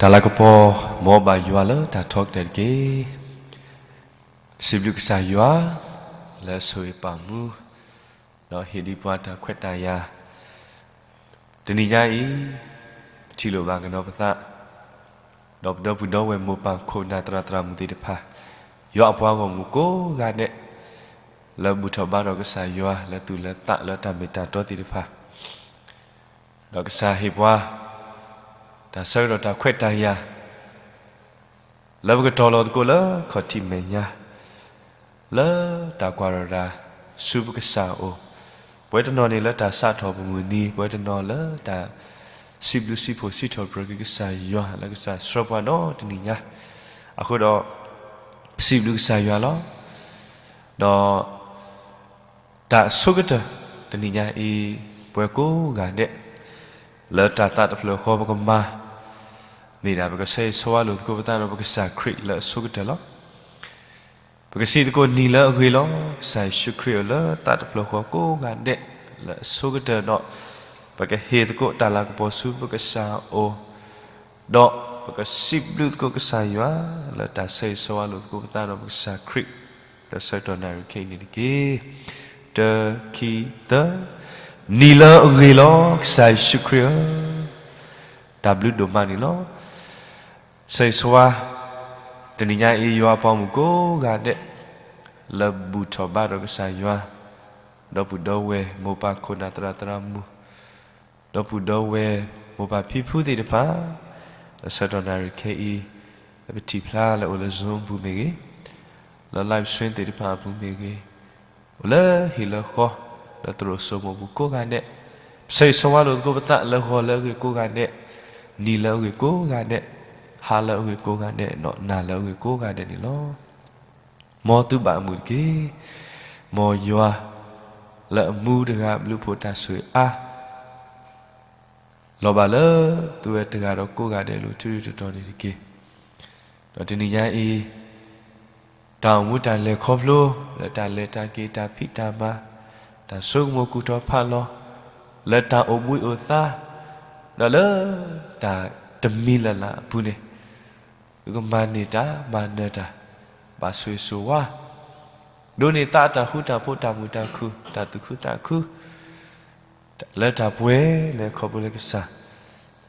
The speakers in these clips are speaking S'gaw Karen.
တၢ်လၤကပီၤ မ်ဘၣ်ယွၤလၢတၢ်ထီကတၢၢ်တက့ၢ်. စံးဘျုးကစၢ်ယွၤ လၢအဆိၣ်ဂ့ၤပာ်မူ ဒီးဟ့ၣ်ဒံးပှၤတၢ်ခွဲးတၢ်ယာ် တနံၤညါအံၤ ပထံၣ်လိာ်ဘၣ်ကဒီးပသး ဒီးပဒီပုၢ်ဒီဝဲၢ်မိၢ်ပၢ်ခိၣ်နၢ်သရၣ်သရၣ်မုၣ်သ့ၣ်တဖၣ် ယွၤအပှၤဂီၢ်မုၢ်ကိးဂၤဒဲး လၢဘူၣ်ထီၣ်ဘါထီၣ်ကစၢ်ယွၤ လၢသူၣ်လၢသးလၢတၢ်မ့ၢ်တၢ်တီသ့ၣ်တဖၣ် ဒီးကစၢ်ဟ့ၣ်ပှၤ တၢ်ဆၢကတီၢ်တၢ်ခွဲးတၢ်ယာ် လၢပကတီၤလီၤသကိးလၢခီၣ်ထံးမဲာ်ညါ လၢတၢ်ကွၢ်ထီၣ်တၢ်ဆူပကစၢ်အအိၣ်, ပဝဲတနီၤန့ၣ်လၢတၢ်စးထီၣ်ပမုၢ်နံၤ, ပဝဲတနီၤလၢတၢ်စံးဘျုးစံးဖှိၣ်စံးထီၣ်ပတြၢၤက့ၤကစၢ်ယွၤ လၢကစၢ်ဆှၢပှၤဒီတနံၤညါ, အဃိဒီး ပစံးဘျုးကစၢ်ယွၤလီၤ. ဒီး တၢ်အဆိကတၢၢ် တနံၤညါအံၤ ပဝဲကိးဂၤဒဲး လၢတၢ်သးတဖျၢၣ်ဃီပကမၤ မ့ၢ်ဒၣ်ပကဆၢဂ့ၤဆၢဝါလိာ်သကိးပသးဒီးပကစၢ်ခရံာ်လၢအဆိကတၢၢ်လီၤ. ပကစံးသကိးနံၤလၢအဂ့ၤလီၤ. ကစၢ်ယ့ၣ်ၡူးခရံာ်အိၣ်လၢသးတဖျၢၣ်ဃီကိးဂၤဒဲး လၢအဆိကတၢၢ်ဒီး ပကဟ့ၣ်သကိးတၢ်လၤကပီၤဆူပကစၢ်အအိၣ် ဒီးပကစံးဘျုးသကိးကစၢ်ယွၤ လၢတၢ်ဆၢဂ့ၤဆၢဝါလိာ်သကိးပသးဒီးပကစၢ်ခရံာ် လၢဆၢကတီၢ်နၣ်ရံၣ်ခဲအံၤန့ၣ်တက့ၢ်. တၢ ခံ သၢ, နံၤလၢအဂ့ၤလီၤ ကစၢ်ယ့ၣ်ၡူးခရံာ်ဧၢ, တၢ်ဘျုးဒိၣ်မးန့ၣ်လီၤ. ဆၢဂ့ၤဆၢဝါ တနံၤညါအံၤ ယွၤအပှၤဂီၢ်မုၢ်ကိးဂၤဒဲး လၢဘူၣ်ထီၣ်ဘါထီၣ်ကစၢ်ယွၤ ဒီပုၢ်ဒီဝဲၢ်မိၢ်ပၢ်ခိၣ်နၢ်သရၣ်သရၣ်မုၣ် ဒီပုၢ်ဒီဝဲၢ်မိၢ်ပၢ်ဖံဖုသ့ၣ်တဖၣ် လၢဆၢကတီၢ်နၣ်ရံၣ်ခဲအံၤ လၢပထံၣ်ဖျါလၢအိၣ်လၢ Zoom အပူၤမ့ၢ်ဂ့ၤ, လၢ live stream သ့ၣ်တဖၣ်အပူၤမ့ၢ်ဂ့ၤ, အိၣ်လၢဟံၣ်လၢဃီ လၢသရိာ်စိမိၢ်ပူၤကိးဂၤဒဲး, ပဆၢဂ့ၤဆၢဝါလိာ်သကိးပသးလၢဂီၤလၢအဂ့ၤကိးဂၤဒဲး, နံၤလၢအဂ့ၤကိးဂၤဒဲး, ဟါလၢအဂ့ၤကိးဂၤဒဲး ဒီးနၤလၢအဂ့ၤကိးဂၤဒဲးန့ၣ်လီၤ. မ်သုဘၣ်အမုာ်တက့ၢ်. မ်ယွၤ လၢအမူတဂၤဘျုးဖှိၣ်တၢ်ဆိၣ်ဂ့ၤအါ လီၤဘၣ်လၢသုဝဲတဂၤဒီးကိးဂၤဒဲးအလိၤ ထူထူတီတီန့ၣ်တက့ၢ်. ဒီးတနံၤညါအံၤ တၢ်အိၣ်မူတၢ်လဲၤခီဖျိ လၢတၢ်လဲၤတၢ်က့ၤ တၢ်ဖံးတၢ်မၤ, တၢ်ဆိကမိၣ်ကူၣ်ထီၣ်ဖးလီၤ, လၢတၢ်အိၣ်ဘှံးအိၣ်သါ, ဒီးလၢတၢ်တမံၤလၢ်လၢ်အပူၤန့ၣ် သုကမၤန့ၢ်တၢ်မၤနၢၤတၢ် ဘၣ်ဆိၣ်ဂ့ၤဆိၣ်ဝါ ဒိးန့ၢ်သးတၢ်ဃူတၢ်ဖိး တၢ်မုာ်တၢ်ခုၣ် တၢ်သူၣ်ခုသးခု လၢတၢ်ပှဲၤလၢခီဖျိလၢကစၢ်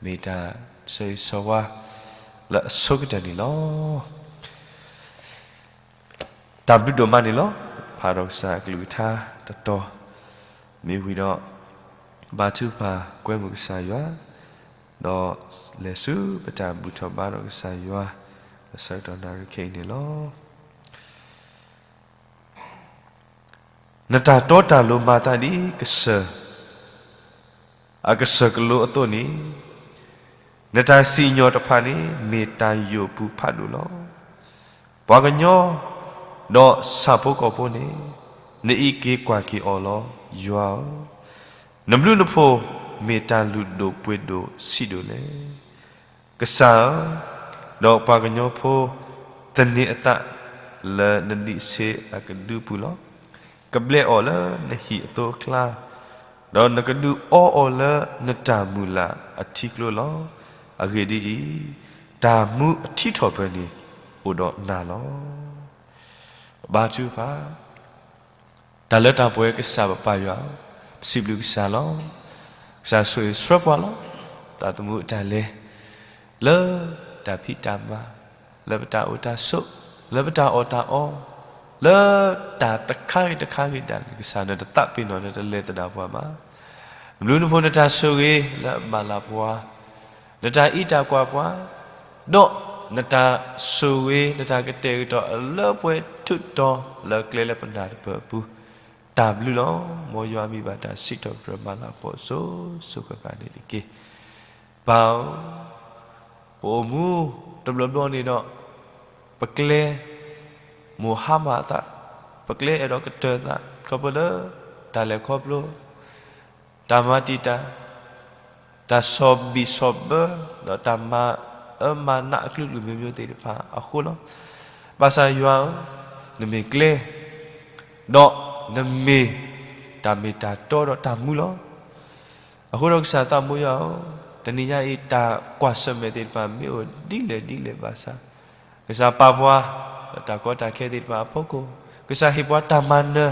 မ့ၢ်တၢ်ဆၢဂ့ၤဆၢဝါလၢအဆိကတၢၢ်န့ၣ်လီၤ. တၢ်ဘျုးဒိၣ်မးန့ၣ်လီၤ. ဖးဒီးကစၢ်အကလုၢ်ကထါတတီၤ မ့ၢ်ဝံၤဒီး ဘါထုကဖၣ်ကွဲမုာ်ကစၢ်ယွၤ ဒီးလဲၤဆူပတၢ်ဘူၣ်ထီၣ်ဘါထီၣ်ကစၢ်ယွၤ လၢဆၢကတီၢ်နၣ်ရံၣ်ခဲအံၤန့ၣ်လီၤ. နတၢ်တီတၢ်လိၤမၤသးဒ်ကစၢၢ် အကစၢၢ်ကလိအသိးန့ၣ်, နတၢ်စံၣ်ညီၣ်တဖၣ်န့ၣ် မ့ၢ်တၢ်ယိာ်ပူၤဖးဒိၣ်လီၤ. ပှၤကညီ ဒီးဆၣ်ဖိကီၢ်ဖိန့ၣ် နအံးက့ၤကွၢ်က့ၤအီၤလီၤ. ယွၤဧၢ, နဘျုးနဖှိၣ်မ့ၢ်တၢ်လုၢ်ဒိၣ်ပှ့ၤဒိၣ်ဆံးဒိၣ်လဲၣ်. ကစၢ်ဧၢ, ဒီးပှၤကညီဖိ သန့ၤအသးလၢနလံာ်ဆ့အကဒုပူၤလီၤ. ကဘျဲးအီၤလၢနဟံၣ်အသိအကျါ, ဒီးနကဒုးအီအီၤလၢနတၢ်မုၢ်လၢ်အထံကျိလီၤ. အဂ့ၢ်ဒ်အံၤ, တၢ်မူအထံထီၣ်ပၢၢ်န့ၣ် အိၣ်ဒီးနၤလီၤ. ဘါထုကဖၣ် တၢ်လၢတၢ်ပှဲၤကစၢ်ပပၢ်ယွၤ, ပစံးဘျုးကစၢ်လီၤ. ကစၢ်ဆိၣ်ဂ့ၤဆှၢပှၤလီၤ. သးသမူအတၢ်လဲၤ လၢတၢ်ဖံးတၢ်မၤ, လၢပတၢ်အိၣ်တၢ်ဆိး, လၢပတၢ်အီၣ်တၢ်အီ, လၢတၢ်တခါဂ့ၤတခါဂ့ၤဒၣ်န့ၣ် ကစၢ်နတသးပ့ၤနီၣ် နတလဲၤသဒၣ်ပှၤဘၣ်. နဘျုးနဖှိၣ်နတၢ်ဆိၣ်ဂ့ၤလၢအမၤလၤပှၤ, နတၢ်အံးတၢ်ကွၢ်ပှၤ, ဒီးနတၢ်ဆိၣ်ဂ့ၤ နတၢ်ကတဲာ်ကတီၤလၢပှဲၤထူးတီၤလၢကျဲလၢပနၢ်တပၢၢ်အပူၤ, တၢ်ဘျုးလီၤ. မ်ယွၤမံၤဘၣ်တၢ်စံးထီၣ်ပတြၢၤမၤလၤကပီၤစိၤစိၤဃၣ်ဃၣ်န့ၣ်တက့ၢ်. ပၢ်ဧၢ, ပအိၣ်မူတဘျီဘျီန့ၣ်ဒီး ပကျဲမိၢ်ဟါမၢ်အသး, ပကျဲအဲၣ်ဒိးကတၢၢ်သး ခီဖျိလၢ တၢ်လဲၤခီဖျိ တၢ်မၤတံာ်တာ်, တၢ်ဆီၣ်ဘံၣ်ဆီၣ်ဘၢ, ဒီးတၢ်မၤအၢမၤနးအကလုာ်ကလုာ်မျိုးမျိုးသ့ၣ်တဖၣ်အဃိလီၤ. ဘၣ်ဆၣ်ယွၤဧၢ, နမ့ၢ်ကျဲ, ဒီးနမ့ၢ်တၢ်မ့ၢ်တၢ်တီဒီးတၢ်မူလီၤ. အဃိဒီးကစၢ်သးဘိယွၤဧၢ, တနံၤညါအံၤ တၢ်ကွၢ်ဆၢၣ်မဲာ်သ့ၣ်တဖၣ် မ့ၢ်အိၣ်ဒ်လဲၣ်ဒ်လဲၣ်ဘၣ်ဆၣ်, ကစၢ်ပာ်ပှၤ လၢတၢ်ကီတၢ်ခဲသ့ၣ်တဖၣ်အဖီခိၣ်, ကစၢ်ဟ့ၣ်ပှၤတၢ်မၤနၢၤ,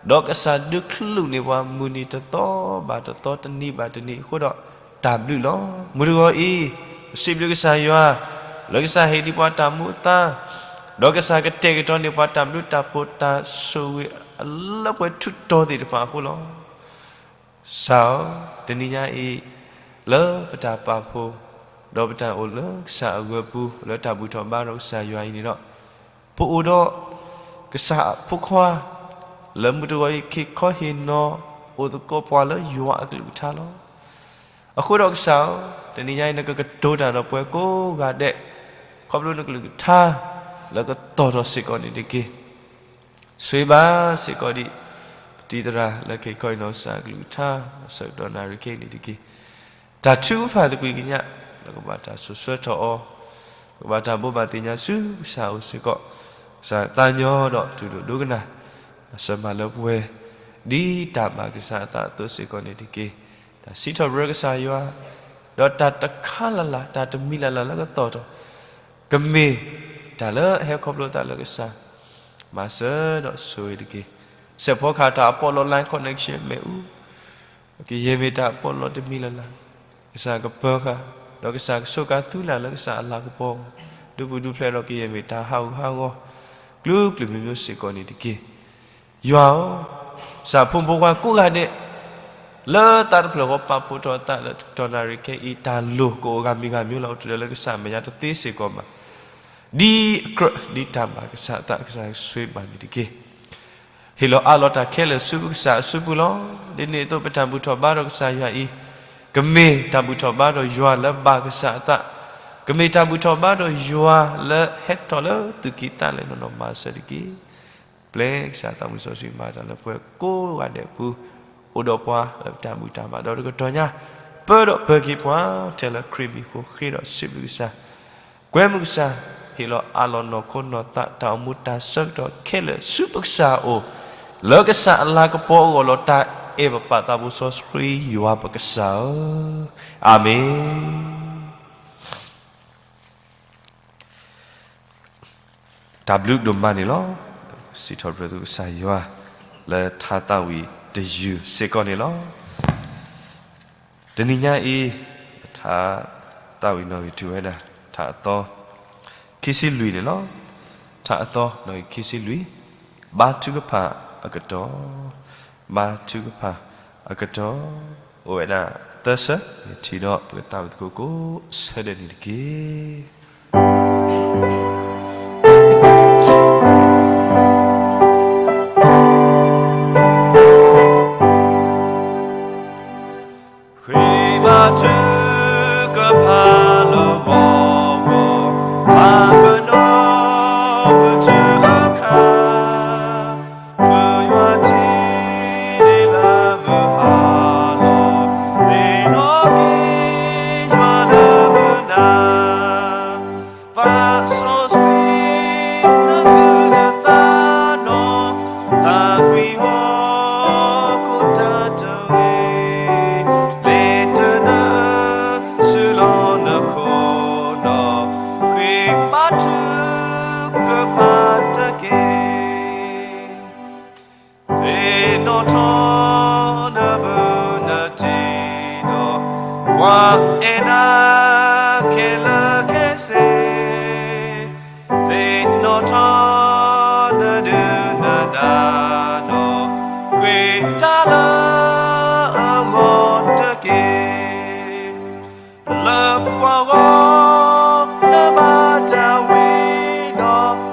ဒီးကစၢ်ဒုးချုးန့ၢ်ပှၤမုၢ်နံၤတသီဘၣ်တသီ တနံၤဘၣ်တနံၤအဃိဒီး တၢ်ဘျုးလီၤ. မုၢ်တဂီၤအံၤ ပစံးဘျုးကစၢ်ယွၤ လၢကစၢ်ဟ့ၣ်ဒံးပှၤတၢ်မူအသါ, ဒီးကစၢ်ကတဲာ်ကတီၤန့ၢ်ပှၤတၢ်ဘျုးတၢ်ဖှိၣ်တၢ်ဆိၣ်ဂ့ၤအလၢပှဲၤထူးတီၤသ့ၣ်တဖၣ်အဃိလီၤ. ကစၢ်ဧၢ, တနံၤညါအံၤ လၢပတၢ်ပာ်ဖှိၣ် ဒီးပတၢ်အိၣ်လၢကစၢ်အဂၢၢ်ပူၤ လၢတၢ်ဘူၣ်ထီၣ်ဘါထီၣ်ကစၢ်ယွၤအံၤန့ၣ်ဒီး ပအိၣ်ဒီးကစၢ်အဖိခွါ လၢမုၢ်တဂီၤအံၤ ခ့ၣ်ခီဟ့ၣ်နီၤ အိၣ်သကိးပှၤလၢယွၤအကလုၢ်ကထါလီၤ. အဃိဒီးကစၢ်ဧၢ, တနံၤညါအံၤ နကကတိၤတၢ်ဒီးပှၤကိးဂၤဒဲး ခီဖျိနကလုၢ်ကထါ လၢကသီၣ်ထီၣ်စ့ၢ်ကီးန့ၣ်တက့ၢ်. ဆိၣ်ဂ့ၤဘၣ်စ့ၢ်ကီးဒံး ပတံၤသရၣ်လၢခ့ၣ်ခီဟ့ၣ်နီၤကစၢ်အကလုၢ်ကထါ ဆၢကတီၢ်နၣ်ရံၣ်ခဲအံၤန့ၣ်တက့ၢ်. တၢ်ထုကဖၣ်သကွံာ်ကညး လၢကဘၣ်တၢ်စိာ်ဆှၢထီၣ်အီၤ, ကဘၣ်တၢ်ဘိးဘၣ်သ့ၣ်ညါဆူကစၢ်အအိၣ်စ့ၢ်ကီး, ကစၢ်သးညီဒီးတူၢ်လိာ်ဒိကနၣ် မၤစၢၤမၤလၢပှဲၤ ဒ်တၢ်ဘၣ်ကစၢ်အသးအသိးစ့ၢ်ကီးန့ၣ်တက့ၢ်. တၢ်စံးထီၣ်ပတြၢၤကစၢ်ယွၤ ဒီးတၢ်တခါလၢ်လၢ် တၢ်တမံၤလၢ်လၢ်လၢကသီၣ်ထီၣ် ကမ့ၢ်တၢ်လၢအဟဲခီဖျိသးလၢကစၢ် မၤစၢၤဒီးဆိၣ်ဂ့ၤတက့ၢ်. စဲးဖီကဟၣ်တၢ်အပီးလီ line connection မ့ၣ်အူ ကယဲၢ်မ့ၢ်တၢ်အပီးလီတမံၤလၢ်လၢ်, ကစၢ်ကပၢၤဃာ် ဒီးကစၢ်ကဆိးကါသုလၢ်လၢကစၢ်အလၤကပီၤ, ဒုးပူၤဒုးဖျဲးဒီးကယဲၢ်မ့ၢ်တၢ်ဟးဂူာ်ဟးဂီၤ ကျူကျူမံၤမံၤစ့ၢ်ကီးန့ၣ်တက့ၢ်. ယွၤဧၢ, ကစၢ်ဖိမုၣ်ဖိခွါကိးဂၤဒဲး လၢသးတဖျၢၣ်ဃီပာ်ဖှိၣ်ထီၣ်အသးလၢတကတီၢ်နၣ်ရံၣ်ခဲအံၤ တၢ်လိၣ်ကအိၣ်ဂၤမံၤဂၤမံၤလီၤ အိၣ်တ့ၢ်လၢကစၢ်မဲာ်ညါတသ့စ့ၢ်ကီးဘၣ် ဒ်အကြၢးဒ်တၢ်ဘၣ်ကစၢ်အသး ကစၢ်ဆိၣ်ဂ့ၤဘၣ်န့ၣ်တက့ၢ်. ဟ့ၣ်လီၤအးလီၤတၢ်ခဲလၢာ်ဆူပကစၢ်အစုပူၤလီၤ. ဒ်န့ၣ်အသိးပတၢ်ဘူၣ်ထီၣ်ဘါထီၣ်ကစၢ်ယွၤအံၤ ကမ့ၢ်တၢ်ဘူၣ်ထီၣ်ဘါထီၣ်ယွၤလၢဘၣ်ကစၢ်အသး, ကမ့ၢ်တၢ်ဘူၣ်ထီၣ်ဘါထီၣ်ယွၤလၢဟဲထီၣ်လၢသူၣ်ကံၢ်သးလဲ နီၢ်နီၢ်မၤစၢၤတက့ၢ်. ပျဲကစၢ်သးမုၢ်စီဆှံမၤတၢ်လၢပှၤကိးဂၤဒဲးအပူၤ အိၣ်ဒီးပှၤလၢပတၢ်ဘူၣ်တၢ်ဘါဒီးတကတီၢ်ညါ ပၢဒီးပၢၤက့ၤပှၤ ထဲလၢခရံာ်မံၤဃိ ဃ့ဒီးစံးဘျုးကစၢ်, ကွဲမုာ်ကစၢ်, ဟ့ၣ်လီၤအးလီၤနီၢ်ခိနီၢ်သး တၢ်အိၣ်မူတၢ်ဆၢကတီၢ်ခဲလၢာ်ဆူပကစၢ်အအိၣ်, လၢကစၢ်အလၤကပီၤအဂီၢ်လီၤ. တၢ်အဲၣ်ပပၢ်သးဘိစီဆှံယွၤပကစၢ်ဧၢ, အၤမ့ၣ်. တၢ်ဘျုးဒိၣ်မးန့ၣ်လီၤ. စံးထီၣ်ပတြၢၤသုကစၢ်ယွၤ လၢထါသးဝံၣ်တယုၢ်စ့ၢ်ကီးန့ၣ်လီၤ. တနံၤညါအံၤ ထါသးဝံၣ်နီၣ်ဂံၢ်တုၤဝဲဒၣ် ထါအသီ ခံဆံလွံၢ်န့ၣ်လီၤ. ထါအသီ နီၣ်ဂံၢ်ခံဆံလွံၢ်, ဘါထုကဖၣ်အကတီၢ်, ဘါထုကဖၣ်အကတီၢ် အိၣ်ဝဲဒၣ်သၢဆၢ, မ့ၢ်ထံၣ်ဒီးပကသးဝံၣ်သကိးကိးဆၢဒဲးန့ၣ်တက့ၢ်. ဃ့ဘါထုကဖၣ်လၢဂီၤဂီၤ, ဘၣ်ကနီၤမုၢ်ထူအခါ, ဃုယွၤထံဒ့လၢမုၢ်ဟါလီၤ, သ့ၣ်နီၣ်က့ၤယွၤလၢမုၢ်နၤ ပၢ်စီဆှံ နကုၢ်နသးနီၢ်, သးကွံဟီၣ်ခိၣ်တၢ်တဂ့ၤ, လဲၤတနၢၤဆူလီၤနခိၣ်နီၢ်, ဃ့ဘါထုကဖၣ်တက့ၢ်. သ့ၣ်နီၣ်ထီၣ်နဘုနတံၤဒီး, ပှၤအဲၣ်နၤခဲလၢာ်ခဲဆ့, သ့ၣ်နီၣ်ထီၣ်နဒုၣ်နဒါဒီး, ဃ့တၢ်လၢအဂီၢ်တက့ၢ်. လၢပှၤဂီၢ် နဘၣ်တၢ်ဝံၤဒီး, ဃ့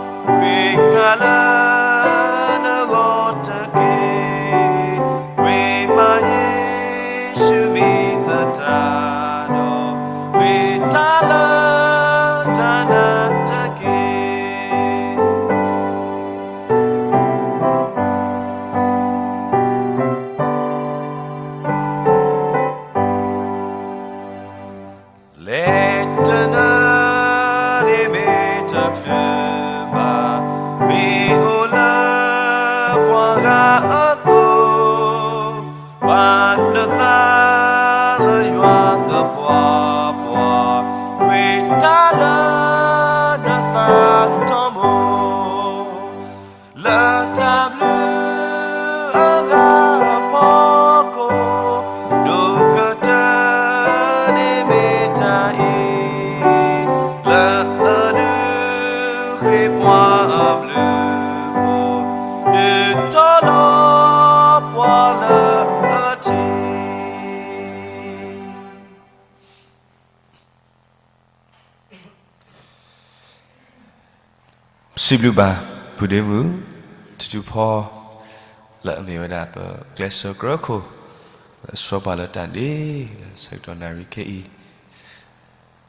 ကၤလၢနဂီၢ်တက့ၢ်. ဝံမၤယ့ၣ်ၡူးမံၤသတးဒီး, ဃ့တၢ်လၢတၢ်နာ်တက့ၢ်. လဲၤတနၢၤန့ၣ်မ့ၢ်တချုးဘၣ်, မ့ၢ်အိၣ်လၢပှၤဂၤအသိး, ပာ်နသးလၢယွၤ ပှၤပှၤ, ဃ့တၢ်လၢနသးကတီၢ်မိၢ်, လၢတၢ်ဘျုးအဂၤအဖီခိၣ်, ဒိၣ်ကတၢၢ်န့ၣ်မ့ၢ်တၢ်အံၤ, လၢအဒုးဃ့ပှၤအဘျုးအဖှိၣ်, ဒုးတီလီၤပှၤလၢအထံ ပစံးဘျုးဘၣ် ပုၢ်ဒ့မုၣ် ထူထူဖီ လၢအမ့ၢ်ဝဲဒၣ်ပကျဲးစၢးကြၢးခိၣ် လၢအဆှၢပှၤလၢတၢ်ဒ့ လၢဆၢကတီၢ်နၣ်ရံၣ်ခဲအံၤ,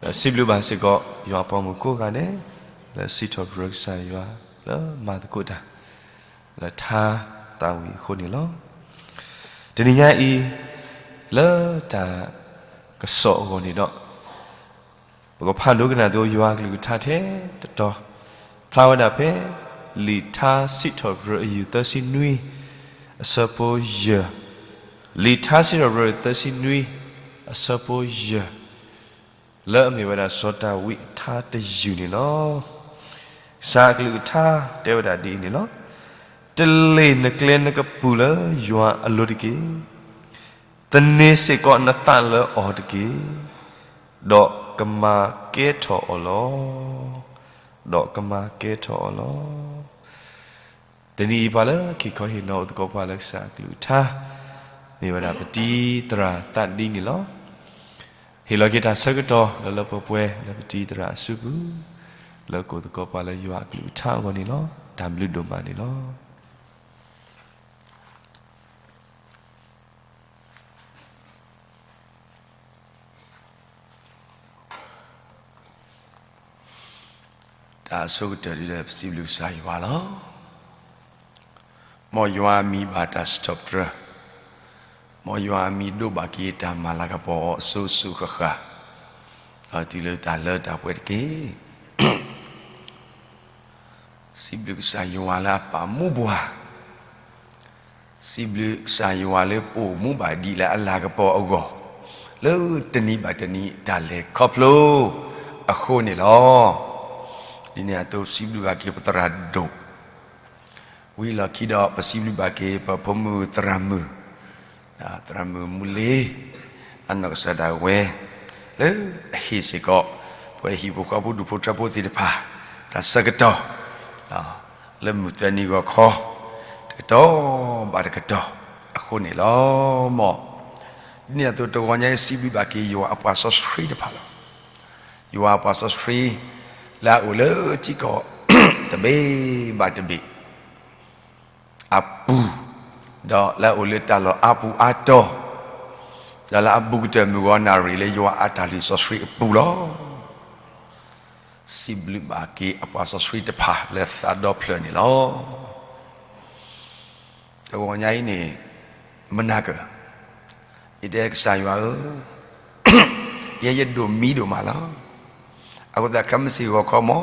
ဒီးစံးဘျုးဘၣ်စ့ၢ်ကီး ယွၤအပှၤမုၣ်ကိးဂၤဒဲး လၢစံးထီၣ်ပတြၢၤကစၢ်ယွၤ လၢမၤသကိးတၢ် လၢထါသးဝံၣ်အဃိန့ၣ်လီၤ. တနံၤညါအံၤ လၢတၢ်ကစီၣ်အဂီၢ်န့ၣ်ဒီး ပကဖးဒိကနၣ်သကိးယွၤအကလုၢ်ကထါထဲတတီၤ, ဖျါဝဲဒၣ်ဖဲ လံာ်ထါစံးထီၣ်ပတြၢၤအယုၢ်သၢဆံနွံ အဆၢဖိယဲၢ်, လံာ်ထါစံးထီၣ်ပတြၢၤသၢဆံနွံ အဆၢဖိယဲၢ်, လၢအမ့ၢ်ဝဲဒၣ်စီၤဒၤဝံးအထါတယုၢ်န့ၣ်လီၤ. ကစၢ်အကလုၢ်ကထါတဲဝဲဒၣ်ဒ်အံၤန့ၣ်လီၤ. တလ့ၢ်နကျဲနကပူၤလၢယွၤအလိၤတက့ၢ်. သန့ၤစ့ၢ်ကီးနသးလၢအီၤတက့ၢ်, ဒီးကမၤကဲထီၣ်အီၤလီၤ. ဒီးကမၤကဲထီၣ်အီၤလီၤ. တနံၤအံၤ ပှၤလၢခံခီဟ့ၣ်နီၤအိၣ်သကိးပှၤလၢကစၢ်အကလုၢ်ကထါ မ့ၢ်ဝဲဒၣ်ပတံၤသရၣ်သးဒံန့ၣ်လီၤ. ဟ့ၣ်လီၤက့ၤတၢ်ဆၢကတီၢ်လၢလၢပှဲၤပှဲၤလၢပတံၤသရၣ်အစုပူၤ, လၢကအိၣ်သကိးပှၤလၢယွၤအကလုၢ်ကထါအဂီၢ်န့ၣ်လီၤ. တၢ်ဘျုးဒိၣ်မးန့ၣ်လီၤ. တၢ်ဆိကတၢၢ်ဒ်လဲၣ် ပစံးဘျုးကစၢ်ယွၤလီၤ. မ်ယွၤအမံၤဘၣ်တၢ်စံးထီၣ်ပတြၢၤ, မ်ယွၤအမံၤဒိးဘၣ်က့ၤတၢ်မၤလၤကပီၤအီၤအစိၤစိၤဃၣ်ဃၣ်, ဒီးတုၤလၢတၢ်လၢတၢ်ပှဲၤတက့ၢ်. စံးဘျုးကစၢ်ယွၤလၢအပာ်မူပှၤ, စံးဘျုးကစၢ်ယွၤလၢပအိၣ်မူဘၣ်ဒံးလၢအလၤကပီၤအဂီၢ်, လၢတနံၤဘၣ်တနံၤတၢ်လဲၤခီဖျိအဃိန့ၣ်လီၤ. ဒ်န့ၣ်အသိး ပစံးဘျုးဘၣ်က့ၤပသရၣ်ဒိၣ်, ဝံၤလီၢ်ခံဒီးပစံးဘျုးဘၣ်က့ၤပဖိမုၣ်သရၣ်မုၣ်, သရၣ်မုၣ်မူလ့ အနီၢ်ကစၢ်ဒၣ်ဝဲ, လၢအဟ့ၣ်စ့ၢ်ကီး ပှၤဟံၣ်ဖိဃီဖိဒူၣ်ဖိထၢဖိသ့ၣ်တဖၣ် တၢ်ဆၢကတီၢ် လၢမုၢ်သၢနံၤဂီၤခီ တကတီၢ်ဘၣ်တကတီၢ်အဃိန့ၣ်လီၤ. မ်ဒ်န့ၣ်အသိး တဂီၤညါအံၤ စံးဘျုးဘၣ်က့ၤယွၤအပှၤစီဆှံတဖၣ်လီၤ. ယွၤအပှၤစီဆှံ လၢအအိၣ်လၢထံကီၢ် တဘ့ၣ်ဘၣ်တဘ့ၣ် အပူၤ, ဒီးလၢအအိၣ်လၢတၢ်လီၢ်အါပူၤအါတီၤ, ဒီးလၢအဘူးကတၢၢ်မုၢ်ဂီၤနၣ်ရံၣ်လၢယွၤအတၢ်လုၢ်စီဆှံအပူၤလီၤ. စံးဘျုးဘၣ်က့ၤအပှၤစီဆှံတဖၣ်လၢသးဒီဖျၢၣ်န့ၣ်လီၤ. တဂီၤညါအံၤန့ၣ် မနၤကၢၢ်, ယတဲကစၢ်ယွၤဧၢ, ယဲယဒိၣ်မံဒိၣ်မးလီၤ. အဃိသတးခဲမုၢ်ဆ့ၣ်ဂီၤခီမး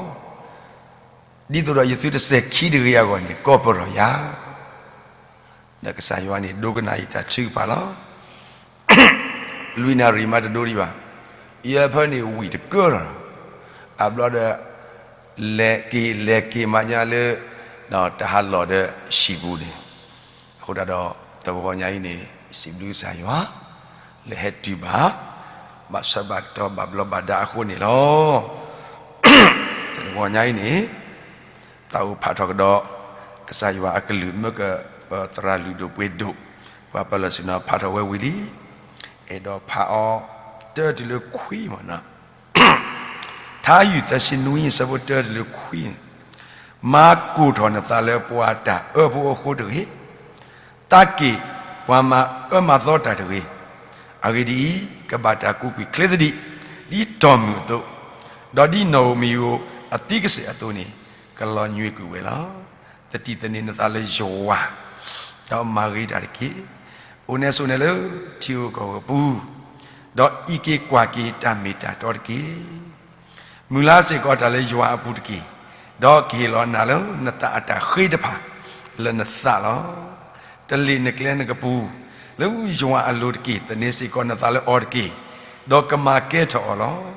ဒ်သိးဒီးယသုတစဲးခံတဂ့ၤအဂီၢ်န့ၣ် ကိးပရီၢ်ယၤ, ဒီးကစၢ်ယွၤန့ၣ် ဒိကနၣ်ယတၢ်ထုကဖၣ်လီၤ. လွံၢ်နၣ်ရံၣ်မးတဒိဒံးဘၣ်, ယဲဖဲန့ၣ်ဝံၣ်တကၢၢ်လီၤ. အဘျီဒီး လဲၤက့ၤလဲၤက့ၤမးညါလၢ တၢ်ဟးလီၢ်ဒီးဟံၣ်ပူၤန့ၣ်, အဃိသတးဒီး တဂီၤညါအံၤန့ၣ် စံးဘျုးကစၢ်ယွၤ လၢဟဲတုၤဘၣ် ဘၣ်ဆၢဘၣ်ကတီၢ်ဘၣ်ဘျီးဘၣ်ဒါအဃိန့ၣ်လီၤ. တဂီၤညါအံၤန့ၣ် သးအိၣ်ဖးထီၣ်ကဒီး ကစၢ်ယွၤအကလုၢ် မ့ၢ်ကပသရၣ်လုၢ်ဒိၣ်ပှ့ၤဒိၣ် ပှၤပၢၢ်လီၢ်ဆ့ၣ်နီၤဖးထီၣ်ဝဲဝံၤလံ, အဲၣ်ဒိးဖးအီၤတၢ်တုၤလၢခွံမးနီၤ. ထါယုၢ်သၢဆံနွံ အဆၢဖိတၢတုၤလၢခွံန့ၣ်, မၤကိၢ်ထီၣ်နသးလၢပှၤတၢ်အၢဖိအဃိတဂ့ၤ, သးက့ၣ်ပှၤမၤအၢမၤသီတၢ်တဂ့ၤ. အဂ့ၢ်ဒ်အံၤ, ကဘၣ်တၢ်ကူးကွံာ်ချ့သဒံး, ဒ်တီၢ်မုၢ်အသိး, ဒီးဒ်နီၣ်ဧိၤမံၤဧိၤအသံကစဲာ်အသိးန့ၣ်, ကလီၤညွံးကွံာ်ဝဲလီၤ. သတံၢ်သန့ၤနသးလၢယွၤ, ဒီးမၤဂ့ၤတၢ်တက့ၢ်. အိၣ်နဲဆိးနဲလၢထံဧိၤကီၢ်ဧိၤအပူၤ, ဒီးအံးက့ၤကွၢ်က့ၤတၢ်မ့ၢ်တၢ်တီတက့ၢ်. မုၢ်လၢ်စ့ၢ်ကီးတၢ်လၢယွၤအပူၤတက့ၢ်, ဒီးကဟ့ၣ်လီၤနၤလၢနသးအတၢ်ဃ့တဖၣ်လၢနသးလီၤ. တလ့ၢ်နကျဲနကပူၤလၢယွၤအလိၤတက့ၢ်. သန့ၤစ့ၢ်ကီးနသးလၢအီၤတက့ၢ်. ဒီးကမၤကဲထီၣ်အီၤလီၤ.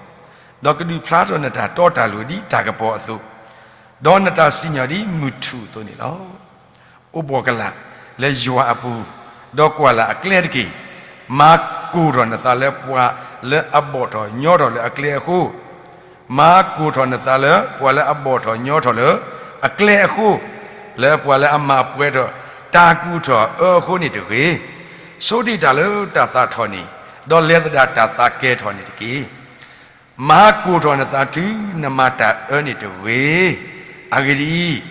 ဒီးကဒုးဖျါထီၣ်နတၢ်တီတၢ်လိၤဒ်တၢ်ကပီၤအသိး, ဒီးနတၢ်စံၣ်ညီၣ်ဒ်မုၢ်ထူၣ်အသိးန့ၣ်လီၤ. အိၣ်ဘှီၣ်ကလာ်လၢယွၤအပူၤ, ဒီးကွၢ်လၢ်အကျဲတက့ၢ်. မၤကိၢ်ထီၣ်နသးလၢပှၤလၢအဘီၣ်ထီၣ်ညီထီၣ်လၢအကျဲအဃိ, မၤကိၢ်ထီၣ်နသးလၢပှၤလၢအဘီၣ်ထီၣ်ညီထီၣ်လၢအကျဲအဃိ, လၢပှၤလၢအမၤပှဲၤထီၣ်တၢ်ကူၣ်ထီၣ်အၢအဃိန့ၣ်တဂ့ၤ. ဆိဒံးတၢ်လၢတၢ်သးထီၣ်န့ၣ်, ဒီးလဲၤသဒၣ်တၢ်သးကဲၤထီၣ်န့ၣ်တက့ၢ်. မၤကိၢ်ထီၣ်နသးတုၤနမၤတၢ်အၢန့ၣ်တဂ့ၤ. အဂ့ၢ်ဒ်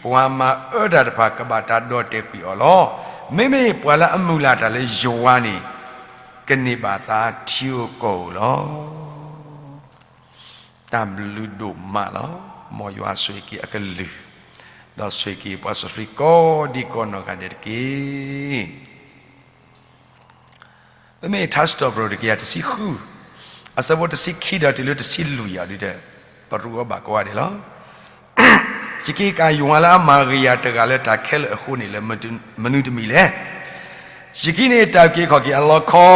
အံၤ, ပှၤမၤအၢတၢ်တဖၣ်ကဘၣ်တၢ်ဒီၣ်တဲာ်ကွံာ်အီၤလီၤ. မ့မ့ၢ်ပှၤလၢအမုၢ်လၢ်တၢ်လၢယွၤန့ၣ်, ကန့ၢ်ဘၣ်သါထံဧိၤကီၢ်ဧိၤလီၤ. တၢ်ဘျုးဒိၣ်မးလီၤ. မ်ယွၤဆိၣ်ဂ့ၤက့ၤအကလုၢ်, ဒီးဆိၣ်ဂ့ၤက့ၤပှၤစီဆှံကိးဒံကိးနီၢ်ဂၤဒဲးတက့ၢ်. မ့မ့ၢ်ထါစံးထီၣ်ပတြၢၤတကယၤတဆံဃု, အဆၢဖိတဆံခံဒီးတုၤလၢတဆံလွံၢ်အံၤဒ်ဒီး, ပရူးအီၤဘၣ်ကိးဂၤဒဲးလီၤ. ယက့ၤကၤယွၤလၢအမၤဂ့ၤယၤတဂၤလၢတၢ်ခဲလၢာ်အဃိန့ၣ် လၢမနုၤတမံၤလဲၣ်. ယကဟံးန့ၢ်တၢ်အုၣ်က့ၤခီၣ်က့ၤအလီခီ,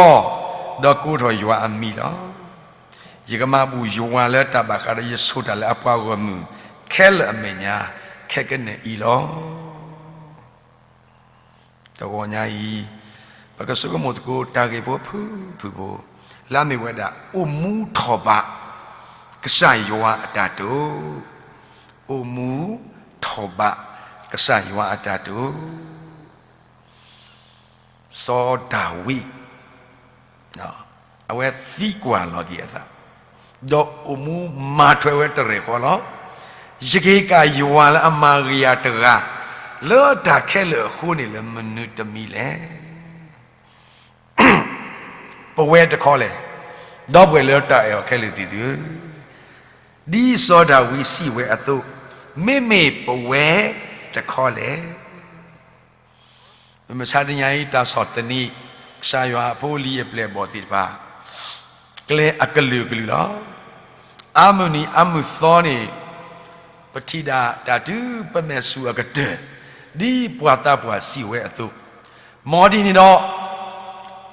ဒီးကိးထီၣ်ယွၤအမံၤလီၤ. ယကမၤဘူၣ်ယွၤလၢတၢ်ဘၣ်ဃးဒီးယဆိၣ်တၢ်လၢအပှၤဂီၢ်မုၢ်ခဲလၢာ်အမဲာ်ညါ, ခဲကနံၣ်အံၤလီၤ. တဂီၤညါအံၤ, ပကဆိကမိၣ်သကိးတၢ်ဂ့ၢ်ဖိဖုၣ်ဖုၣ်ဖိ, လၢအမ့ၢ်ဝဲဒၣ် အိၣ်မူထီၣ်ဘးကစၢ်ယွၤအတၢ်တိာ်, အိၣ်မူထီၣ်ဘးကစၢ်ယွၤအတၢ်တိာ်. စီၤဒၤဝံး အဝဲသံကွၢ်လီၤက့ၤအသး, ဒီးအိၣ်မူမၤထွဲဝဲတရဲၣ်ဃီလီၤ. ယကဟ့ၣ်က့ၤယွၤလၢအမၤဂ့ၤယၤတဂၤ, လၢတၢ်ခဲလၢာ်အဃိန့ၣ် လၢမနုၤတမံၤလဲၣ်. ပဝဲတခီလဲၣ်, ဒီပုၢ်ဝဲၢ်လၢတၢ်အဲၣ်အီၤခဲလၢာ်သ့ၣ်သုဧၢ, ဒ်စီၤဒၤဝံးစံးဝဲအသိး, မ့မ့ၢ်ပဝဲတခီလဲၣ်. မုၢ်မဆါတနံၤအံၤ တၢ်ဆီၣ်သနံး ကစၢ်ယွၤအဖိလံၤအပျဲၢ်အဘီၣ်သ့ၣ်တဖၣ် ကျဲအကလုာ်ကလုာ်လီၤ. အါမုၢ်နံၤအါမုၢ်သီန့ၣ် ပထံၣ်ဒၣ်တၢ်တုၤပမဲာ်ဆူၣ်အကတၢၢ်, ဒ်ပှၤသးပှၢ်စံးဝဲအသိး, မ်ဒ်န့ၣ်ဒီး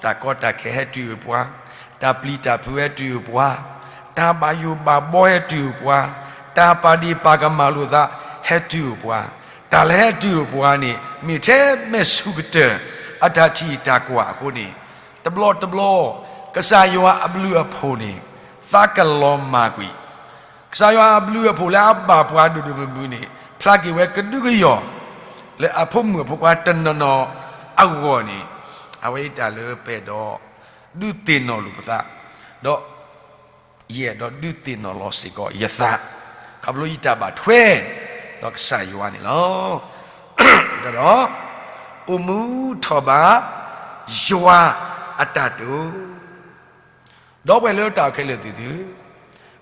တၢ်ကီတၢ်ခဲဟဲတုၤအိၣ်ပှၤ, တၢ်ပျံၤတၢ်ဖုးဟဲတုၤအိၣ်ပှၤ, တၢ်ဘၣ်ယိၣ်ဘၣ်ဘီဟဲတုၤအိၣ်ပှၤ, တၢ်ပာ်ဒ့ၣ်ပာ်ကမၣ်လိာ်သးဟဲတုၤအိၣ်ပှၤ, တၢ်လၢဟဲတုၤအိၣ်ပှၤန့ၣ် မ့ၢ်ထဲမဲာ်ဆူၣ်ကတၢၢ်အတၢ်ထံၣ်တၢ်ကွၢ်အဃိန့ၣ်, တဘျီတဘျီ ကစၢ်ယွၤအဘျုးအဖှိၣ်န့ၣ် သးကလီၤမၢ်ကွံာ် ကစၢ်ယွၤအဘျုးအဖှိၣ်လၢအဘၣ်ပှၤဒိၣ်ဒိၣ်မုၢ်မုၢ်န့ၣ် ဖျါက့ၤဝဲကဒုကယီၢ် လၢအဖိမုၣ်အဖိခွါတနီၤနီၤအဂီၢ်န့ၣ်, အဝဲအံၤတၢ်လၢပအဲၣ်ဒိးဒုးသ့ၣ်နီၣ်လိာ်ပသး, ဒီးယအဲၣ်ဒိးဒုးသ့ၣ်နီၣ်လီၤစ့ၢ်ကီးယသး, ခီဖျိယတၢ်ဘၣ်ထွဲဒီးကစၢ်ယွၤန့ၣ်လီၤ. ဒီး အိၣ်မူထီၣ်ဘးယွၤအတၢ်တိာ် ဒီပုၢ်ဝဲၢ်လၢတၢ်ခဲလၢာ်သ့ၣ်သုဧၢ,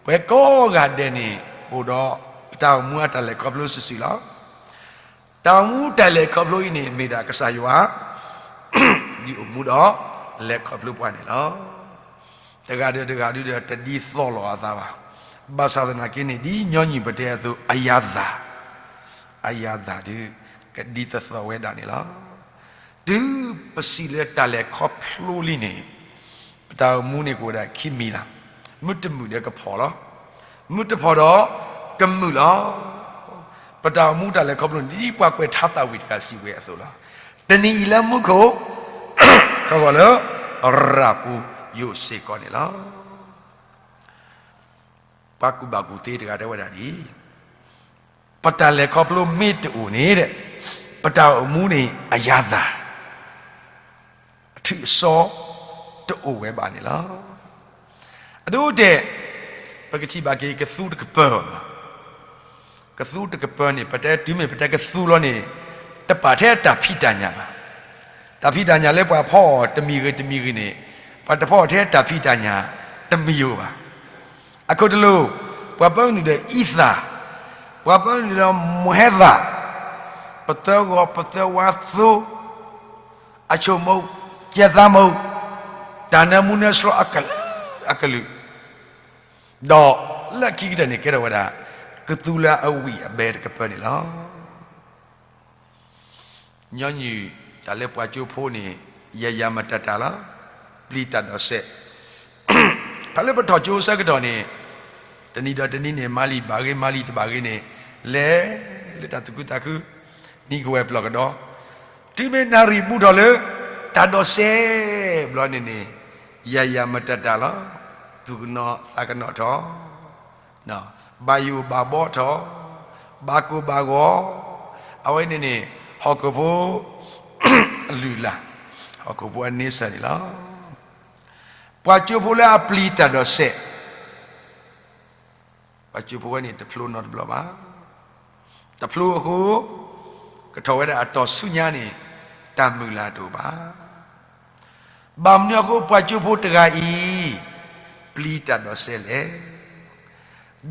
ပဝဲကိးဂၤဒဲးန့ၣ် အိၣ်ဒီးပတၢ်အိၣ်မူအတၢ်လဲၤခီဖျိစုာ်စုာ်လီၤ. တၢ်အိၣ်မူတၢ်လဲၤခီဖျိအံၤန့ၣ် မ့ၢ်ဒၣ်ကစၢ်ယွၤ ဒ်အိၣ်မူဒီးလဲၤခီဖျိပှၤန့ၣ်လီၤ. တဂၤဒီးတဂၤဒုဒီးတဒ်သိးလိာ်အသးဘၣ်. ဘၣ်ဆၣ်သနာ်က့န့ၣ် ဒ်ညီနုၢ်ပတဲအသိး အယၤသၣ် အယၤသၣ်ဒု ကဒ်သိးသိးဝဲဒၣ်န့ၣ်လီၤ. တုၤပစံးလၢတၢ်လဲၤခီဖျိလံန့ၣ် ပတၢ်အိၣ်မူန့ၣ်ကအိၣ်ဝဲဒၣ်ခံမံၤလီၤ. မုၢ်တမုာ်ဒီးကဖှီၣ်လီၤ. မုၢ်တဖှီၣ်ဒီးကမုာ်လီၤ. ပတၢ်အိၣ်မူတၢ်လဲၤခီဖျိန့ၣ် ဒ်ပှၤကွဲးထါသးဝံၣ်တဂၤစံးဝဲအသိးလီၤ. တနံၤအံၤလၢမူခိၣ် ခီဂီၤလၢရၤပူၤယိာ်စ့ၢ်ကီးန့ၣ်လီၤ. ပှၤကူၣ်ဘၣ်ကူၣ်သ့တဂၤတဲဝဲဒၣ်ဒ်အံၤ, ပတၢ်လဲၤခီဖျိမ့ၢ်တအိၣ်န့ၣ် ပတၢ်အိၣ်မူန့ၣ် အယၤသၣ် အထုးအစီ တအိၣ်ဝဲဘၣ်န့ၣ်လီၤ. အဒိအတဲာ် ပကထံၣ်ဘၣ်က့ၤကသူတကပၢၤ, ကသူတကပၢၤန့ၣ် ပတဲတုၤမ့ၢ်ပတဲကသူလီၤန့ၣ် တပာ်ထဲတၢ်ဖံးတၢ်ညၣ်ဘၣ်. တၢ်ဖံးတၢ်ညၣ်လၢပှၤဖီအီၤတမံၤဂ့ၤတမံၤဂ့ၤန့ၣ် ပှၤတဖီအီၤထဲတၢ်ဖံးတၢ်ညၣ်တမံၤဧိၤဘၣ်. အခိၣ်တလိၤ, ပှၤပၢနုာ်ဒီးအံသၣ်, ပှၤပၢနုာ်ဒီးမိၢ်ဟဲသၣ်, ပသၢဂီၤပသၢဝါသိ, အဆိမိၣ်, ကဲသးမိၣ်, တၢ်နၢမူနၢဆှီအကလုာ်အကလုာ်, ဒီးလၢခံကတၢၢ်န့ၣ်ကဲထီၣ်ဝဲဒၣ် ကသူလၢအဝံၣ်အဘဲတကပၢၤန့ၣ်လီၤ. ညီနုၢ်တၢ်လၢပှၤကၠိဖိန့ၣ် ယၤယၤမတၤတၢ်လီၤ. ပျံၤတၢ်ဒီးစဲး, ခါလၢပထီၣ်ကၠိဆၢကတီၢ်န့ၣ်, တနံၤဒီးတနံၤန့ၣ် မၤလံာ်ဘၣ်ဂ့ၤ မၤလံာ်တဘၣ်ဂ့ၤန့ၣ်, လဲၤလၢတၢ်သူၣ်ခုသးခု, နံၤကဝဲၤပျီၢ်ကဒီး, တုၤမ့ၢ်နၣ်ရံၣ်ဘူးထီၣ်လၢ တၢ်ဒိးစဲးဘျီန့ၣ်န့ၣ်, ယၤယၤမတၤတၢ်လီၤ, သူၣ်ကနီၤသးကနီၤထီၣ်, ဘၣ်ယိၣ်ဘၣ်ဘီထီၣ်, ဘၣ်ကိၢ်ဘၣ်ဂီၤ, အဝဲန့ၣ်န့ၣ် ဟီၣ်ခိၣ်ဖိ အလုၢ်အလၢ်, ဟီၣ်ခိၣ်ဖိအန့ဆၢၣ်န့ၣ်လီၤ. ပှၤကၠိဖိလၢအပျံၤတၢ်ဒိးစဲး, ပှၤကၠိဖိဝဲန့ၣ်တဖျိနီတဘျီဘၣ်. တဖျိအဃိ, ကထီၣ်ဝဲဒၣ်အတီၢ်ဆူညါန့ၣ် တၢ်မုၢ်လၢ်တအိၣ်ဘၣ်. ဘၣ်မနုၤအဃိ ပှၤကၠိဖိတဂၤအံၤ ပျံၤတၢ်ဒိးစဲးလဲၣ်.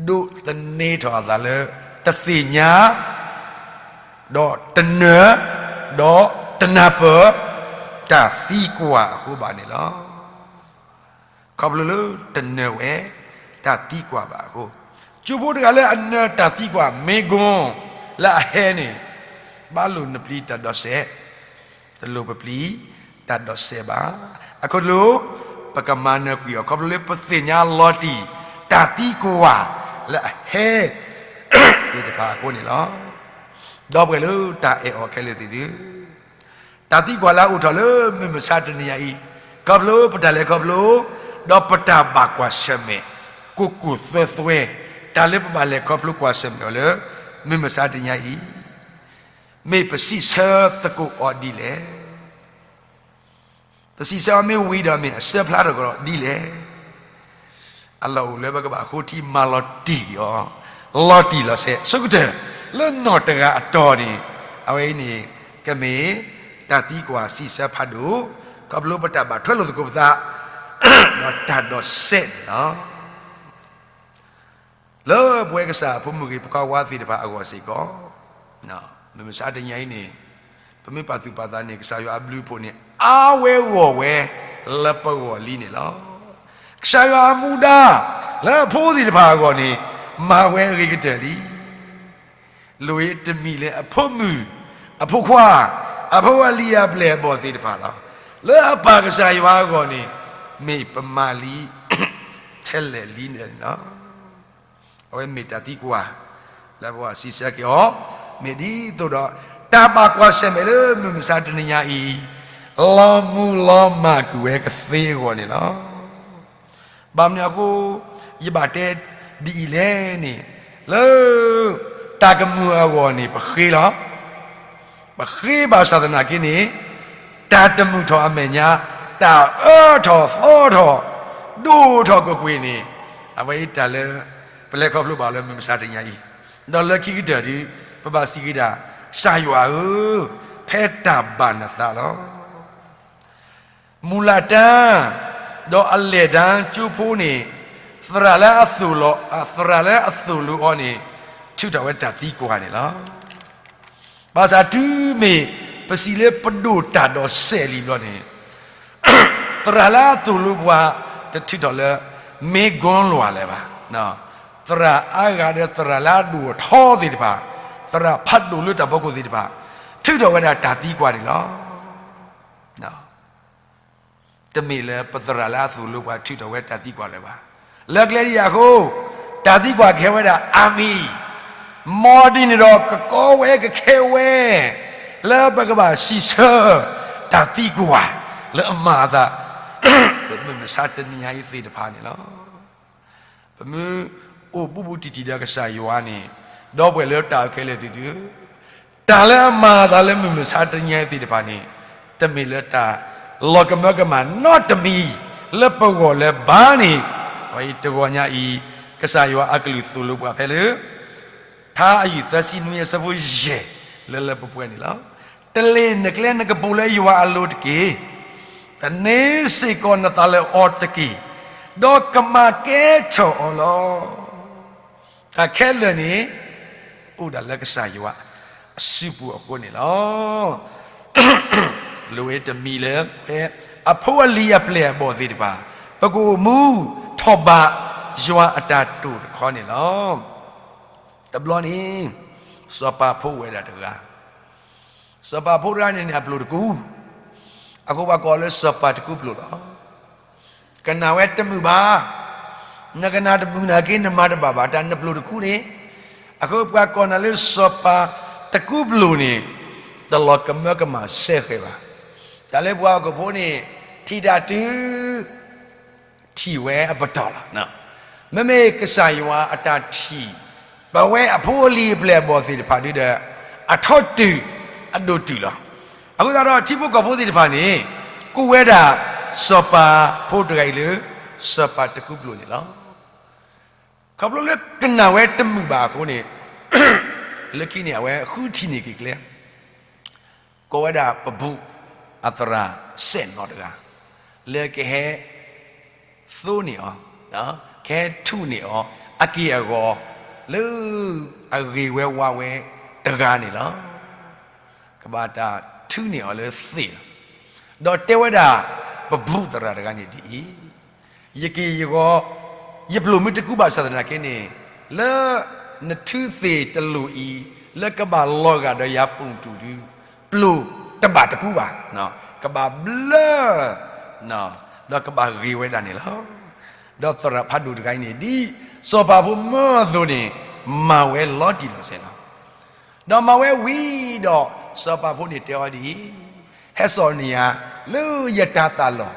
ဒိးသန့ၤထီၣ်အသးလၢ တသ့ၣ်ညါ, ဒီးတနၢၤ, ဒီးတနၢ်ပၢၢ် တၢ်သံကွၢ်အဃိဘၣ်န့ၣ်လီၤ. ခီဖျိလၢတနၢၤဝဲ တၢ်သံကွၢ်ဘၣ်အဃိ, ကၠိဖိတဂၤလၢအနၢၤတၢ်သံကွၢ် မ့ၢ်ကွၢ်လၢအဟဲန့ၣ်, ဘၣ်လိာ်နပျံၤတၢ်ဒိးစဲး, တလိၣ်ပပျံၤတၢ်ဒိးစဲးဘၣ်. အခိၣ်တလိၣ်, ပကမၤနၢၤကွံာ်အီၤ ခီဖျိလၢပသ့ၣ်ညါလီၤတံၢ် တၢ်သံကွၢ်လၢအဟဲ သ့ၣ်တဖၣ်အဃိန့ၣ်လီၤ. ဒီပုၢ်ဝဲၢ်လၢတၢ်အဲၣ်အီၤခဲလၢာ်သ့ၣ်သု, တၢ်သံကွၢ်လၢအအိၣ်ထီၣ်လၢမုၢ်မဆါတနံၤညါအံၤ, ခီဖျိပတၢ်လဲၤခီဖျိ, ဒီးပတၢ်ဘၣ်ကွၢ်ဆၢၣ်မဲာ်, ကိၢ်ကိၢ်သွဲသွဲ, တၢ်လၢပဘၣ်လဲၤခီဖျိကွၢ်ဆၢၣ်မဲာ်အီၤလၢ မုၢ်မဆါတနံၤညါအံၤ, မ့ၢ်ပစံးဆၢသကိးအီၤဒ်လဲၣ်. ပစံးဆၢအီၤမ့ၢ်ဝံၤဒီး မ့ၢ်အဆၢဖျါထီၣ်ကဒီးဒ်လဲၣ်. အလီၢ်အိၣ်လၢပကဘၣ်ဃိထံမၤလီၤတံၢ်အီၤ, လီၤတံၢ်လီၤဆဲး ဆိကတၢၢ်, လၢနီၢ်တဂၤအတီၢ်န့ၣ်, အဝဲအံၤန့ၣ် ကမ့ၢ်တၢ်သံကွၢ်စံးဆၢဖးဒိၣ်, ခီဖျိပတၢ်ဘၣ်ထွဲလိာ်သကိးပသး, ဒီးတၢ်ဒိးစဲးန့ၣ်လီၤ. လၢပဝဲကစၢ်အဖိမုၣ်ဂ့ၤ ဖိခွါဝါသ့ၣ်တဖၣ်အဂီၢ်စ့ၢ်ကီး, မုၢ်မဆါတနံၤညါအံၤန့ၣ်, ပမ့ၢ်ပာ်သူၣ်ပာ်သးန့ၣ် ကစၢ်ယွၤအဘျုးအဖှိၣ်န့ၣ် အါဝဲဂီၢ်ဝဲလၢပဂီၢ်လံန့ၣ်လီၤ. ကစၢ်ယွၤအမူဒါ လၢအဖိသ့ၣ်တဖၣ်အဂီၢ်န့ၣ် မၤဝဲအဂ့ၤကတၢၢ်လံ. လိၣ်ဝဲတမံၤလၢအဖိမုၣ်, အဖိခွါ, အဖိအလံၤအပျဲၢ်အဘီၣ်သ့ၣ်တဖၣ်လီၤ. လၢအပၢ်ကစၢ်ယွၤအဂီၢ်န့ၣ်, မ့ၢ်ပမၤလံ ထဲလဲၣ်လံန့ၣ်လီၤ. အဝဲမ့ၢ်တၢ်သံကွၢ် လၢပှၤစံးဆၢက့ၤအီၤ, မ့ၢ်ဒ်သိးဒီး တၢ်ဘၣ်ကွၢ်ဆၢၣ်မဲာ်လၢမုၢ်မဆါတနံၤညါအံၤ, လီၤမူလီၤမၢ်ကွံာ်ဝဲကသ့အဂီၢ်န့ၣ်လီၤ. ဘၣ်မနုၤအဃိ ယဘၣ်တဲဒ်အံၤလဲၣ်န့ၣ်, လၢ တၢ်ကမုာ်အဂီၢ်န့ၣ် ပဃ့လီၤ. ပဃ့ဘၣ်ဆၣ်သနာ်က့န့ၣ်, တၢ်တမုာ်ထီၣ်အမဲာ်ညါ, တၢ်အၢထီၣ်သီထီၣ်, ဒိၣ်ထီၣ်ကွ့ၢ်ကွ့ၢ်န့ၣ်, အဝဲအံၤတၢ်လၢ ပလဲၤခီဖျိဘၣ်လၢမုၢ်မဆါတနံၤညါအံၤ, ဒီးလၢခံကတၢၢ်ဒီး ပဘၣ်စံးက့ၤတၢ်, ကစၢ်ယွၤဧၢ, ဖဲတၢ်ဘၣ်နသးလီၤ. မူလတၢ်, ဒီးအလဲၢ်တၢ်ကၠိဖိန့ၣ်, သရၣ်လၢအသိၣ်လိ, သရၣ်လၢအသိၣ်လိအီၤန့ၣ်, ထုးထီၣ်ဝဲတၢ်သံကွၢ်န့ၣ်လီၤ. ဘၣ်ဆၣ်တုၤမ့ၢ်ပစံးလၢပဒိၣ်တၢ်ဒိးစဲးလံဘျီန့ၣ်, သရၣ်လၢအသိၣ်လိပှၤ တထုးထီၣ်လၢ မ့ၢ်ကွၢ်လွၤလၢၤဘၣ်. သရၣ်အါဂၤဒီးသရၣ်လၢအဒိၣ်အထီသ့ၣ်တဖၣ်, သရၣ်ဖးဒိၣ်လၢတၢ်ဖီခိၣ်သ့ၣ်တဖၣ်, ထုးထီၣ်ဝဲဒၣ်တၢ်သံကွၢ်န့ၣ်လီၤ. တမ့ၢ်လၢပသရၣ်လၢအသိၣ်လိပှၤထုးထီၣ်ဝဲတၢ်သံကွၢ်လၢၤဘၣ်. လၢကျဲဒ်အံၤအဃိ, တၢ်သံကွၢ်ကဟဲဝဲဒၣ်အါမံၤ, မ်ဒ်န့ၣ်ဒီးကကီဝဲကခဲဝဲ, လၢပကဘၣ်စံးဆၢ တၢ်သံကွၢ်လၢအမၤအသး, မုၢ်မဆါတနံၤညါအံၤသ့ၣ်တဖၣ်န့ၣ်လီၤ. ပမ့ၢ်အိၣ်ဘူးဘူးတံၢ်တံၢ်ဒီးကစၢ်ယွၤန့ၣ်, ဒီပုၢ်ဝဲၢ်လၢတၢ်ခဲလၢာ်သ့ၣ်သုဧၢ, တၢ်လၢအမၤအသးလၢမုၢ်မဆါတနံၤညါအံၤသ့ၣ်တဖၣ်န့ၣ်, တမ့ၢ်လၢတၢ်လီၤကမၢကမၣ်နီတမံၤလၢပဂီၢ်လၢၤဘၣ်န့ၣ်, အဝဲအံၤတဂီၤညါအံၤ, ကစၢ်ယွၤအကလုၢ်သိၣ်လိပှၤဖဲလၢ ထါအယုၢ်သၢဆံနွံအဆၢဖိယဲၢ် လၢလၢပှဲၤပှဲၤန့ၣ်လီၤ. တလ့ၣ်နကျဲနကပူၤလၢယွၤအလိၤတက့ၢ်. သန့ၤစ့ၢ်ကီးနသးလၢအီၤတက့ၢ်. ဒီးကမၤကဲထီၣ်အီၤလီၤ. တၢ်ခဲလၢာ်န့ၣ် အိၣ်ဒၣ်လၢကစၢ်ယွၤအစုပူၤအဃိန့ၣ်လီၤ. လိၣ်ဝဲတမံၤလၢပဝဲ အဖိအလံၤအပျဲၢ်အဘီၣ်သ့ၣ်တဖၣ်, ပကအိၣ်မူထီၣ်ဘးယွၤအတၢ်တိာ်တခီန့ၣ်လီၤ. တဘျီန့ၣ် စီၤပၤဖိအိၣ်ဝဲဒၣ်တဂၤ, စီၤပၤဖိတဂၤန့ၣ်န့ၣ် အပျိၢ်တကူ, အဃိပှၤကိးလၢစီၤပၤတကူပျိၢ်လီၤ. ကနၣ်ဝဲတမုာ်ဘၣ်, နကနၣ်တမုာ်နာ်က့ နမၤတဘၣ်ဘၣ် တၢ်နပျိာ်တကူန့ၣ်, အဃိပှၤကိးနၤလၢစီၤပၤတကူပျိာ်န့ၣ် တလီၤကမၢကမၣ်စဲဃဲၤဘၣ်. တၢ်လၢပှၤဟီၣ်ခိၣ်ဖိန့ၣ် ထံၣ်တၢ်တုၤ ထံၣ်ဝဲအပတီၢ်လီၤ. မ့မ့ၢ်ကစၢ်ယွၤအတၢ်ထံၣ် ပဝဲအဖိအလံၤအပျဲၢ်အဘီၣ်သ့ၣ်တဖၣ်ဒုဒီး အထီတုာ်အဒိၣ်တုာ်လီၤ. အဃိသတးဒီး ထံဖိကီၢ်ဖိသ့ၣ်တဖၣ်န့ၣ် ကိးဝဲဒၣ် စီၤပၤဖိတဂၤအံၤလၢ စီၤပၤတကူပျိာ်န့ၣ်လီၤ. ခီဖျိလၢကနၣ်ဝဲတမုာ်ဘၣ်အဃိန့ၣ် လၢခံန့ၣ် အဝဲဃုထံၣ်န့ၢ်က့ၤကျဲ ကိးဝဲဒၣ်ပဘူၣ်အသရၣ်စဲၣ်နီၤတဂၤ လၢကဟဲသိန့ၢ်အီၤ, ကဟဲထူၣ်န့ၢ်အီၤ အက့ၢ်အဂီၤ လၢအဂ့ၤဝဲဝါဝဲတဂၤန့ၣ်လီၤ. ကဘၣ်တၢ်ထုးန့ၢ်အီၤလၢသ့ၣ်လီၤ. ဒီးတဲဝဲဒၣ် ပဘူၣ်သရၣ်တဂၤန့ၣ်ဒ်အံၤ, ယက့ၢ်ယဂီၤ ယပျိာ်မ့ၢ်တကူဘၣ်ဆၣ်သနာ်က့န့ၣ်, လၢနထုသ့ၣ်တလိၣ်အံၤ လၢကဘၣ်လီၤဂာ်ဒီးယၤပိာ်တူာ်ဒု ပျိာ်တဘၣ်တကူဘၣ်, ကဘၣ်ဘျၢ ဒီးကဘၣ်ဂ့ၤဝဲဒၣ်န့ၣ်လီၤ. ဒီးသရၣ်ဖးဒိၣ်တဂၤအံၤန့ၣ် ဒ်စီၤပၤဖိမၢအသိးန့ၣ် မၤဝဲလီၤတံၢ်လီၤဆဲးလီၤ. ဒီးမၤဝဲဝံၤဒီး စီၤပၤဖိန့ၣ်တဲအီၤဒ်အံၤ, ဟဲစိာ်န့ၢ်ယၤလၢယတၤသၣ်လီၢ်,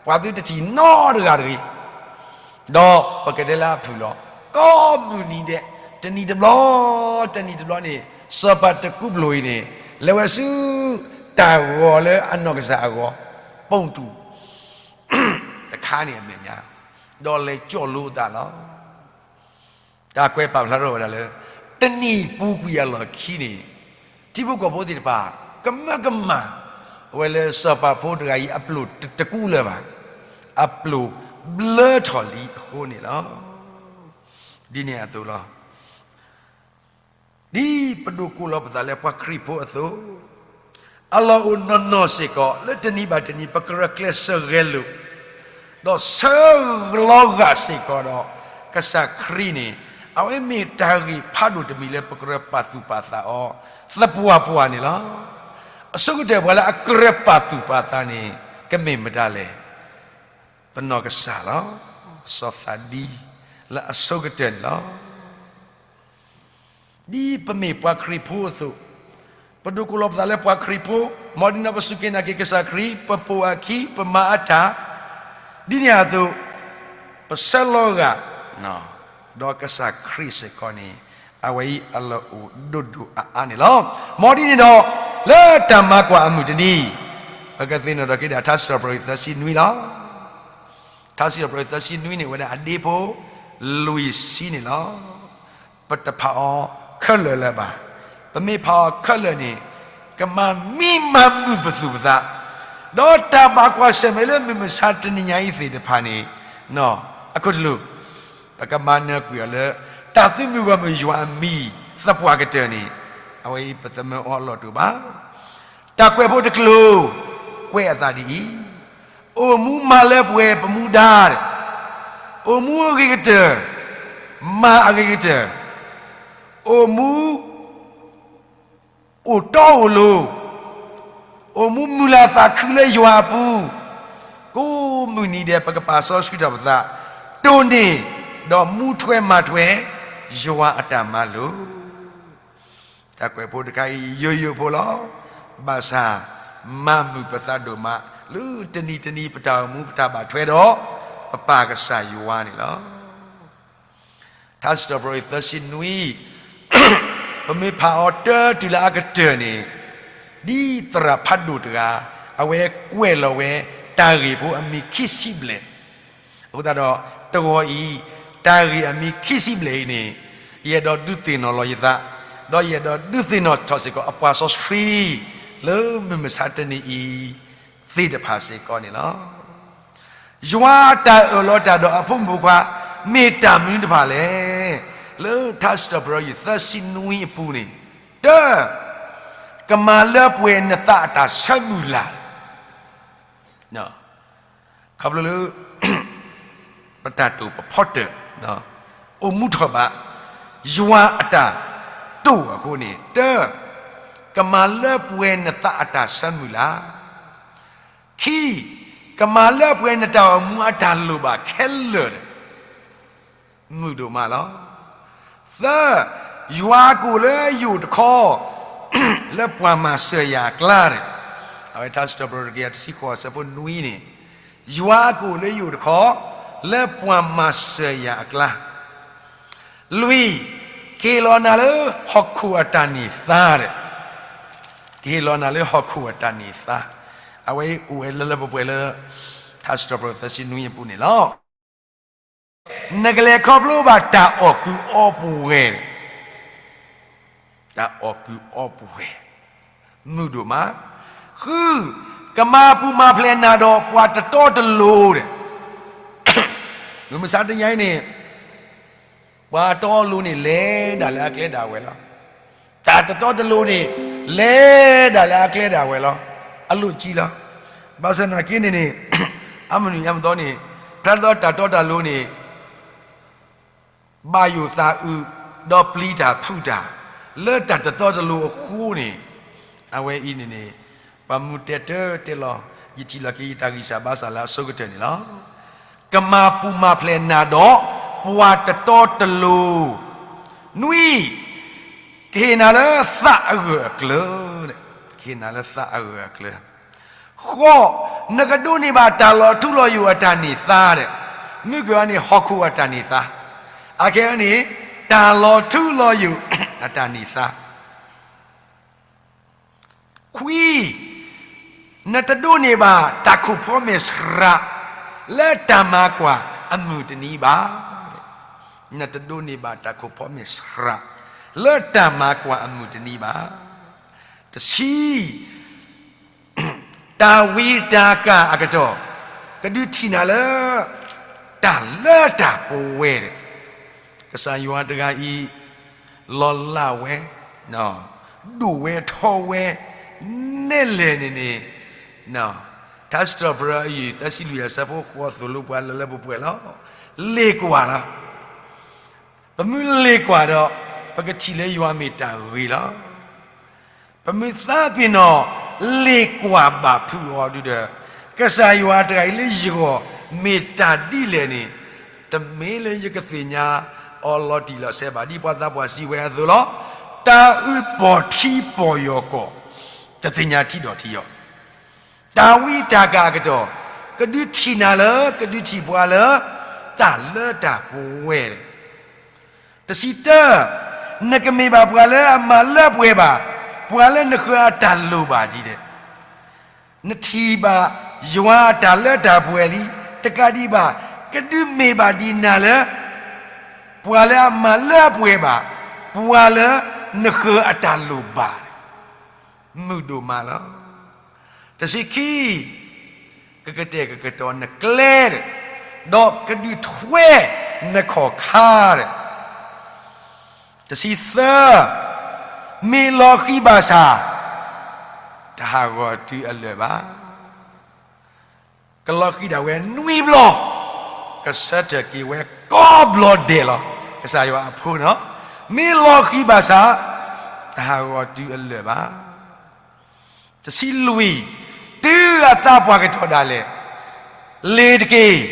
ပှၤသုတထံၣ်နီတဂၤတဂ့ၤ. ဒီးပကတဲလၢအဖုၣ်လီၤ. ကိးမုၢ်နံၤဒဲး တနံၤတဘျီ တနံၤတဘျီန့ၣ် စီၤပၤတကူပျိာ်အံၤန့ၣ် လဲၤဝဲဆူ တၢ်ဂီၤလၢအနီၢ်ကစၢ်အဂီၤ ပိာ်တူာ် တခါန့ၣ်အမဲာ်ညါ, ဒီးလဲၤကၠီၣ်လိအသးလီၤ. တၢ်ကွဲးပာ်ဖျါထီၣ်ဝဲဒၣ်လၢ တနံၣ်ပူၤကွံာ်အလီၢ်ခံန့ၣ် ထံဖိကီၢ်ဖိသ့ၣ်တဖၣ် ကမၢကမၣ် အဝဲလၢစီၤပၤဖိတဂၤအံၤ အပျိာ်တကူလၢၤဘၣ်, အပျိာ်ဘျၢထီၣ်လံအဃိန့ၣ်လီၤ. ဒ်န့ၣ်အသိးလီၤ. ဒ်ပဒိးကိးလီၤပသးလၢပှၤခရံာ်ဖိအသိး, အလီၢ်အိၣ်နီၢ်နီၢ်စ့ၢ်ကီး လၢတနံၤဘၣ်တနံၤ ပကရၢကျဲးစၢးဂဲၤလိာ်, ဒီးဆၢလီၤဂာ်စ့ၢ်ကီးဒီး ကစၢ်ခရံာ်န့ၣ် အဝဲမ့ၢ်တၢ်ဂ့ၢ်ဖးဒိၣ်တမံၤလၢပကရၢပာ်သူၣ်ပာ်သးအီၤ သပှၢ်ပှၢ်န့ၣ်လီၤ. အဆိကတၢၢ်ပှၤလၢအကရၢပာ်သူၣ်ပာ်သးန့ၣ် ကမ့ၢ်မတၤလဲၣ်. ပနီၢ်ကစၢ်လီၤ. စီၤသးဒံ လၢအဆိကတၢၢ်န့ၣ်လီၤ. ဒ်ပမ့ၢ်ပှၤခရံာ်ဖိအသိး, ပဒိးကိးလီၤပသးလၢပှၤခရံာ်ဖိ, မ်ဒ်န့ၣ်ပစူၢ်က့ၤနာ်က့ၤကစၢ်ခရံာ်, ပပိာ်အခံ, ပမၤအတၢ်, ဒ်န့ၣ်အသိး, ပဆၢလီၤဂာ် ဒီးကစၢ်ခရံာ်စ့ၢ်ကီးန့ၣ် အဝဲအံၤအလီၢ်အိၣ်ဒိၣ်ဒိၣ်အါအါန့ၣ်လီၤ. မ်ဒ်န့ၣ်ဒီး, လၢတၢ်မၤကွၢ်အမုၢ်တနံၤ, ပကသ့ၣ်နီၣ်ထီၣ်က့ၤဒၣ်ထါစံးထီၣ်ပတြၢၤသၢဆံနွံလီၤ. ထါစံးထီၣ်ပတြၢၤသၢဆံနွံန့ၣ် ဝဲဒၣ်အဒ့ဖိလွံၢ်ဆံန့ၣ်လီၤ. ပတဖးအီၤခဲလၢာ်လၢၤဘၣ်. ပမ့ၢ်ဖးအီၤခဲလၢာ်န့ၣ်, ကမၤမံမၤမုာ်ပသူၣ်ပသး, ဒီးတၢ်ဘၣ်ကွၢ်ဆၢၣ်မဲာ်လၢမုၢ်မဆါတနံၤညါအံၤသ့ၣ်တဖၣ်န့ၣ်, အခိၣ်တလိၣ်, ပကမၤနၢၤကွံာ်အီၤလၢ တၢ်သုးမုၢ်ဂီၢ်မုၢ်ယွၤအမံၤသပှၢ်ကတၢၢ်န့ၣ်, အဝဲအံၤပသမၢအီၤအလီၢ်တအိၣ်ဘၣ်. တၢ်ကွဲးဖိတကျိၤ, ကွဲးအသးဒ်အံၤ, အိၣ်မူမၤလၢပှဲၤပမူဒါ, အိၣ်မူအဂ့ၤကတၢၢ်, မၤအဂ့ၤကတၢၢ်, အိၣ်မူ အိၣ်တီအိၣ်လိၤ, အိၣ်မူမုာ်လၤသးခုလၢယွၤအပူၤ, ကိးမုၢ်နံၤဒဲးပကပာ်စီဆှံထီၣ်ပသး, တိၢ်န့ၢ်, ဒီးမူထွဲမၤထွဲ, ယွၤအတၢ်မၤလိာ်. တၢ်ကွဲးဖိတခါအံၤ ယိယိဖိလီၤ. ဘၣ်ဆၣ်, မၤမုာ်ပသးဒိၣ်မး, လၢတနံၤတနံၤပတၢ်အိၣ်မူပတၢ်ဘၣ်ထွဲဒီး, ပပၢ်ကစၢ်ယွၤန့ၣ်လီၤ. ထါစံးထီၣ်ပတြၢၤသၢဆံနွံ, ပမ့ၢ်ဖးအီၤတၢ်တုၤလၢအကတၢၢ်န့ၣ်, ဒ်သရၣ်ဖးဒိၣ်တဂၤ, အဝဲကွဲးလီၤဝဲတၢ်ဂ့ၢ်ဖိအမံၤခံဆံဘျဲၣ်, အဃိသတးဒီး, တဂီၤအံၤ, တၢ်ဂ့ၢ်အမံၤခံဆံဘျဲၣ်အံၤန့ၣ်, ယအဲၣ်ဒိးဒုးသ့ၣ်နီၣ်လီၤယသး, ဒီးယအဲၣ်ဒိးဒုးသ့ၣ်နီၣ်ထီၣ်စ့ၢ်ကီးအပှၤစီဆှံ, လၢမုၢ်မဆါတနံၤအံၤ, သ့ၣ်တဖၣ်စ့ၢ်ကီးန့ၣ်လီၤ. ယွၤအတၢ်အၢၣ်လီၤတၢ်ဒီးအဖိမုၣ်ဖိခွါ, မ့ၢ်တၢ်မနုၤတဖၣ်လဲၣ်. လၢထါစံးထီၣ်ပတြၢၤယွၤသၢဆံနွံအပူၤန့ၣ်, တၢ, ကမၤလၢပှဲၤနသးအတၢ်ဆၢမုၢ်လၢ်, ခီဖျိလၢ ပတၢ်တိာ်ပဖီတၢၣ်, အိၣ်မူထီၣ်ဘး, ယွၤအတၢ်တိာ်အဃိန့ၣ်, တၢ, ကမၤလၢပှဲၤနသးအတၢ်ဆၢမုၢ်လၢ်, ခံ, ကမၤလၢပှဲၤနတၢ်အိၣ်မူအတၢ်လိၣ်ဘၣ်ခဲလၢာ်ဒီး, မုာ်ဒိၣ်မးလီၤ. သၢ, ယွၤအကိာ်လၢယအိၣ်တခီ လၢပှၤမၤစၢၤယၤအကျါဒီး, အဝဲထါစံးထီၣ်ပတြၢၤတကယၤတဆံဃိး အဆၢဖိနွံန့ၣ်, ယွၤအကိာ်လၢယအိၣ်တခီ လၢပှၤမၤစၢၤယၤအကျါ လွံၢ်, ကဟ့ၣ်လီၤနၤလၢဟီၣ်ခိၣ်အတၢ်န့ၢ်သါဒီး, ကဟ့ၣ်လီၤနၤလၢဟီၣ်ခိၣ်အတၢ်န့ၢ်သါ, အဝဲအံၤအိၣ်ဝဲလၢလၢပှဲၤပှဲၤလၢ ထါစံးထီၣ်ပတြၢၤသၢဆံနွံအပူၤန့ၣ်လီၤ. နကလဲၤခီဖျိဘၣ်တၢ်အီၣ်ကုၢ်အီပှဲၤ, တၢ်အီၣ်ကုၢ်အီပှဲၤ, မုာ်ဒိၣ်မး. ဃု, ကမၤပူၤမၤဖျဲးနၤဒီးပှၤတတီတလိၤဒီး, မုၢ်မဆါတနံၤအံၤန့ၣ် ပှၤတတီတလိၤန့ၣ် လဲၤဒၣ်လၢအကျဲဒၣ်ဝဲလီၤ. တၢ်တတီတလိၤန့ၣ် လဲၤဒၣ်လၢအကျဲဒၣ်ဝဲလီၤ. အလိၣ်ကံလီၤ. ဘၣ်ဆၣ်သနာ်က့န့ၣ်န့ၣ်, အမုၢ်နံၤအမုၢ်သီန့ၣ်, ဖျါသီတၢ်တီတၢ်လိၤန့ၣ် ဘၣ်ယိၣ်သးအုး, ဒီးပျံၤတၢ်ဖုးတၢ်, လၢတၢ်တတီတလိၤအဃိန့ၣ်, အဝဲအံၤန့ၣ်န့ၣ်, ပှၤမူတဲတၢ်တဲလီၤ, ယထံၣ်လီၤက့ၤယတၢ်ဂံၢ်စၢ်ဘါစၢ်လၢအဆိကတၢၢ်န့ၣ်လီၤ. ကမၤပူၤမၤဖျဲးနၤဒီးပှၤတတီတလိၤ, နွံ, ကဟ့ၣ်နၤလၢသးအဂၢၢ်အကျၢၤ, ကဟ့ၣ်နၤလၢသးအဂၢၢ်အကျၢၤ. ဃိး, နကဒိးန့ၢ်ဘၣ်တၢ်လီၤထူလီၤယိာ်အတၢ်န့ၢ်သါဒီး, မုၢ်ကဝဲန့ၣ်ဟီၣ်ခိၣ်အတၢ်န့ၢ်သါ, အခဲအံၤန့ၣ်, တၢ်လီၤထူလီၤယိာ်အတၢ်န့ၢ်သါ. ခွံ, နတဒိးန့ၢ်ဘၣ်တၢ်ခိၣ်ဖီမဲာ်ဆှး, လၢတၢ်မၤကွၢ်အမုၢ်တနံၤဘၣ်. နတဒိးန့ၢ်ဘၣ်တၢ်ခိၣ်ဖီမဲာ်ဆှး, လၢတၢ်မၤကွၢ်အမုၢ်တနံၤဘၣ်. တဆံ, တၢ်ဝံတၢ်ကၢ်အကတီၢ်, ကဒုးထံၣ်နၤလၢ တၢ်လၢတၢ်ပဝဲဒီး, ကစၢ်ယွၤတဂၤအံၤ လီၤလးဝဲ, ဒိၣ်ဝဲထီဝဲ, နဲလဲၣ်န့ၣ်န့ၣ်, ထါစံးထီၣ်ပတြၢၤအယုၢ် သၢဆံလွံၢ်အဆၢဖိဃိးသိၣ်လိပှၤလၢလၢပှဲၤပှဲၤလီၤ. လ့ၣ်ကွၢ်လီၤ. ပမ့ၢ်လ့ၣ်ကွၢ်ဒီး, ပကထံၣ်လၢယွၤမ့ၢ်တၢ်ဂ့ၤလီၤ. ပမ့ၢ်သးပ့ၤနီၣ်လ့ၣ်ကွၢ်ဘၣ်ဖုးအီၤဒုဒီး, ကစၢ်ယွၤတဂၤအံၤလၢယဂီၢ် မ့ၢ်တၢ်ဒ်လဲၣ်န့ၣ်, တမ့ၢ်လၢယကသ့ၣ်ညါအီၤလီၤတံၢ်လီၤဆဲးဘၣ် ဒ်ပှၤသးပှၢ်စံးဝဲအသိးလီၤ. တၢ်အုၣ်ပီၢ်ထံပီၢ်ယီၢ်ကီၢ်, တသ့ၣ်ညါထံဒီးထံယီၤ. တၢ်ဝံတၢ်ကၢ်အကတီၢ်, ကဒုးထံၣ်နၤလၢ ကဒုးထံၣ်ပှၤလၢ တၢ်လၢတၢ်ပဝဲ တဆံတၢ, နကမ့ၢ်ဘၣ်ပှၤလၢအမၤလၢပှဲၤဘၣ်, ပှၤလၢနဃၢၤအတၢ်လိၣ်ဘၣ်ဒ်လဲၣ်. နထံၣ်ဘၣ်ယွၤအတၢ်လၢတၢ်ပှဲၤလံ, တကးဒံးဘၣ်, ကဒုးမ့ၢ်ဘၣ်ဒံးနၤလၢ ပှၤလၢအမၤလၢပှဲၤဘၣ်, ပှၤလၢနဃၢၤအတၢ်လိၣ်ဘၣ်, မုာ်ဒိၣ်မးလီၤ. တဆံခံ, ကကတဲာ်ကကတီၤနကျဲဒီး, ဒီးကဒုးထွဲနခီၣ်ခါဒီး, တဆံသၢ, မ့ၢ်လီၤဃံၤဘၣ်ဆၣ်, တဟးဂီၤတုၤအလၢာ်ဘၣ်. ကလီၤဃံၤဒၣ်ဝဲနွံဘျီ, ကဆၢထၢၣ်က့ၤဝဲကိးဘျီဒဲးလီၤ. ကစၢ်ယွၤအဖိနီၤ, မ့ၢ်လီၤဃံၤဘၣ်ဆၣ်, တဟးဂီၤတုၤအလၢာ်ဘၣ်. တဆံလွံၢ်, တုၤအသးပှၢ်ကထီၣ်ဒၣ်လဲာ်, လ့ၤတက့ၢ်,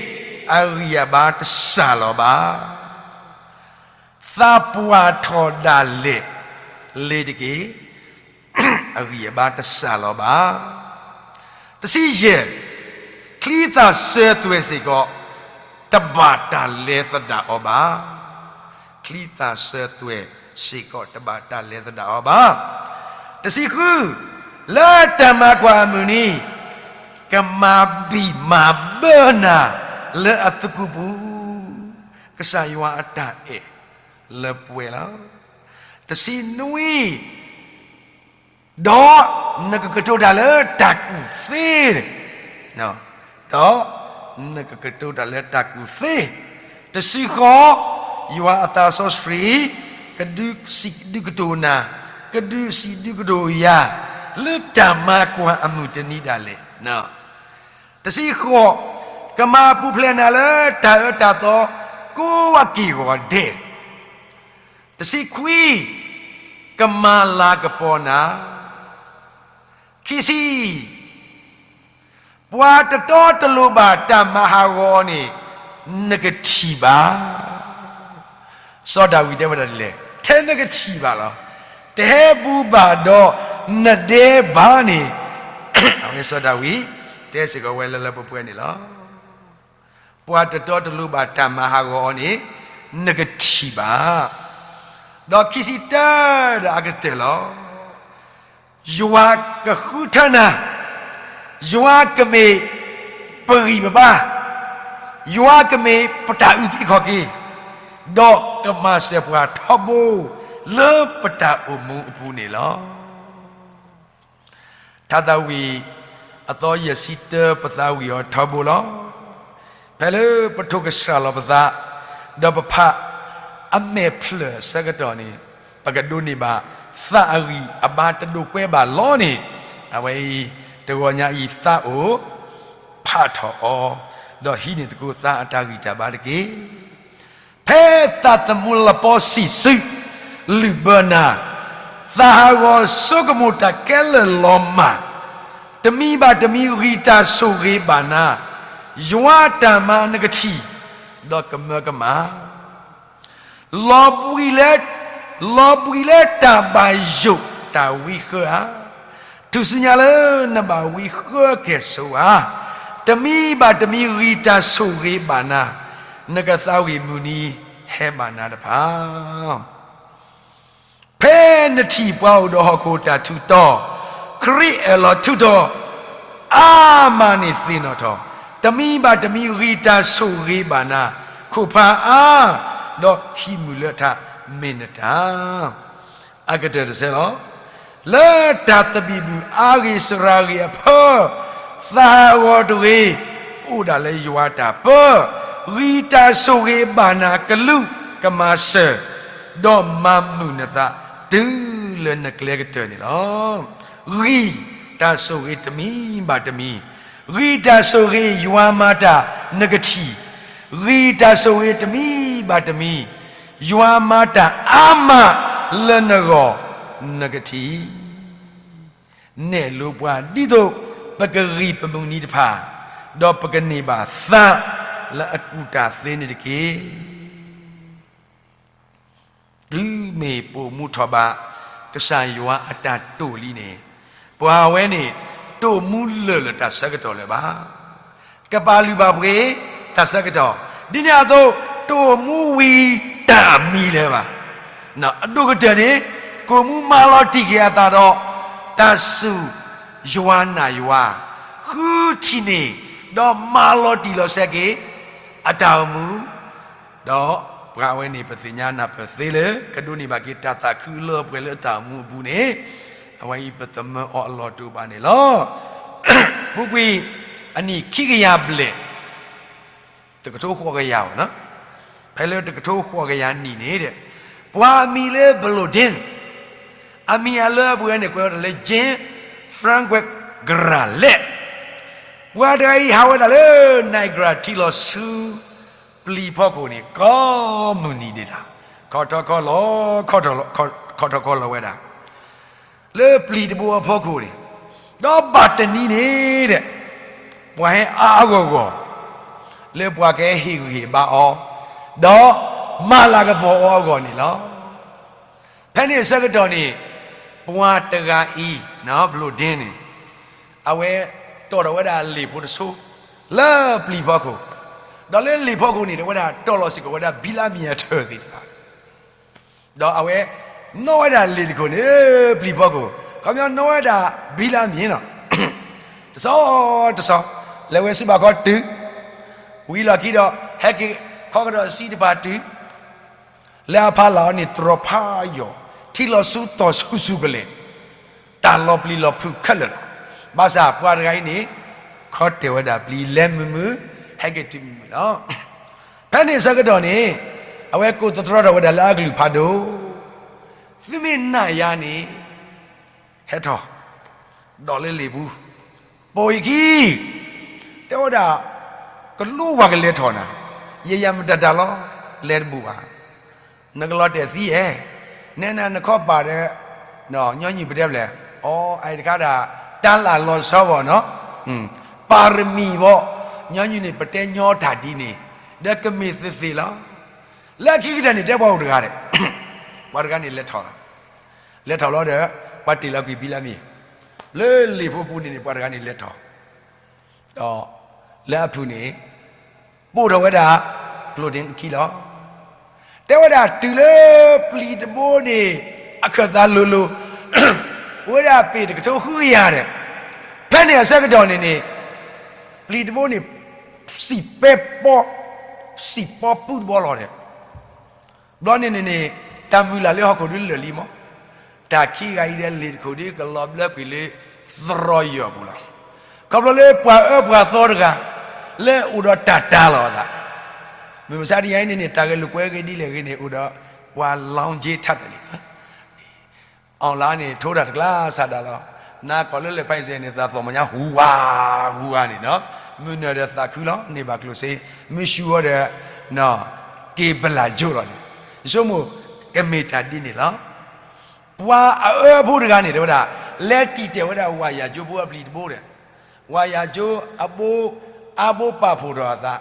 အဂံၢ်အဘါတစၢ်လီၤဘၣ်. သးပှၢ်ထီၣ်ဒၣ်လဲာ်, လ့ၤတက့ၢ်, အဂံၢ်အဘါတစၢ်လီၤဘၣ်. တဆံယဲၢ်, ချံသၣ်စၢၤသွဲၣ်စ့ၢ်ကီး, တဘၣ်တၢ်လဲၤသဒၣ်အီၤဘၣ်. ချံသၣ်စၢၤသွဲၣ်စ့ၢ်ကီး တဘၣ်တၢ်လဲၤသဒၣ်အီၤဘၣ်. တဆံဃု, လၢတၢ်မၤကွၢ်အမုၢ်နံၤ, ကမၤဘံၣ်မၤဘၢနၤလၢအသကူးပူၤ, ကစၢ်ယွၤအတၢ်အဲၣ်လၢပှဲၤလီၤ. တဆံနွံ, ဒီးနကကတိၤတၢ်လၢတၢ်ကူၣ်သ့, ဒီးနကကတိၤတၢ်လၢတၢ်ကူၣ်သ့. တဆံဃိး, ယွၤအသးစီဆှံ ကဒုးစံးဒုးကတိၤနၤ, ကဒုးစံးဒုးကတိၤယၤ, လၢတၢ်မၤကွၢ်အမုၢ်တနံၤဒၣ်လဲာ်. တဆံဃိး, ကမၤပူၤဖျဲးနၤလၢတၢ်အၢတၢ်သီ ကိးအက့ၢ်ဂီၤဒဲး. တဆံခွံ, ကမၤလၤကပီၤနၤ. ခံဆံ, ပှၤတတီတလိၤဘၣ်တၢ်မၤဟးဂီၤအီၤန့ၣ် နကထံၣ်ဘၣ်. စီၤဒၤဝံးတဲဝဲဒၣ်ဒ်လဲၣ်, ထဲနကထံၣ်ဘၣ်လီၤ. တဟဲဘူးဘၣ်ဒီးနဒဲဘၣ်န့ၣ်, အဝဲစီၤဒၤဝံး တဲစ့ၢ်ကီးဝဲလၢလၢပှဲၤပှဲၤန့ၣ်လီၤ. ပှၤတတီတလိၤဘၣ်တၢ်မၤဟးဂီၤအီၤန့ၣ် နကထံၣ်ဘၣ်. ဒီးခံဆံတၢဒီးအကတၢၢ်လီၤ. ယွၤကဃုထၢနၤ, ယွၤကမ့ၢ်ပဂံၢ်ပဘါ, ယွၤကမ့ၢ်ပတၢ်အုၣ်က့ၤခီၣ်က့ၤ, ဒီးကမၤစၢၤပှၤထီဘိလၢပတၢ်အိၣ်မူအပူၤန့ၣ်လီၤ. ထါသးဝံၣ်အသီယဲၢ်ဆံတၢ ပသးဝံၣ်အီၤထီဘိလီၤ. ဖဲလၢပထိၣ်ကဆှၣ်လီၤပသး, ဒီးပဖးအမဲာ်ဖျၢၣ်အဆၢကတီၢ်န့ၣ်, ပကဒိးန့ၢ်ဘၣ် သးအဂံၢ်အဘါတဒိးကွဲဘၣ်လီၤန့ၣ်, အဝဲအံၤ တဂီၤညါအံၤသးအိၣ်ဖးထီၣ်အီၤ, ဒီးဟံးန့ၢ်သကိးသးအတၢ်ဂံၢ်တၢ်ဘါတက့ၢ်. ဖဲသးသမူလပီစံၣ်စု လုၢ်ဘၢနၤ, သးဟးဂီၤဆိကမိၣ်တၢ်ခဲလၢာ်လီၤမၢ်, တမံၤဘၣ်တမံၤဂံၢ်တၢ်ဆိၣ်ဂ့ၤဘၣ်နၤ, ယွၤတၢ်မၤနကထံၣ်, ဒီးကမၢကမၣ် လီၤဘှံးလၢ, လီၤဘှံးလၢတၢ်ဘၣ်ယိၣ်တၢ်ဝံဃၢဧါ, ထူၣ်စုညါလၢနဘၣ်ဝံဃၢကဲၣ်ဆိးဧါ, တမံၤဘၣ်တမံၤဂံၢ်တၢ်ဆိၣ်ဂ့ၤဘၣ်နၤ, နကသးဝံၣ်မုၢ်နံၤဟဲဘၣ်နၤတဖၣ် ဖဲနထံၣ်ပှၤအိၣ်ဒီးဟီၣ်ခိၣ်တၢ်ထူးတီၤ, ခရံာ်အၢၣ်လီၤထူးတီၤအါမးန့ၣ်သ့ၣ်နီၣ်ထီၣ်, တမံၤဘၣ်တမံၤဂံၢ်တၢ်ဆိၣ်ဂ့ၤဘၣ်နၤ, ခိၣ်ဖးအါ, ဒီးဟံးမုာ်လၢထးမ့ၢ်နတၢ် အကတၢၢ်တဆၢလီၤ. လၢတၢ်သဘံၣ်ဘုၣ်အါဂ့ၤစှၤဂ့ၤအဖၢ, သးဟးဂီၤတဂ့ၤ, အိၣ်ဒၣ်လၢယွၤတၢ်ပၢ, ဂံၢ်တၢ်ဆိၣ်ဂ့ၤဘၣ်နၤကလူးကမၤစၢၤ, ဒီးမၤမုာ်နသးတုၤလၢနကျဲကတၢၢ်န့ၣ်လီၤ. ဂံၢ်တၢ်ဆိၣ်ဂ့ၤတမံၤဘၣ်တမံၤ, ဂံၢ်တၢ်ဆိၣ်ဂ့ၤယွၤမၤတၢ်နကထံၣ်, ဂံၢ်တၢ်ဆိၣ်ဂ့ၤတမံၤဘၣ်တမံၤ, ယွၤမၤတၢ်အါမးလၢနဂီၢ်နကထံၣ်, နဲၣ်လိပှၤဒ်သိးပကဂံၢ်ပမုၢ်နံၤတဖၣ်, ဒီးပကန့ၢ်ဘၣ်သးလၢအကူၣ်တၢ်သ့န့ၣ်တက့ၢ်. တုၤမ့ၢ်ပိာ်မူထီၣ်ဘး ကစၢ်ယွၤအတၢ်တိာ်လံန့ၣ်, ပှၤဝဲန့ၣ် တိာ်မူလၢာ်လၢတၢ်ဆၢကတီၢ်လၢၤဘၣ်. ကပာ်လုၢ်ပာ်ပှ့ၤတၢ်ဆၢကတီၢ်, ဒ်န့ၣ်အသိး တိာ်မူဝံၤတၢ်အမံၤလၢၤဘၣ်. အဒိၣ်ကတၢၢ်န့ၣ် ကိာ်မူမၤလီၤတံၢ်က့ၤအသးဒီး တၢ်စူၢ်ယွၤနာ်ယွၤ, ဃုထံၣ်န့ၢ် ဒီးမၤလီၤတံၢ်လီၤဆဲးက့ၤ အတၢ်အိၣ်မူ, ဒီးပှၤဝဲန့ၣ် ပသ့ၣ်ညါနၢ်ပၢၢ်သ့လၢ ကဒိးန့ၢ်ဘၣ်က့ၤတၢ်သးခုလၢပှဲၤလၢတၢ်အိၣ်မူအပူၤန့ၣ်, အဝဲအံၤပသမၢအီၤအလီၢ်တအိၣ်ဘၣ်န့ၣ်လီၤ. ပူၤကွံာ် အနံၣ်ခံကယၤဘျဲၣ် တကထိဃိးကယၤဘၣ်, ဖဲလၢတကထိဃိးကယၤနံၣ်န့ၣ်ဒီး, ပှၤအမံၤလၢ Blunden, အမံၤအလၢအပှဲၤန့ၣ် ကွဲးဝဲဒၣ်လၢ Jan Frank Gralet, ပှၤတဂၤအံၤဟးဝဲဒၣ်လၢ Niagara ထံၣ်လီၤဆူပျံၤဖီခိၣ်န့ၣ် ကိးမုၢ်နံၤဒဲးဒၣ်, ခီၣ်ထီၣ်ခီၣ်လီၤ, ခီၣ်ထီၣ်ခီၣ်လီၤဝဲဒၣ် လၢပျံၤတဘိအဖီခိၣ်န့ၣ်, ဒီးဘၣ်တနံၤန့ၣ်ဒီး, ပှၤဟဲအါအါဂီၢ်ဂီၢ် လၢပှၤကဟ့ၣ်ဂံၢ်ဟ့ၣ်ဘါအီၤ, ဒီးမၤလၤကပီၤအီၤအဂီၢ်န့ၣ်လီၤ. ဖဲန့ၣ်အဆၢကတီၢ်န့ၣ်, ပှၤတဂၤအံၤ Blunden န့ၣ်, အဝဲတီၢ်ထီၣ်ဝဲဒၣ်လံာ်ဖိတဆိ, လၢပျံၤဖီခိၣ်, ဒီးလၢလံာ်ဖီခိၣ်န့ၣ် တဲဝဲဒၣ်တီၢ်လီၤစ့ၢ်ကီးဝဲဒၣ်ဘံလၢမံၤအထၢၣ်သ့ၣ်တဖၣ် ဒီးအဝဲ နီၣ်ဝဲဒၣ်လံာ်တခိၣ်န့ၣ် ပျံၤဖီခိၣ်, ခီပညီနီၣ်ဝဲဒၣ်ဘံလၢမံၤလီၤ. တဆီတဆီ, လဲၤဝဲဆူဘၣ်ခီတုၤ, ဝံၤလီၢ်ခံဒီး ဟဲက့ၤခီကဒီးစံတဖၣ်တုၤ, လၢအဖီလာ်အီၤန့ၣ် တြီဖးယိာ်, ထံၣ်လီၤဆူတီၢ်ဆူၣ်ဆူၣ်ကလဲာ်, တၢ်လီၤပျံၤလီၤဖုးခဲလၢာ်လီၤ. ဘၣ်ဆၣ်ပှၤတဂၤအံၤန့ၣ် ခီတဲာ်ဝဲဒၣ်ပျံၤလဲၤမုာ်မုာ်, ဟဲက့ၤတုၤမုာ်မုာ်လီၤ. ဖဲန့ၣ်အဆၢကတီၢ်န့ၣ်, အဝဲကိးသတြီထီၣ်ဝဲဒၣ်လၢအကလုၢ်ဖးဒိၣ်, သုမ့ၢ်နာ်ယၤန့ၣ်, ဟဲထီၣ်, ဒီးလၢလံာ်ပူၤ, ပိာ်ယခံ, တဲဝဲဒၣ်, ကလိပှၤကလဲၤထီၣ်နၤ, ယယၤမတၤတၢ်လီၤ, လဲၤတဘူၣ်ဘၣ်. နကလီၤတဲာ်သံဧါ, နဲနၤနခီပာ်ဒီး ညီနုၢ်ပတဲဖျဲး, အအံၤတခါဒၣ် တၢ်လၢလီၤဆီဘၣ်နီၤ, ပၤရမံၤဘၣ်, ညီနုၢ်န့ၣ် ပတဲညီတၢ်ဒ်န့ၣ်, ဒီးကမ့ၢ်သ့သ့လီၤ. လၢအခံကတၢၢ်န့ၣ် တဲပှၤအိၣ်တဂၤဒီး ပှၤတဂၤန့ၣ်လဲၤထီၣ်လီၤ. လဲၤထီၣ်လီၤဒီး ပှၤတ့ၢ်လီၤကွံာ်ဘံလၢမ့ၢ် လၢလ့ၣ်ဖိပူၤန့ၣ်န့ၣ် ပှၤတဂၤန့ၣ်လဲၤထီၣ် ဒီး လၢအဖုၣ်န့ၣ် ပိာ်ထီၣ်ဝဲဒၣ် ကျိၤတ့ၣ်ခံလီၤ. တဲဝဲဒၣ်တုၤလၢပျံၤတဘိန့ၣ် အခၢၣ်သးလိၤလိၤ အိၣ်ဝဲဒၣ်ပ့ၢ်တကထိဃုကယၤဒီး ဖဲန့ၣ်အဆၢကတီၢ်န့ၣ်န့ၣ် ပျံၤတဘိန့ၣ် စံၣ်ပဲပီ စံၣ်ပီပုၢ်တဘီလီၤဒီး ဘျီန့ၣ်န့ၣ်န့ၣ် တၢ်မုၢ်လၢ်လၢဟီၣ်ခိၣ်ဒုးလၢာ်လံမး, တၢ်ခံဂၤအံၤဒီးလ့ၣ်တခိၣ်ဒုးကလီၤဘျၢကွံာ်လၢ သရီယီၤပူၤလီၤ. ခီဖျိလၢပှၤအၢပှၤသီတဂၤ လၢအိၣ်ဒီးတၢ်တၤလီၤအသး, မုၢ်မဆါတနံၤအံၤန့ၣ်န့ၣ် တၢ်ဂဲၤလိာ်ကွဲဂ့ၤဒ်လဲၣ်ဂ့ၤန့ၣ် အိၣ်ဒီးပှၤ လောင်းကြေး ထးတလံာ်လီၤ. အီၣ်လါန့ၣ် ထိတၢ်တကျါစးဒၣ်လီၤ. နၤကီၢ်လၢလဲၤဖဲအံၤစဲန့ၣ် သးသီၣ်မညါဟူဝါ ဟူဝါန့ၣ်ဒီး မုၢ်နၢၤဒီးသးခုလီၤ န့ၢ်ဘၣ်ကျိၣ်စ့, မုၢ်ဆူၣ်အီၤဒီး က့ၤပလၢ်ကၠိလီၤန့ၣ် ယဆိကမိၣ် ကမ့ၢ်တၢ်ဒ်န့ၣ်လီၤ. ပှၤအအၢဖိတဂၤန့ၣ် တဲဝဲဒၣ် လဲၤတံာ်တဲာ်ဝဲဒၣ်ဝၤယၤကၠိဖိအပျံၤတဘိဒီး ဝၤယၤကၠိအဘိ အါဘိပာ်ဖှိၣ်ထီၣ်အသး,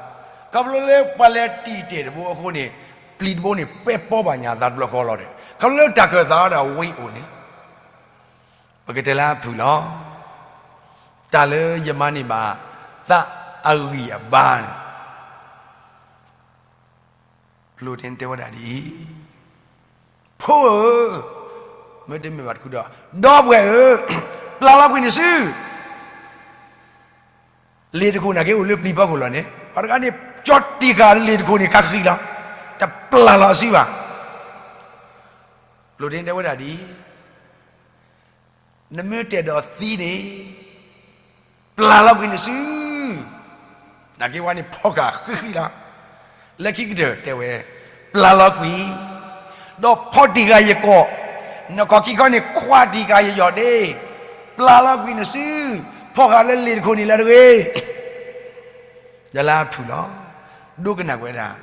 ခီဖျိလၢပှၤလဲၤတံာ်တဲာ်တဘိအဃိန့ၣ် ပျံၤတဘိန့ၣ် ပဲပီဘၣ်ညါအသးတဘျီဃီလီၤဒီး ခီဖျိလၢတၢ်ခၢၣ်သးဒီးဝံအိၣ်န့ၣ် ပကတဲလၢအဖုၣ်လီၤ. တၢ်လၢယမၤန့ၢ်ဘၣ် သးအဂံၢ်အဘါန့ၣ် ကျိၤတ့ၣ်တဲဝဲဒၣ်ဒ်အံၤ, ဖိဧၢ, မ့တမ့ၢ်ဘၣ်တခုဒီး ဒီပုၢ်ဝဲၢ်ဧၢ, ပျၢ်လီၤကွံာ်န့ၣ်ဆူ လ့ၣ်တခိၣ်န့ၣ်က့ၤအိၣ်လၢပျံၤဖီခိၣ်လီၤန့ၣ် ပှၤတဂၤန့ၣ် ကၠီတံၢ်ဃာ်လ့ၣ်တခိၣ်န့ၣ် ခးဃံလီၤ, တပျၢ်လီၤအစုဘၣ်. ကျိၤတ့ၣ်တဲဝဲဒၣ်ဒ်အံၤ, နမ့ၢ်တဲဒီးသံန့ၣ် ပျၢ်လီၤကွံာ်န့ၣ်ဆူ နာ်က့ဝဲန့ၣ်ဖီၣ်ဃာ်ဃံဃံလီၤ. လၢခံကတၢၢ်တဲဝဲ ပျၢ်လီၤကွံာ်, ဒီးဖီၣ်တံၢ်ဃာ်ယကီၢ်, နကီၢ်ခံခီန့ၣ် ခွါတံၢ်ဃာ်ယယီၢ်ဒ့, ပျၢ်လီၤကွံာ်န့ၣ်ဆူ ဖီၣ်ဃာ်လၢလ့ၣ်တခိၣ်န့ၣ်လၢတဂ့ၤ. ဒီးလၢအဖုၣ်လီၤ. ဒိကနၣ်ဝဲဒၣ်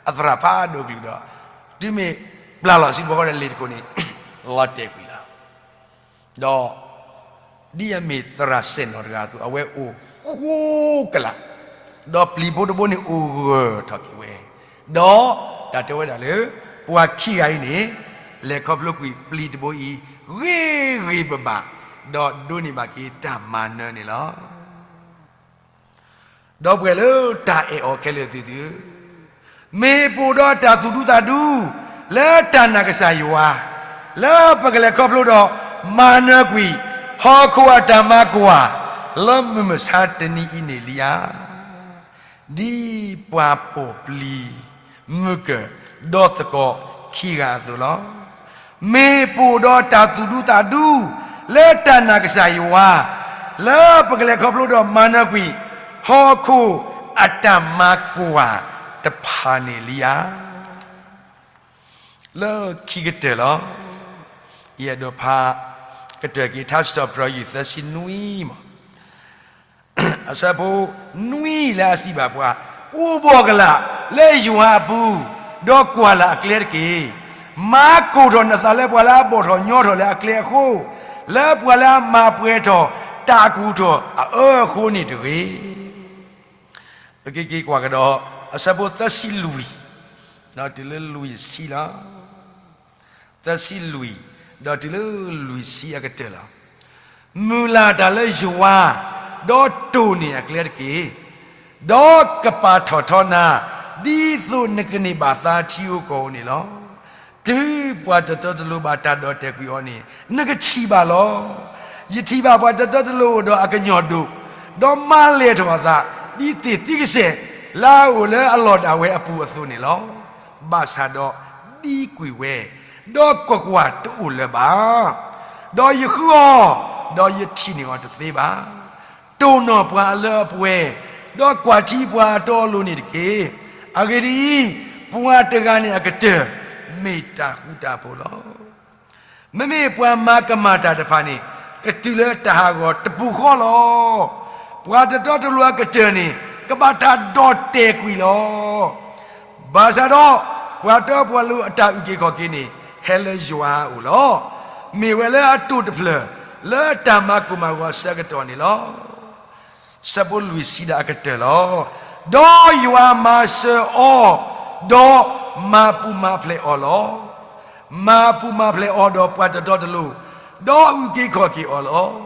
အသရၣ်ဖးဒိၣ်ကလုၢ်ဒီး တုၤမ့ၢ်ပျၢ်လီၤဆူဘီဃီဒီးလ့ၣ်တခိၣ်န့ၣ် လီၤတဲာ်ကွံာ်လီၤ. ဒီး ဒ်အမ့ၢ်သရၣ်စဲၣ်နီၤတဂၤအသိး အဝဲအိၣ်ဃိကလး, ဒီးပျံၤဖိတဘိန့ၣ်အိၣ်ဂၢၢ်ထီၣ်က့ၤဝဲ, ဒီးတၢ်တဲဝဲဒၣ်လၢ ပှၤခံဂၤအံၤန့ၣ် လဲၤခီဖျိကွံာ်ပျံၤတဘိအံၤ ဂ့ၤဂ့ၤဘၣ်ဘၣ်, ဒီးဒိးန့ၢ်ဘၣ်က့ၤတၢ်မၤနၢၤန့ၣ်လီၤ. ဒီပုၢ်ဝဲၢ်လၢတၢ်အဲၣ်အီၤခဲလၢာ်သ့ၣ်သုဧၢ, မ့ၢ်ပအိၣ်ဒီးတၢ်သူၣ်ဒူသးဒူ လၢတၢ်နာ်ကစၢ်ယွၤ, လၢပကလဲၤခီဖျိဒီးမၤနၢၤကွံာ် ဟီၣ်ခိၣ်အတၢ်မၤကွၢ် လၢမုၢ်မဆါတနံၤအံၤန့ၣ်လံဧါ. ဒ်ပှၤပိာ်ပျံၤမုၢ်ကၢၢ်ဒီသကိးခံဂၤအသိးလီၤ. မ့ၢ်ပအိၣ်ဒီးတၢ်သူၣ်ဒူသးဒူ လၢတၢ်နာ်ကစၢ်ယွၤ, လၢပကလဲၤခီဖျိဒီးမၤနၢၤကွံာ် ဟီၣ်ခိၣ်အတၢ်မၤကွၢ်တဖၣ်န့ၣ်လံဧါ. လၢခံကတၢၢ်လီၤ. ယအဲၣ်ဒိးဖး ကတၢၢ်က့ၤထါစံးထီၣ်ပတြၢၤယုၢ်သၢဆံနွံမး အဆၢဖိနွံလၢအစံးဘၣ်ပှၤ, အိၣ်ဘှီၣ်ကလာ်လၢယွၤအပူၤ, ဒီးကွၢ်လၢ်အကျဲတက့ၢ်. မၤကိၢ်ထီၣ်နသးလၢပှၤလၢအဘီၣ်ထီၣ်ညီထီၣ်လၢအကျဲအဃိ, လၢပှၤလၢအမၤပှဲၤထီၣ်တၢ်အကူၣ်ထီၣ်အအၢအဃိန့ၣ်တဂ့ၤ. ပကက့ၤကွၢ်ကဒီး အဆၢဖိသၢဆံလွံၢ် ဒီးတုၤလၢလွံၢ်ဆံလီၤ. သၢဆံလွံၢ် ဒီးတုၤလၢလွံၢ်ဆံအကတၢၢ်လီၤ. မုၢ်လၢ်တၢ်လၢယွၤ, ဒီးတိၢ်န့ၢ်အကျဲတက့ၢ်. ဒီးကပာ်ထီၣ်ထီနၤ, ဒ်သိးနကန့ၢ်ဘၣ်သါထံဧိၤကီၢ်ဧိၤန့ၣ်လီၤ. တုၤပှၤတတီတလိၤဘၣ်တၢ်ဒီၣ်တဲာ်ကွံာ်အီၤန့ၣ် နကထံၣ်ဘၣ်လီၤ. ယထံၣ်ဘၣ်ပှၤတတီတလိၤအိၣ်ဒီးအကညီၢ်ဒိၣ်, ဒီးမၤလဲၢ်ထီၣ်အသး ဒ်သ့ၣ်သံကစဲာ် လၢအအိၣ်လၢအလီၢ်ဒၣ်ဝဲအပူၤအသိးန့ၣ်လီၤ. ဘၣ်ဆၣ်ဒီးဒံကွံာ်ဝဲ, ဒီးကွၢ်ကွၢ်, တအိၣ်လၢၤဘၣ်. ဒီးယဃုအီၤ, ဒီးယထံၣ်န့ၢ်အီၤတသ့ဘၣ်. တိၢ်နီၣ်ပှၤအလၢအပှဲၤ, ဒီးကွၢ်ထံပှၤအတီအလိၤန့ၣ်တက့ၢ်. အဂ့ၢ်ဒ်အံၤ, ပှၤတဂၤန့ၣ်အကတၢၢ် မ့ၢ်တၢ်ဃူတၢ်ဖိးလီၤ. မ့မ့ၢ်ပှၤမၤကမၣ်တၢ်တဖၣ်န့ၣ် ကတုၤလၢတၢ်ဟးဂီၤတပူၤဃီလီၤ. ပှၤတတီတလိၤအကတၢၢ်န့ၣ် ကဘၣ်တၢ်ဒီၣ်တဲာ်ကွံာ်လီၤ. ဘၣ်ဆၣ်ဒီး ပှၤတၢပှၤလိၤအတၢ်အုၣ်က့ၤခီၣ်က့ၤန့ၣ် ဟဲလၢယွၤအအိၣ်လီၤ. မ့ၢ်ဝဲလၢအတိာ်တဖျၢၣ် လၢတၢ်မၤကိၢ်မၤဂီၤအဆၢကတီၢ်န့ၣ်လီၤ. ဆၢဖိလွံၢ်ဆံဒီးအကတၢၢ်လီၤ. ဒီးယွၤမၤစၢၤအီၤ, ဒီး မၤပူၤမၤဖျဲးအီၤလီၤ. မၤပူၤမၤဖျဲးအီၤဒီးပှၤတတီတလိၤ, ဒီးအုၣ်က့ၤခီၣ်က့ၤအီၤလီၤ.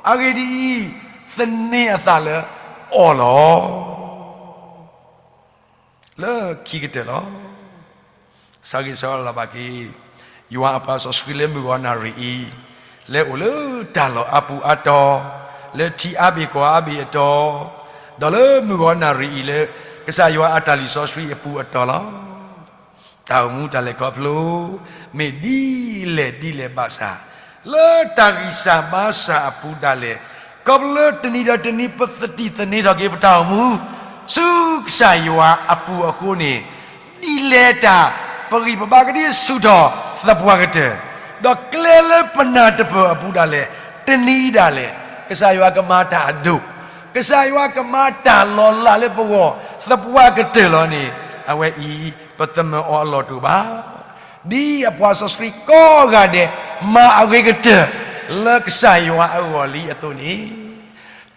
အဂ့ၢ်ဒ်အံၤ, သန့ၤအသးလၢအီၤလီၤ. လၢခံကတၢၢ်လီၤ. စးဂ့ၤဆၢလီၤဘၣ်က့ၤ ယွၤအပှၤစီဆှံလၢမုၢ်ဂီၤနၣ်ရံၣ်အံၤ, လၢအိၣ်လၢတၢ်လီၢ်အပူၤအတီၤ, လၢထံအါဘ့ၣ်ကီၢ်အါဘ့ၣ်အတီၤ, ဒီးလၢမုၢ်ဂီၤနၣ်ရံၣ်အံၤလၢ ကစၢ်ယွၤအတၢ်လံၣ်စီဆှံအပူၤအတီၤလီၤ. တၢ်အိၣ်မူတၢ်လဲၤခီဖျိ မ့ၢ်ဒ်လဲၣ်ဒ်လဲၣ်ဘၣ်ဆၣ်, လၢတၢ်ဂံၢ်စၢ်ဘါစၢ်အပူၤဒၣ်လဲာ်, ခီဖျိလၢတနံၤဒီးတနံၤပသထံၣ်သန့ၤထီၣ်က့ၤပတၢ်အိၣ်မူ ဆူကစၢ်ယွၤအပူၤအဃိန့ၣ်, ဒ်လဲၣ်တၢ်ပဂံၢ်ပဘါကဒုဆူၣ်ထီၣ်သပှၢ်ကတၢၢ်, ဒီးကျဲလၢပနၢ်တပၢၢ်အပူၤဒၣ်လဲာ်, တနံၤဒၣ်လဲာ်, ကစၢ်ယွၤကမၤတၢ်အဒိၣ်, ကစၢ်ယွၤကမၤတၢ်လီၤလးလၢပဂီၢ်သပှၢ်ကတၢၢ်လီၤန့ၣ်, အဝဲအံၤ ပသးမၢအီၤအလီၢ်တအိၣ်ဘၣ်. ဒ်အပှၤစီဆှံကိးဂၤဒဲး မၤအဂ့ၤကတၢၢ်လၢကစၢ်ယွၤအဂီၢ်လံအသိးန့ၣ်,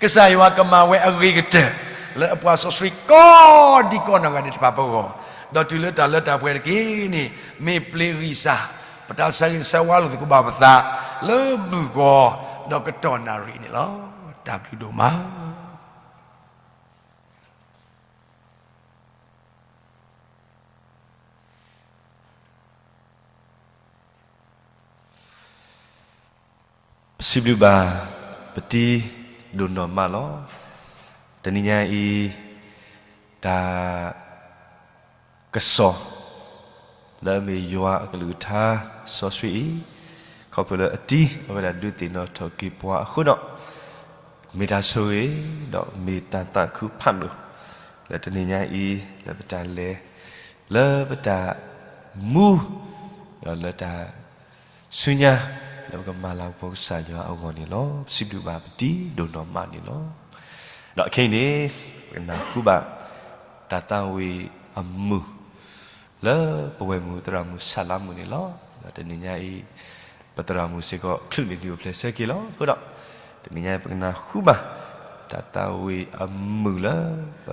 ကစၢ်ယွၤကမၤဝဲအဂ့ၤကတၢၢ် လၢအပှၤစီဆှံကိးဒံကိးနီၢ်ဂၤဒဲးတဖၣ်ပဂီၢ်, ဒီးတုၤလၢတၢ်လၢတၢ်ပှဲၤတက့ၢ်န့ၣ်, မ့ၢ်ပျ့ၤဂံၢ်စၢ်, ပတၢ်ဆၢဂ့ၤဆၢဝါလိာ်သကိးဘၣ်ပသး လၢမုၢ်ဂီၤ ဒီးကတီၢ်နၣ်ရံၣ်န့ၣ်လီၤ. တၢ်ဘျုးဒိၣ်မး. ပစံးဘျုးဘၣ်ပတံၤဒိၣ်နီၢ်မးလီၤ. တနံၤညါအံၤ တၢ်ကစီၣ် လၢအမ့ၢ်ယွၤအကလုၢ်ကထါစီဆှံအံၤ, ခီဖျိလၢအတံၤအဝဲဒၣ်ဒုးသ့ၣ်နီၣ်ထီၣ်က့ၤပှၤအဃိဒီး, မ့ၢ်တၢ်ဆိၣ်ဂ့ၤ, ဒီးမ့ၢ်တၢ်သးခုဖးဒိၣ်, လၢတနံၤညါအံၤ လၢပတၢ်လဲၤ, လၢပတၢ်မူ, ဒီးလၢတၢ်ဆူညါ, လၢပကမၤလၤကပီၤကစၢ်ယွၤအဂီၢ်န့ၣ်လီၤ. ပစံးဘျုးဘၣ်ပတံၤဒိၣ်နီၢ်မးန့ၣ်လီၤ. ဒီးခဲအံၤန့ၣ်, ပကနၢ်ဟူဘၣ် တၢ်သးဝံၣ်အမုၢ် လၢပဝဲၢ်မုၢ်သရၣ်မုၣ်ဆၣ်လါမုၣ်န့ၣ်လီၤ. ဒီးတနံၤညါအံၤ ပသရၣ်မုၣ်စ့ၢ်ကီး ချုးန့ၢ်ဒံးအိၣ်ဖျဲၣ်ဆၢက့ၤလီၤ. အဃိဒီး တနံၤညါအံၤ ပကနၢ်ဟူဘၣ် တၢ်သးဝံၣ်အမုၢ်လၢ ပ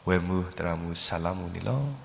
ဝဲၢ်မုၢ်သရၣ်မုၣ်ဆၣ်လါမုၣ်န့ၣ်လီၤ.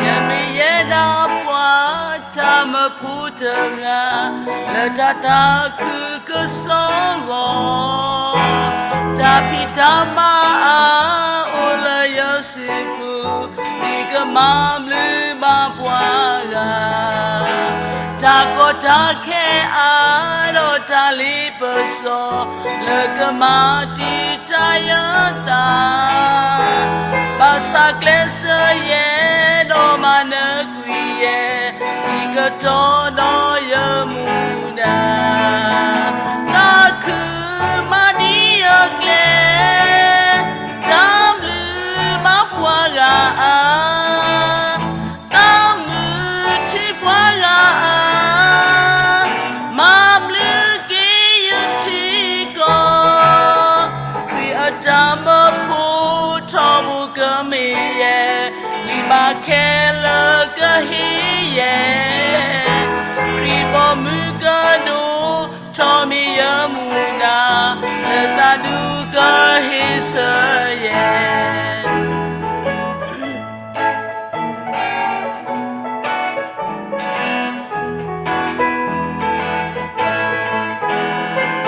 ယမ့ၢ်ယဲဒၣ်ပှၤတၢ်မၢဖိတဂၤ, လၢတၢ်သးခုကစီၣ်အဂီၢ်, တၢ်ဖံးတၢ်မၤအါအိၣ်လၢယစုပူၤ, ယကမၤဘျုးဘၣ်ပှၤဂၤ, တၢ်ကီတၢ်ခဲအါဒီးတၢ်လ့ပစီ, လၢကမၤတံာ်တာ်ယသး, ဘၣ်ဆၣ်ကျဲးစၢးယဲဒီးမၤနၢၤကွံာ်ယဲ, ဒ်ကတီၢ်ဒီးယမူဒါ, သးခုမၤဒံးယကျဲ, တၢ်ဘျုးဘၣ်ပှၤဂၤအါ, သးမုာ်ထံပှၤဂၤအါ, မၤဘျုးက့ၤယထံကီၢ်, ခရံာ်အတၢ်မၢဖိထီဘိကမ့ၢ်ယဲ, ဂံၢ်ဘါခဲလၢာ် ဟ့ၣ်ယဲ, ခရံာ်ဘီမုၢ်ကဒိၣ်, ထီၣ်မံယမူဒါ, လၢသးဒူကဟ့ၣ်ဆၢယဲ.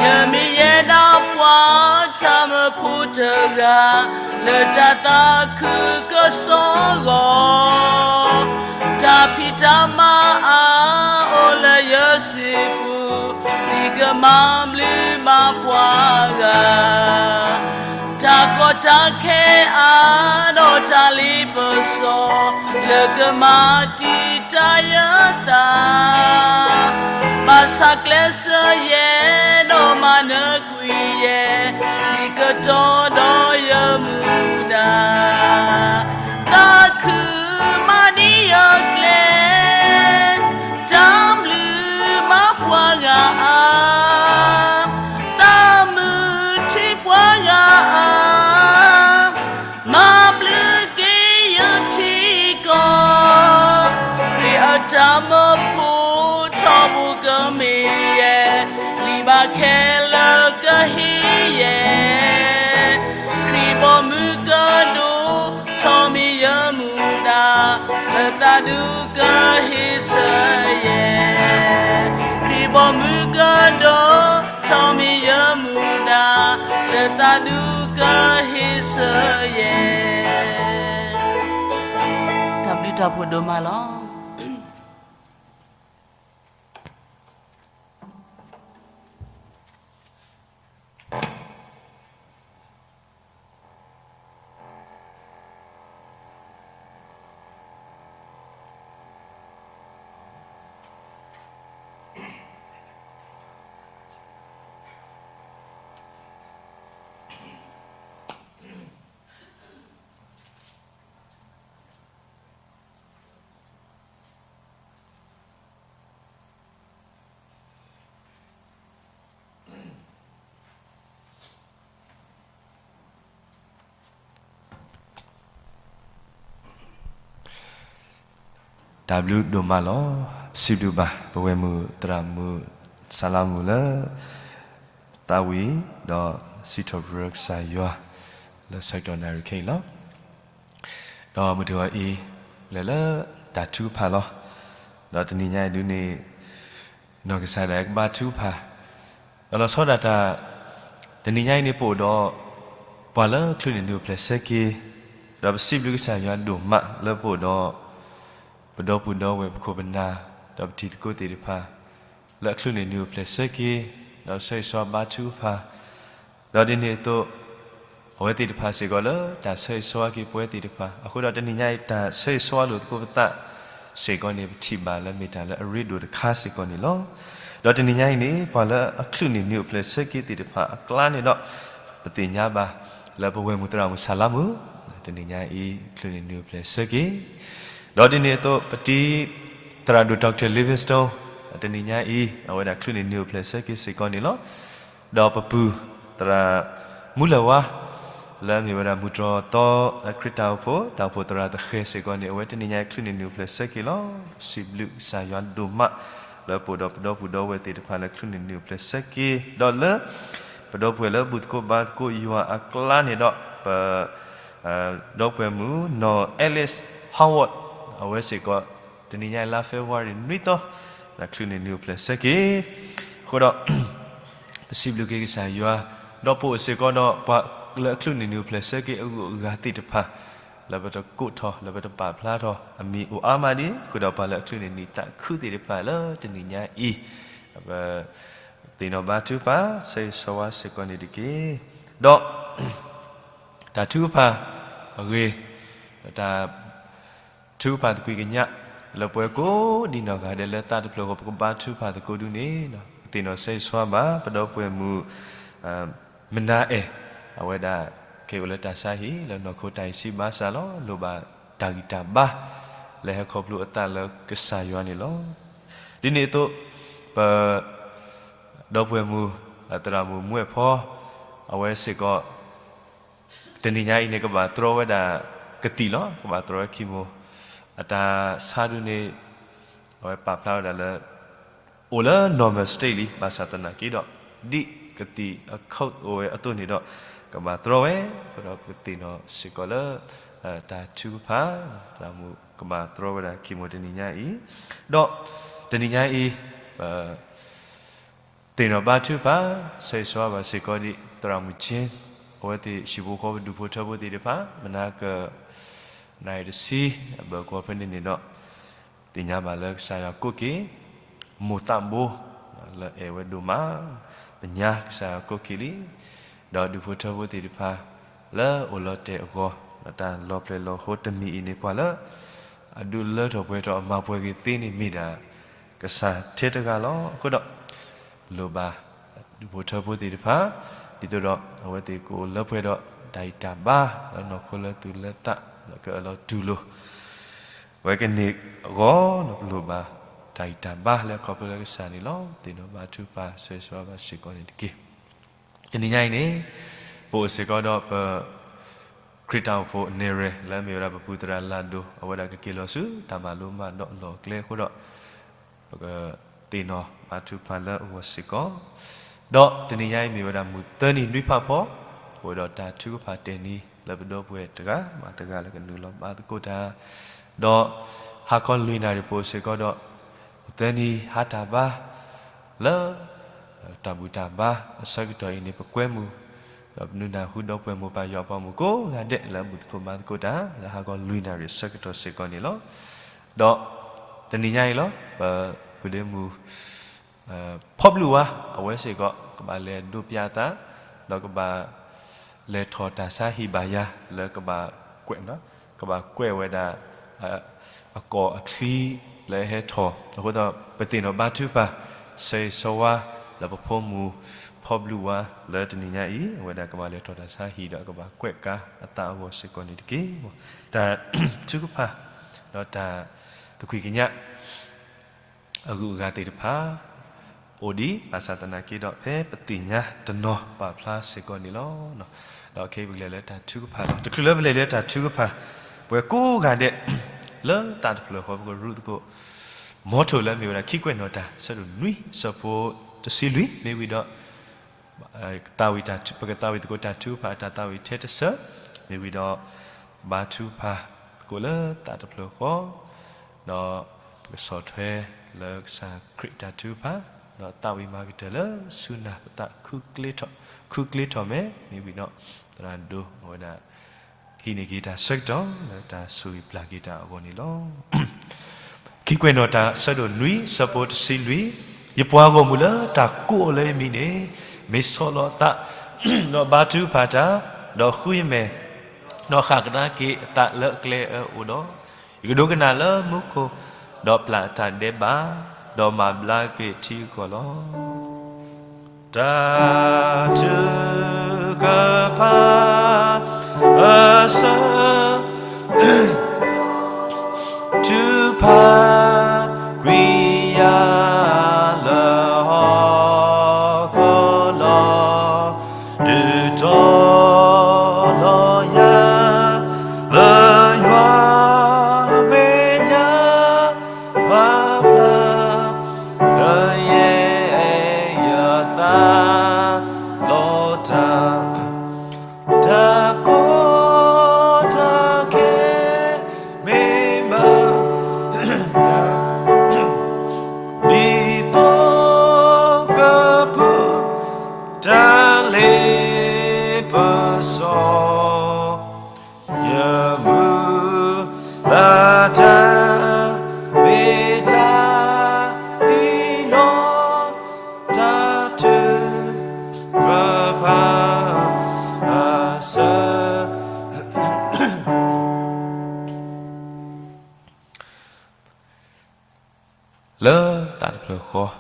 ယမ့ၢ်ယဲဒၣ်ပှၤတၢ်မၢဖိတဂၤ, လၢတၢ်သးခုကစီၣ်ဂီၤ, တၢ်ဖံးတၢ်မၤအါအိၣ်လၢယစုပူၤ, ဒ်ကမၤဘျုးမၤပှၤဂၤ တၢ်ကီတၢ်ခဲအါဒီးတၢ်လ့ပစီ, လၢကမၤတံာ်တာ်ယသး, ဘၣ်ဆၣ်ကျဲးစၢးယဲ, ဒီးမၤနၢၤကွံာ်ယဲ, ဒ်ကတီၤဒီးယမူဒါ, သးခုမၤန့ၢ်ယကျဲ တၢ်ဘျုးမၤပှၤဂၤအါ, သးမုာ်ထံပှၤဂၤအါ, မၤဘျုးက့ၤယထံကီၢ်, ခရံာ်အတၢ်မၢဖိထီဘိကမ့ၢ်ယဲ, လံာ်ဘၣ်ခဲလၢာ်ကဟ့ၣ်ယဲ, ခရံာ်ဘီမုၢ်ကဒိၣ်, ထီၣ်မံယမူဒါ, လၢသးဒူကဟ့ၣ်ဆၢယဲ, ခရံာ်ဘီမုၢ်ကဒိၣ်, ထီၣ်မံယမူဒါ, လၢသးဒူကဟ့ၣ်ဆၢယဲ. တၢ်ဘျုးတၢ်ဖှိၣ်ဒိၣ်မးလီၤ. တၢ်ဘျုးဒိၣ်မးလီၤ. စံးဘျုးဘၣ် ပဝဲၢ်မုၢ်သရၣ်မုၣ် စၤလါမုၣ်လၢ သးဝံၣ် ဒီးစံးထီၣ်ပတြၢၤကစၢ်ယွၤ လၢဆၢကတီၢ်နၣ်ရံၣ်ခဲအံၤလီၤ. ဒီးမုၢ်တဂီၤအံၤ လဲၤလၢတၢ်ထုကဖၣ်လီၤ. ဒီးတနံၤညါအံၤဒုန့ၣ် နီၢ်ကစၢ်ဒၣ်ကဘါထုကဖၣ်, ဒီးလီၤဆီဒၣ်တၢ် တနံၤညါအံၤန့ၣ် ပအိၣ်ဒီး ပှၤလၢအချုးန့ၢ်နုာ်အိၣ်ဖျဲၣ်ဆၢက့ၤ, ဒီးပစံးဘျုးကစၢ်ယွၤဒိၣ်မးလၢပအိၣ်ဒီး ပဒီပုၢ်ဒီဝဲၢ်ပခိၣ်ပနၢ် ဒီးပတံၤသကိးသ့ၣ်တဖၣ် လၢအချုးန့ၢ်နုာ်အိၣ်ဖျဲၣ်ဆၢက့ၤ, ဒီးဆၢဂ့ၤဆၢဝါဘါထုကဖၣ်, ဒီးဒ်န့ၣ်အသိး အဝဲသ့ၣ်တဖၣ်စ့ၢ်ကီးလၢတၢ်ဆၢဂ့ၤဆၢဝါက့ၤပဝဲသ့ၣ်တဖၣ်, အဃိဒီးတနံၤညါအံၤတၢ်ဆၢဂ့ၤဆၢဝါလိာ်သကိးပသးစ့ၢ်ကီးန့ၣ် ပထံၣ်ဘၣ်လၢမ့ၢ်တၢ်လၢအရ့ဒိၣ်တခါစ့ၢ်ကီးန့ၣ်လီၤ. ဒီးတနံၤညါအံၤန့ၣ် ပှၤလၢအချုးန့ၢ်နုာ်အိၣ်ဖျဲၣ်ဆၢက့ၤသ့ၣ်တဖၣ်အကျါန့ၣ်ဒီး ပသ့ၣ်ညါဘၣ်လၢပဝဲၢ်မုၢ်သရၣ်မုၣ်စၤလါမုၣ် တနံၤညါအံၤ ချုးန့ၢ်နုာ်အိၣ်ဖျဲၣ်ဆၢက့ၤ, ဒီးဒ်န့ၣ်အသိး ပတံၤသရၣ်ဒိၣ် Doctor Livingstone တနံၤညါအံၤ အဝဲဒၣ်ချုးန့ၢ်နုာ်အိၣ်ဖျဲၣ်ဆၢက့ၤစ့ၢ်ကီးန့ၣ်လီၤ. ဒီးပပုၢ်သရၣ်မူလၢၢ်ဝါ လၢအမ့ၢ်ဝဲဒၣ်မုၢ်တြီၢ်သီ ခရံာ်တၢ်အိၣ်ဖှိၣ် တၢ်အိၣ်ဖှိၣ်သရၣ်သဃဲၤစ့ၢ်ကီးန့ၣ် အဝဲတနံၤညါအံၤချုးန့ၢ်နုာ်အိၣ်ဖျဲၣ်ဆၢက့ၤလီၤ. စံးဘျုးကစၢ်ယွၤဒိၣ်မး လၢပအိၣ်ဒီးပဒီပုၢ်ဒီဝဲၢ်သ့ၣ်တဖၣ်လၢချုးန့ၢ်နုာ်အိၣ်ဖျဲၣ်ဆၢက့ၤ, ဒီးလၢ ပဒီပုၢ်ဝဲၢ်လၢဘူၣ်သကိးဘါသကိးယွၤအကျါန့ၣ်ဒီး ပ ဒီပုၢ်ဝဲၢ်မုၣ် နီၢ် Alice Howard အဝဲစ့ၢ်ကီး တနံၤညါအံၤလါ February နွံသီ လၢချုးန့ၢ်နုာ်အိၣ်ဖျဲၣ်ဆၢက့ၤ, အဃိဒီး ပစံးဘျုးက့ၤကစၢ်ယွၤ, ဒီးပအိၣ်စ့ၢ်ကီးဒီး ပှၤလၢအချုးန့ၢ်နုာ်အိၣ်ဖျဲၣ်ဆၢက့ၤအဂုၤအဂၤသ့ၣ်တဖၣ် လၢပတကိးထီၣ် လၢပတပာ်ဖျါထီၣ် အမံၤအိၣ်အါမးဒံး ဃုာ်ဒီးပှၤလၢအချုးန့ၢ်နံၣ်သးခုသ့ၣ်တဖၣ်လၢတနံၤညါအံၤ ပသ့ၣ်နီၣ်ဘါထုကဖၣ် ဆၢဂ့ၤဆၢဝါစ့ၢ်ကီးန့ၣ်တက့ၢ်. ဒီး တၢ်ထုကဖၣ်အဂ့ၢ်, တၢ်ထုကဖၣ်သကွံာ်ကညး လၢပဝဲကိးဒံနီၢ်ဂၤဒဲးလၢသးတဖျၢၣ်အဂီၢ် ပကဘါထုကဖၣ်သကိးဒုန့ၣ် ပသ့ၣ်နီၣ်ဆၢဂ့ၤဆၢဝါဘၣ် ပဒီပုၢ်ဝဲၢ်မုၣ် မနၤအဲၣ်, အဝဲဒၣ် ကဲအိၣ်လၢတၢ်ဆါဟံၣ် လၢနီၢ်ခိတၢ်အံၤဆံးဘၣ်ဆၣ်လီၤ. လိၣ်ဘၣ်တၢ်ဂံၢ်တၢ်ဘါ လၢဟဲခီဖျိအသးလၢကစၢ်ယွၤန့ၣ်လီၤ. ဒ်န့ၣ်အသိး ပ ဒီပုၢ်ဝဲၢ်မုၣ် သရၣ်မုၣ်မူအဲၣ်ဖီ အဝဲစ့ၢ်ကီး တနံၤညါအံၤန့ၣ် ကဘၣ်တြီဝဲဒၣ်ကသံၣ်လီၤ. ကဘၣ်တြီဝဲ chemo အတၢ်ဆါဒုန့ၣ် အဝဲပာ်ဖျါဝဲဒၣ်လၢ အိၣ်လၢ normal state လံ, ဘၣ်ဆၣ်သနာ်က့ဒီး ဒ်ကသံၣ်အခိၣ်အိၣ်ဝဲအသိးန့ၣ်ဒီး ကဘၣ်တြီဝဲ, အဃိဒီးပကသ့ၣ်နီၣ်စ့ၢ်ကီးလၢ တၢ်ထုကဖၣ် သရၣ်မုၣ်ကဘၣ်တြီဝဲဒၣ်ခံမိၢ်တနံၤညါအံၤ, ဒီးတနံၤညါအံၤ ပ သ့ၣ်နီၣ်ဘါထုကဖၣ် ဆၢဂ့ၤဆၢဝါဘၣ်စ့ၢ်ကီးဒံး သရၣ်မုၣ်ကၠ့, အဝဲသ့ၣ်ဟံၣ်ဖိဃီဖိဒူၣ်ဖိထၢဖိသ့ၣ်တဖၣ် မနၤက နၣ်ရံၣ်တဆံ အဘၢၣ်ကီၢ်ဖဲန့ၣ်န့ၣ်ဒီး သ့ၣ်ညါဘၣ်လၢကစၢ်ယွၤကိးက့ၤ မိၢ်သးဘိ လၢအဲၣ်ဝဲဒိၣ်မး, ပညါကစၢ်ယွၤကိးက့ၤလံ, ဒီးဒူၣ်ဖိထၢဖိသ့ၣ်တဖၣ် လၢအိၣ်လီၤတဲာ်အဂီၢ် တၢ်လီၤဖျဲၣ်လီၤဟိတမံၤအံၤန့ၣ် ပှၤလၢ အဒုးလၢထီၣ်ပှဲၤထီၣ်အမၤပှဲၤက့ၤသ့န့ၣ်မ့ၢ်ဒၣ် ကစၢ်ထဲတဂၤလီၤ. အဃိဒီး လိၣ်ဘၣ် ဒူၣ်ဖိထၢဖိသ့ၣ်တဖၣ် ဒ်သိးဒီး အဝဲသ့ၣ်ကအိၣ်လၢပှဲၤဒီး တၢ်ဂံၢ်တၢ်ဘါ လၢနီၢ်ခိလၢသူၣ်လၢသး ဒီးကအၢၣ်လီၤတူၢ်လိာ် ဝဲကန့ၢ်အဂီၢ် ဒီးပလိၣ်ဘၣ် တၢ်ဂံၢ်တၢ်ဘါလၢအခီဖျိလၢကစၢ်န့ၣ်လီၤ. သ့ၣ်နီၣ်ဘါထုကဖၣ် ဆၢဂ့ၤဆၢဝါဘၣ်စ့ၢ်ကီးန့ၣ်တက့ၢ်. တနံၤညါအံၤန့ၣ် ပအိၣ်စ့ၢ်ကီးဒီးပ ခရံာ်တၢ်အိၣ်ဖှိၣ်နဲၣ်ရွဲၣ် လၢအမ့ၢ်ဝဲဒၣ်ပပုၢ်သရၣ်လၢ်ဒိၣ် အဝဲဒၣ်ကက့ၤလီၤဆူတၢ်မၤလိမၤဒိးအလီၢ်အကျဲအဃိဒီး ပကသ့ၣ်နီၣ်ဘါထုကဖၣ်လၢအဂီၢ်စ့ၢ်ကီး, ဒီးတနံၤညါအံၤမ့ၢ်ဝဲဒၣ်မုၢ်သၢနံၤနွံဖးဖီ ပအိၣ်ဒီးတၢ်ထုကဖၣ်တဲာ်နံၤ လၢပဒီပုၢ်ဝဲၢ်တဂၤဘၣ်တဂၤလၢကနုာ်လီၤဘါသကိးတၢ်, ဒီးဟါခီလွံၢ်နၣ်ရံၣ်ပအိၣ်စ့ၢ်ကီးဒီး မုၢ်သၢနံၤဟါတၢ်ဘါ လၢ တၢ်ဘူၣ်တၢ်ဘါအဆၢကတီၢ်အံၤန့ၣ် ပကွဲမုာ် ဒီးပနုာ်နၢ်ဟူဒီပုၢ်ဝဲၢ်မိၢ်ပၢ်ယွၤအပှၤမုၣ်ကိးဂၤဒဲး လၢဘူၣ်သကိးဘါသကိးတၢ် လၢဟါခီလွံၢ်နၣ်ရံၣ်အဆၢကတီၢ်စ့ၢ်ကီးန့ၣ်လီၤ. ဒီးတနံၤညါအံၤလီၤ ပပုၢ်ဒ့မုၣ် ဖီဘျုးဝါ အဝဲစ့ၢ်ကီး ကဘၣ်လဲၤဒိးပျးအသး ဒီးကဘၣ်လဲၤထီၣ်တၢ်ဆါဟံၣ်ဘၣ်ယၤ လၢကဘၣ်ကွဲး ကဘၣ်ကွဲးဝဲဒၣ် အကီၢ်အချံ လၢဟဲထီၣ် အဃိဒီး ပသ့ၣ်နီၣ်ဘါထုကဖၣ် ဆၢဂ့ၤဆၢဝါ လၢပဖိမုၣ် ဖီဘျုးဝါ လၢတနံၤညါအံၤ အဝဲဒၣ်ကဘၣ်လဲၤထီၣ်တၢ်ဆါဟံၣ်ဒီး ကဘၣ်ကွဲးကါအသးအဂီၢ်စ့ၢ်ကီးန့ၣ်တက့ၢ်. တၢ်ထုကဖၣ် ဒီးတၢ်သကွံာ်ကညး အဂုၤအဂၤသ့ၣ်တဖၣ် အိၣ်ဒံး ဘၣ်ဆၣ်သနာ်က့ဒီး ဖဲပသ့ၣ်ညါတနီၤပာ်ဖျါစ့ၢ်ကီးန့ၣ်လီၤ. ဒီးခဲအံၤပကလဲၤလ၁တၢ်ထုကဖၣ်လီၤ. တချုးလၢပလဲၤလ၁တၢ်ထုကဖၣ် ပှၤကိးဂၤဒဲး လၢသးတဖျၢၣ်ဃီ ပကရူးသကိး motto လၢအမ့ၢ်ဝဲဒၣ် ခံကွဲးနီၣ်တၢ် ဆၢဒိၣ်နွံ ဆၢဖိတဆံလွံၢ် မ့ၢ်ဝံၤဒီး ပကသးဝံၣ်သကိးတၢ်ထုကဖၣ် တၢ်သးဝံၣ်ထဲတဆၢ မ့ၢ်ဝံၤဒီး ဘါထုကဖၣ်သကိးလၢသးတဖျၢၣ်ဃီ ဒီးပကဆီၣ်ထွဲလၢကစၢ်ခရံာ်တၢ်ထုကဖၣ် ဒီးသးဝံၣ်မၤကတၢၢ်လၢဆူနၢ်ပသး ခူကျ့ထီၣ်မဲာ် မ့ၢ်ဝံၤဒီး သရၣ်ဒိၣ်အဝဲဒၣ် ဟံးန့ၢ်က့ၤတၢ်ဆၢကတီၢ် လၢတၢ်ဆိၣ်ဂ့ၤပျၢ်က့ၤတၢ်အဂီၢ်န့ၣ်လီၤ. ခံကွဲးနီၣ်တၢ် ဆၢဒိၣ်နွံ ဆၢဖိတဆံလွံၢ်, ယပှၤဂီၢ်မုၢ်လၢတၢ်ကိးအီၤလၢယမံၤန့ၣ် မ့ၢ်ဆီၣ်လီၤအသး ဒီးဘါထုကဖၣ်တၢ်, ဒီးဃုယမဲာ်, ဒီးဃၣ်ကဒါက့ၤအသးလၢအကျဲအၢအအိၣ်ဒီး, ယကဒိကနၣ်လၢမူခိၣ်, ဒီးပျၢ်အတၢ်ဒဲးဘး, ဒီးမၤဘျါက့ၤထံဂုၤကီၢ်လီၤ. တၢ်ထုကဖၣ်အဆၢ ထုကဖၣ်ကွံာ်ယၤလၢဟီၣ်ခိၣ်လီၤ. ဒုးတီၤလီၤယၤ လၢယွၤမဲာ်ညါ မၤဘျါ ကယဲၢ်ယသး လီၤတၢ် တၢ်ကီတၢ်ခဲ မ့ၢ်မၤ ဒ်သိးကပူၤ တၢ်လ့ပစီ ယမုၢ်လၢ်တၢ် မ့ၢ်တၢ်ဟံးနီၤ တၢ်ထုကဖၣ်အဆၢ လၢသးတဖျၢၣ်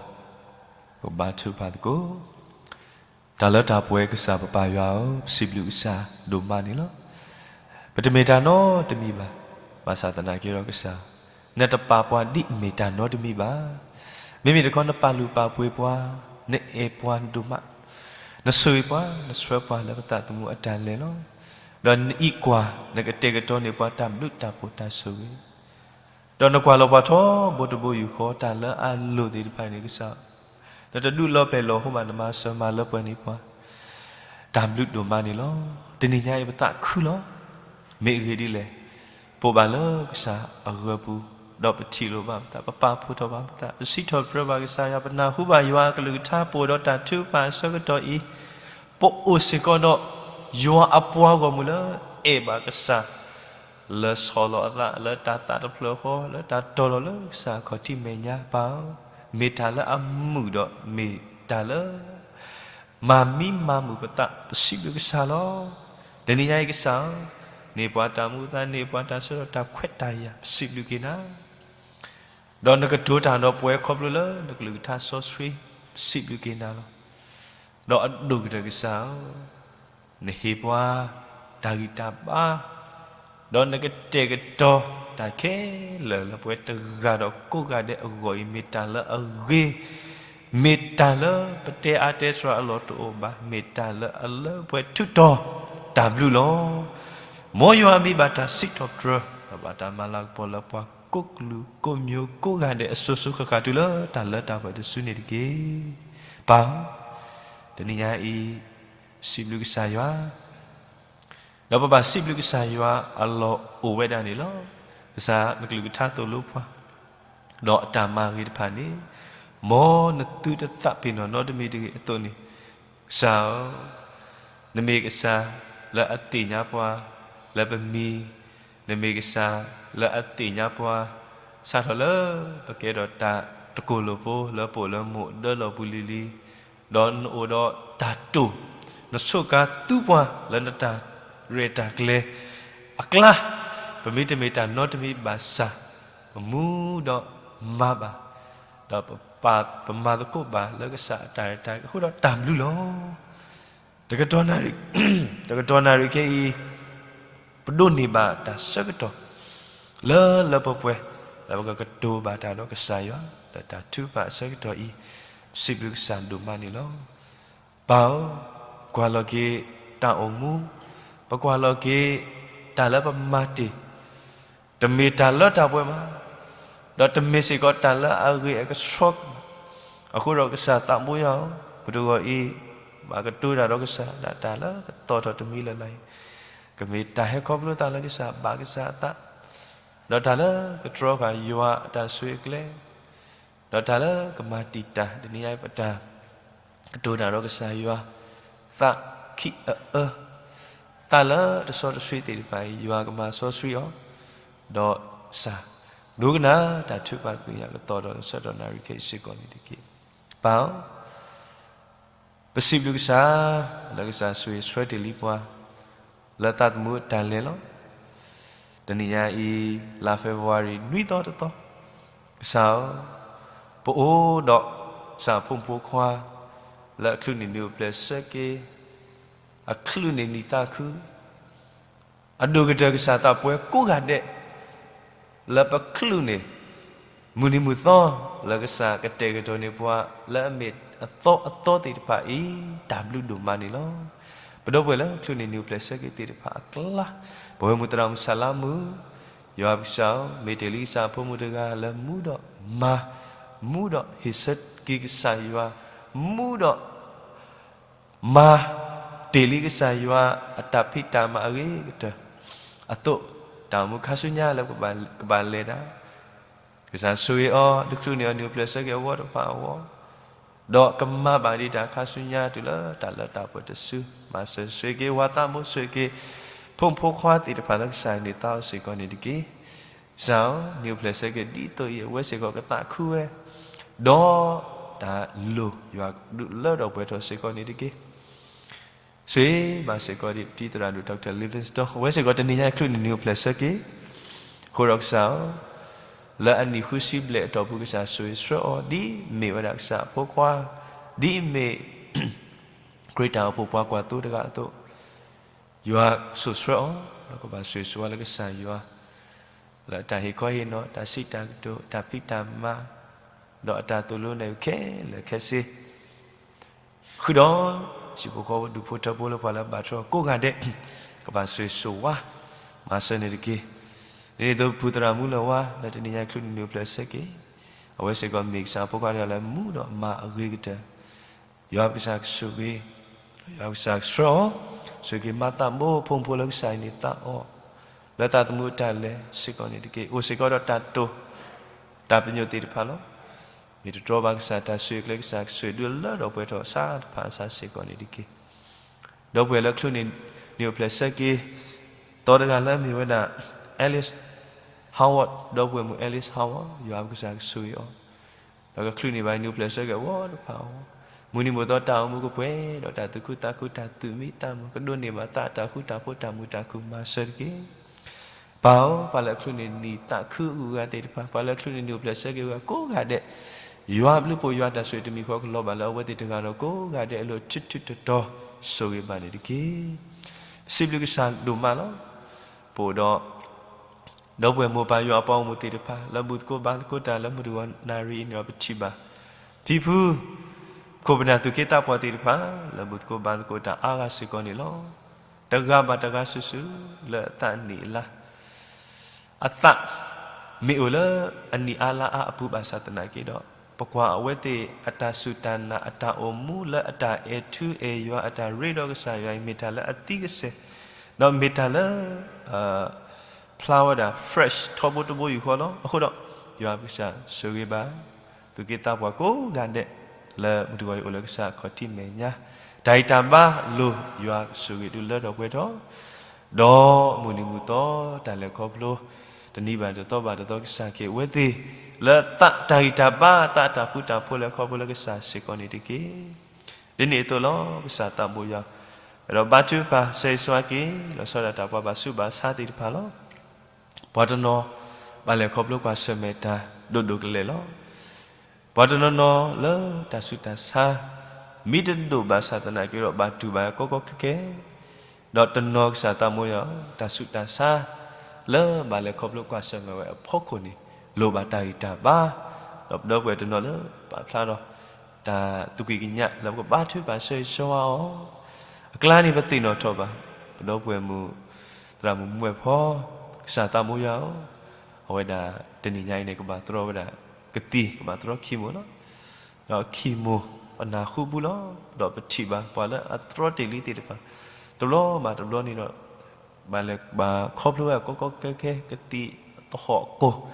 ဃီ ပဘါထုကဖၣ်သကိး တၢ်လၢတၢ်ပှဲၤကစၢ်ပပၢ်ယွၤဧၢ, ပစံးဘျုးကစၢ်ဒိၣ်မးန့ၣ်လီၤ. ပတမ့ၢ်တၢ်နီတမံၤဘၣ်. ဘၣ်ဆၣ်သနာ်က့ဒီးကစၢ်, နတပာ်ပှၤဒ်အမ့ၢ်တၢ်နီတမံၤဘၣ်. မ့မ့ၢ်တခီ နပာ်လုၢ်ပာ်ပှ့ၤပှၤ, နအဲၣ်ပှၤဒိၣ်မး, နဆိၣ်ဂ့ၤပှၤ, နဆှၢပှၤလၢပသးသမူအတၢ်လဲၤလီၤ. ဒီးနအံးကွၢ်, နကတဲာ်ကတီၤန့ၢ်ပှၤတၢ်ဘျုးတၢ်ဖှိၣ်တၢ်ဆိၣ်ဂ့ၤ ဒီးနကွၢ်လီၤပှၤထီဘိတဘိယူၢ်ဃီ တၢ်လၢအလိၣ်သ့ၣ်တဖၣ်န့ၣ် ကစၢ်, နတဒုးလီၤပျဲၢ်လီၤဟိဘၣ် နမၤစၢၤမၤလၢပှဲၤန့ၢ်ပှၤ, တၢ်ဘျုးဒိၣ်မးန့ၣ်လီၤ. တနံၤညါအံၤပသးခုလီၤ. မ့ၢ်အဂ့ၢ်ဒ်လဲၣ်, ပအိၣ်ဘၣ်လၢကစၢ်အဂၢၢ်ပူၤ, ဒီးပထံၣ်လိာ်ဘၣ်ပသး, ပပာ်ဖှိၣ်ထီၣ်ဘၣ်ပသး, ပစံးထီၣ်ပတြၢၤဘၣ်ကစၢ်ယွၤ, ပနၢ်ဟူဘၣ်ယွၤအကလုၢ်ကထါ ပအိၣ်ဒီးတၢ်ထုကဖၣ်အဆၢကတီၢ်အံၤ, ပအိၣ်စ့ၢ်ကီးဒီးယွၤအပှၤဂီၢ်မုၢ်လၢအဲၣ်ဘၣ်ကစၢ် လၢဆီၣ်လီၤအသး လၢတၢ်သးတဖျၢၣ်ဃီ, လၢတၢ်တီၤလီၤလၢကစၢ်အခီၣ်ထံးမဲာ်ညါ ပၢ်ဧၢ, မ့ၢ်တၢ်လၢအမုာ်ဒီးမ့ၢ်တၢ်လၢ မၤမံမၤမုာ်ပသး ပစံးဘျုးကစၢ်လီၤ. တနံၤညါအံၤကစၢ်ဧၢ, န့ၢ်ပှၤတၢ်မူအသး န့ၢ်ပှၤတၢ်ဆၢကတီၢ် တၢ်ခွဲးတၢ်ယာ် ပစံးဘျုးက့ၤနၤ ဒီးနကတိၤတၢ်ဒီးပှၤခီဖျိလၢနကလုၢ်ကထါစီဆှံ ပစံးဘျုးက့ၤနၤလီၤ. ဒီးအဒိၣ်ကတၢၢ်ကစၢ်ဧၢ, နဟ့ၣ်ပှၤတၢ်ဂံၢ်တၢ်ဘါ, ဒီးနကတဲာ်ကတီၤတၢ်ခဲလၢာ်လၢပှၤတဂၤဒီးကိးဂၤဒဲးအဂီၢ်အံၤ မ့ၢ်တၢ်လၢအဂ့ၤ, မ့ၢ်တၢ်လၢပတဲအါတဲစှၤအလီၢ်တအိၣ်ဘၣ်, မ့ၢ်တၢ်လၢအလၢပှဲၤထူးတီၤတၢ်ဘျုးလီၤ. မ်ယွၤမံဘၣ်တၢ်စံးထီၣ်ပတြၢၤ ဒီးဘၣ်တၢ်မၤလၤကပီၤလၢပှၤကိးကလုာ်ကိးမျိုးကိးဂၤဒဲးအစိၤစိၤဃၣ်ဃၣ်တုၤလၢတၢ်လၢတၢ်ပှဲၤတစုန့ၣ်တက့ၢ်. ပၢ်ဧၢ, တနံၤညါအံၤ စံးဘျုးကစၢ်ယွၤ ဒီးပဘၣ်စံးဘျုးကစၢ်ယွၤအလီၢ်အိၣ်ဝဲဒၣ်န့ၣ်လီၤ. ကစၢ်နကလုၢ်ကထါသိၣ်လိပှၤ ဒီးအတၢ်မၤဂ့ၤတဖၣ်န့ၣ်, မ်နသုတသးပ့ၤနီၣ်နီတမံၤတဂ့ၤအသိးန့ၣ်, ကစၢ်ဧၢ, နမ့ၢ်ကစၢ်လၢအသ့ၣ်ညါပှၤလၢပမံၤ, နမ့ၢ်ကစၢ်လၢအသ့ၣ်ညါပှၤ စးထီၣ်လၢပကဲဒီးတၢ်တကိၢ်လိာ်ဖိလၢပအိၣ်လၢမုၢ်အဒၢလီၢ်ပူၤလံၤလံၤ, ဒီးနအိၣ်ဒီးတၢ်တိာ်, နဆိးကါသူပှၤလၢနတၢ်ရဲၣ်တၢ်ကျဲၤအကျါ, ပမ့တမ့ၢ်တၢ်နီတမံၤဘၣ်ဆၣ်, ပမူဒီးမၤဘၣ်, ဒီးပမၤသကိးဘၣ်လၢကစၢ်အတၢ်ရဲၣ်တၢ်ကျဲၤအဃိဒီးတၢ်ဘျုးလီၤ. တကတီၢ်နၣ်ရံၣ်, တကတီၢ်နၣ်ရံၣ်ခဲအံၤ ပဒိးန့ၢ်ဘၣ်တၢ်ဆၢကတီၢ် လၢလၢပှဲၤပှဲၤ လၢပကကတိၤဘၣ်တၢ်ဒီးကစၢ်ယွၤ လၢတၢ်ထုကဖၣ်အဆၢကတီၢ်အံၤ, ပစံးဘျုးကစၢ်ဒိၣ်မးန့ၣ်လီၤ. ပၢ်ဧၢ, ကွၢ်လီၤက့ၤတၢ်အိၣ်မူ, ပကွၢ်လီၤက့ၤတၢ်လၢပမၤတ့ၢ်, တမ့ၢ်တၢ်လၢတၢ်ပှဲၤဘၣ်, ဒီးတမ့ၢ်စ့ၢ်ကီးတၢ်လၢအဂ့ၤအကဆှီဘၣ်. အဃိဒီးကစၢ်သးဘိယွၤဧၢ, ပတဂီၤအံၤ ဘၣ်ကတိၤတၢ်ဒီးကစၢ် ဒၣ်တၢ်လၢကသီၣ်ထီၣ်တမံၤလၢ်လၢ်အံၤ, ကမ့ၢ်တၢ်ဟဲခီဖျိသးလၢကစၢ်ဘၣ်ကစၢ်အသး, ဒီးတၢ်လၢကတြီဃာ်ယွၤအတၢ်ဆိၣ်ဂ့ၤအကျဲ ဒီးတၢ်လၢကမၤတံာ်တာ် တနံၤညါအံၤပတၢ်ကတိၤတၢ်ဒီးကစၢ်ယွၤ, သးခံအအၢ, သးလၢတစီတဆှံသ့ၣ်တဖၣ်အံၤ ယွၤကမၤစီဆှံအီၤ, ဒီးကစၢ်ဒိကနၣ်တၢ်ထုကဖၣ်သ့ၣ်ညါ ကသီၣ်ထီၣ်ဆၢထီၣ်နၣ်ရံၣ်ခဲအံၤစ့ၢ်ကီးန့ၣ်တက့ၢ်. ပၢ်ဧၢ, ပစံးဘျုးကစၢ် လၢကစၢ်ဆိၣ်ဂ့ၤဆှၢတ့ၢ်လံပှၤ လၢသးသမူအတၢ်လဲၤလီၤ. တနံၤညါအံၤ လါ February နွံသီတသီ, ကစၢ်ဧၢ, ပအိၣ်ဒီးကစၢ်ဖိမုၣ်ဖိခွါ လၢအချုးန့ၢ်နံၣ်အိၣ်ဖျဲၣ်ဆၢက့ၤ, အချုးန့ၢ်နံၣ်သးခု အဒိၣ်ကတၢၢ်ကစၢ်သးပှဲၤကိးဂၤဒဲး လၢပချုးန့ၢ် မုၢ်နံၤမုၢ်သီ လၢကစၢ်ကတဲာ်ကတီၤန့ၢ်ပှၤ လၢအမ့ၢ်အသီအသီသ့ၣ်တဖၣ်အံၤ တၢ်ဘျုးဒိၣ်မးန့ၣ်လီၤ. ပဒီပုၢ်ဝဲၢ်လၢချုးန့ၢ်နံၣ်အိၣ်ဖျဲၣ်ဆၢက့ၤသ့ၣ်တဖၣ်အကျါ, ပဝဲမုၢ်သရၣ်မုၣ်ဆၣ်လါမုၣ်, ယွၤကစၢ်ဧၢ, မ့ၢ်တ့ၢ်လံကစၢ်ဖိမုၣ်တဂၤလၢမူဒီးမၤ, မူဒီးဟ့ၣ်ဆၢက့ၤကစၢ်ယွၤ, မူဒီး မၤတ့ၢ်လံကစၢ်ယွၤအတၢ်ဖံးတၢ်မၤအဂ့ၤကတၢၢ်အသိး, တၢ်အိၣ်မူခါဆူညါလၢကဘၣ်လဲၤတၢ်, ကစၢ်ဆိၣ်ဂ့ၤအီၤ ဒုးချုးန့ၢ်အီၤနံၣ်အိၣ်ဖျဲၣ်ဆၢက့ၤအဝီတဖၣ်အဂီၢ်, ဒီးကမၤဘၣ်ဒံးတၢ်ခါဆူညါတုၤလၢတၢ်လၢတၢ်ပှဲၤတစု, မၤစၢၤဆိၣ်ဂ့ၤက့ၤဝၤသးဘိ ဆိၣ်ဂ့ၤက့ၤ ဖိမုၣ်ဖိခွါသ့ၣ်တဖၣ်လၢကစၢ်န့ၢ်သါအီၤစ့ၢ်ကီးန့ၣ်တက့ၢ်. ကစၢ်ဧၢ, နံၣ်အိၣ်ဖျဲၣ်ဆၢက့ၤဒ်သိးအံၤ အဝဲစ့ၢ်ကီးကသးခုဝဲ, ဒီးတၢ်လိၣ်ယွၤဒုးလၢထီၣ်ပှဲၤထီၣ်စ့ၢ်ကီးန့ၣ်တက့ၢ်. ဆိၣ်ဂ့ၤဘၣ်စ့ၢ်ကီးဒ်ပတံၤသရၣ်ဒိၣ် Doctor Livingstone အဝဲစ့ၢ်ကီးတနံၤညါအံၤချုးန့ၢ်နံၣ်အိၣ်ဖျဲၣ်ဆၢက့ၤ, အဃိဒီးကစၢ်ဧၢ, လၢအနံၣ်ဃုဆံဘျဲၣ်အတီၢ်ပူၤ ကစၢ်ဆိၣ်ဂ့ၤဆှၢအီၤ ဒ်အမ့ၢ်ဝဲဒၣ်ကစၢ်အဖိခွါ, ဒ်အမ့ၢ် ခရံာ်တၢ်အိၣ်ဖှိၣ်ပှၤကွၢ်သိတဂၤအသိး, ယွၤဆိၣ်ဆှၢအီၤ ဒီးကဘၣ်ဆိၣ်ဂ့ၤဆိၣ်ဝါလၢကစၢ်ယွၤ, လၢအတၢ်ဟ့ၣ်ခီဟ့ၣ်နီၤ, တၢ်စံးတၢ်ကတိၤ, တၢ်ဖံးတၢ်မၤ, ဒီးအတၢ်သိၣ်လိနဲၣ်အုၣ်ခဲလၢာ်ခဲဆ့ ဃုာ်ဒီး ဟံၣ်ဖိဃီဖိဒူၣ်ဖိထၢဖိလၢပှၤလၢအဘၣ်ထွဲအီၤကိးဂၤဒဲး, ကဘၣ်ဆိၣ်ဂ့ၤဆိၣ်ဝါ မၤစၢၤန့ၣ်တက့ၢ်. ဒ်န့ၣ်အသိး ပဖုသရၣ်မူလၢၤဝါ လၢတနံၤညါအံၤ ချုးန့ၢ်နုာ်အိၣ်ဖျဲၣ်ဆၢက့ၤ, အဝဲစ့ၢ်ကီးမ့ၢ်ကစၢ်အဖိခွါတဂၤလၢမူဒီးမၤအဂ့ၤကတၢၢ်, ယွၤပကစၢ်ကဆိၣ်ဂ့ၤ, ယွၤပကစၢ်ကဆှၢအီၤ, ဆိၣ်ဂ့ၤမၤသးဘိဖိမုၣ်ဖိလၢကစၢ်အံၤန့ၣ်သးအီၤ, လၢသးသမူအတၢ်လဲၤစ့ၢ်ကီးန့ၣ်တက့ၢ်. အိၣ်စ့ၢ်ကီးဒီးတၢ်တိာ်, တၢ်ပညိၣ်သ့ၣ်တဖၣ်လီၤ. မ့ၢ်တတြီဘၣ်ကစၢ်တၢ်ဆိၣ်ဂ့ၤကျဲ ကစၢ်ကဆိၣ်ဂ့ၤဒုးလၢထီၣ်ပှဲၤထီၣ်ဆးတဖၣ်အစးစ့ၢ်ကီးန့ၣ်တက့ၢ်. ဒီပုၢ်ဝဲၢ်လၢချုးန့ၢ်နုာ်အိၣ်ဖျဲၣ်ဆၢက့ၤ သီတဂၤလၢအမ့ၢ်ဝဲဒၣ် Alice Howard, ဒီပုၢ်ဝဲၢ်မုၣ် Alice Howard, ယွၤပကစၢ်ကဆိၣ်ဂ့ၤအီၤ, ဒီးကချုးန့ၢ်ဘၣ်နုာ်အိၣ်ဖျဲၣ်ဆၢက့ၤအဝီတဖၣ်အဂီၢ်, မုၢ်နံၤမုၢ်သီတၢ်အိၣ်မူကပှဲၤဒီးတၢ်သူၣ်ခုသးခု တၢ်သူၣ်မံသးမုာ် ကဒိးန့ၢ်ဘၣ်သးအတၢ်ဃူတၢ်ဖိး တၢ်မုာ်တၢ်ခုၣ်မၤစၢၤတက့ၢ်. ပၢ်ဧၢ, ပှၤလၢအချုးန့ၢ်နံၣ်သးခုအဂုၤအဂၤသ့ၣ်တဖၣ်, ပှၤလၢအချုးန့ၢ်နုာ်အိၣ်ဖျဲၣ်ဆၢက့ၤအဂုၤအဂၤကိးဂၤဒဲး, ယွၤအဘျုးအဖှိၣ် ယွၤအတၢ်ဆိၣ်ဂ့ၤတမံၤဃီကလီၤဘၣ်လၢအဝဲသ့ၣ်တဂၤဒီးကိးဂၤဒဲးအလိၤ ထူထူတီတီ ဆိၣ်ဂ့ၤဘၣ်န့ၣ်တက့ၢ်. ပစံးဘျုးကစၢ်ဒိၣ်မးလီၤ. ပအိၣ်ဒီး ဒီပုၢ်ဝဲၢ်မိၢ်ပၢ်ယွၤအပှၤဂီၢ်မုၢ်သ့ၣ်တဖၣ် လၢဘူၣ်သကိးဘါသကိးတၢ်လၢမုၢ်တဂီၤနၣ်ရံၣ်အံၤန့ၣ်ဒီး ပထံၣ်ဘၣ် ဖံဖု ခိၣ်ပနၢ်သူၣ်က့သးပှၢ်သ့ၣ်တဖၣ် လၢဘူၣ်သကိးဘါသကိးတၢ်အါဂၤစ့ၢ်ကီးန့ၣ်လီၤ. တဂၤဘၣ်တဂၤစုာ်စုာ် လၢအသးနံၣ်အလါ အသးမ့ၢ်အိၣ်လၢအနံၣ်အါလါအါအပူၤဘၣ်ဆၣ်သနာ်က့ဒီး ပကွၢ်အဝဲသ့ၣ်အတၢ်စူၢ်တၢ်နာ် အတၢ်အိၣ်မူလၢအတၢ်အဲၣ်ထူအဲၣ်ယွၤ အတၢ်ရ့ဒီးကစၢ်ယွၤအံၤ မ့ၢ်တၢ်လၢအသံကစဲၢ်, ဒီးမ့ၢ်တၢ်လၢ ဖျါဝဲဒၣ် fresh ထီဘိတဘိယူၢ်ဃီလီၤ. အဃိဒီး ယွၤပကစၢ်ဆိၣ်ဂ့ၤဘၣ် သူၣ်က့သးပှၢ်ကိးဂၤဒဲး လၢမုၢ်တဂီၤအံၤအိၣ်လၢကစၢ်အခီၣ်ထံးမဲာ်ညါ, တၢ်ဂံၢ်တၢ်ဘါလိၤ ယွၤကဆိၣ်ဂ့ၤဒုးလၢထီၣ်ပှဲၤထီၣ်, ဒီးမုၢ်နံၤမုၢ်သီတၢ်လဲၤခီဖျိ တနံၤဘၣ်တသီဘၣ်တသီ ကစၢ်ကဟ့ၣ်အဝဲသ့ၣ် လၢသးတၢ်ဂံၢ်တၢ်ဘါ သးတၢ်ဃူတၢ်ဖိး လဲၤခီဖျိလၢကစၢ်စ့ၢ်ကီးန့ၣ်တက့ၢ်. ဒ်န့ၣ်အသိးလီၤ. ကစၢ်သးဘိယွၤ အဲၣ်ဒိးဘါထုကဖၣ် ဆၢဂ့ၤဆၢဝါက့ၤ လီၤဆီဒၣ်တၢ်ပှၤဘၣ်ဆူးဘၣ်ဆါသ့ၣ်တဖၣ်လီၤ. ပှၤတနီၤ ဘၣ်လဲၤခီဖျိကွၢ်ဆၢၣ်မဲာ်တၢ်ဒိၣ်ဒိၣ်ကလဲာ်လီၤ. ပှၤတနီၤနီၤလၢတၢ်ဆူးတၢ်ဆါ မ့ၢ်တဒိၣ်ဘၣ်ဆၣ်သနာ်က့ဒီး ဘၣ်တူၢ်ဘၣ်ကီကီခဲခဲ, ဒီးတနီၤကစၢ်သးဘိယွၤ တၢ်ဆူးတၢ်ဆါ လၢဘၣ်လဲၤခီဖျိကွၢ်ဆၢၣ်မဲာ်ဝဲအဖီခိၣ်န့ၣ် လိၣ်ဘၣ်တၢ်ဂံၢ်တၢ်ဘါ, ဒီးပဒီပုၢ်ဝဲၢ်တနီၤလၢပာ်ဖျါထီၣ် တၢ်သူၣ်ကံၢ်ကညးလၢပကဘါထုကဖၣ်ဆၢဂ့ၤဆၢဝါအီၤ, အကျါန့ၣ်ပသ့ၣ်နီၣ်ထီၣ်ဘၣ် ပဒီပုၢ်ဝဲၢ်မုၣ် သရၣ်မုၣ်မွဲၢ်ဖီ, ကစၢ်သးဘိယွၤဧၢ, အဝဲဒၣ်တနံၤညါအံၤန့ၣ် ကဘၣ်တြီဝဲဒၣ်ကသံၣ် ကဘၣ်တြီခံမိၣ်လီၤ. ဒီးခံမိၣ်ပနၢ်ဟူပူၤလီၤ. ဒီးပထံၣ်ဘၣ်ပှၤလၢအတြီတ့ၢ်လံသ့ၣ်တဖၣ် တဘျီဘၣ်တဘျီန့ၣ်ဒီး ဘၣ်လဲၤဘၣ်ခီဖျိဝဲကီကီခဲခဲ ကသံၣ်သဟီၣ်ကိၢ်,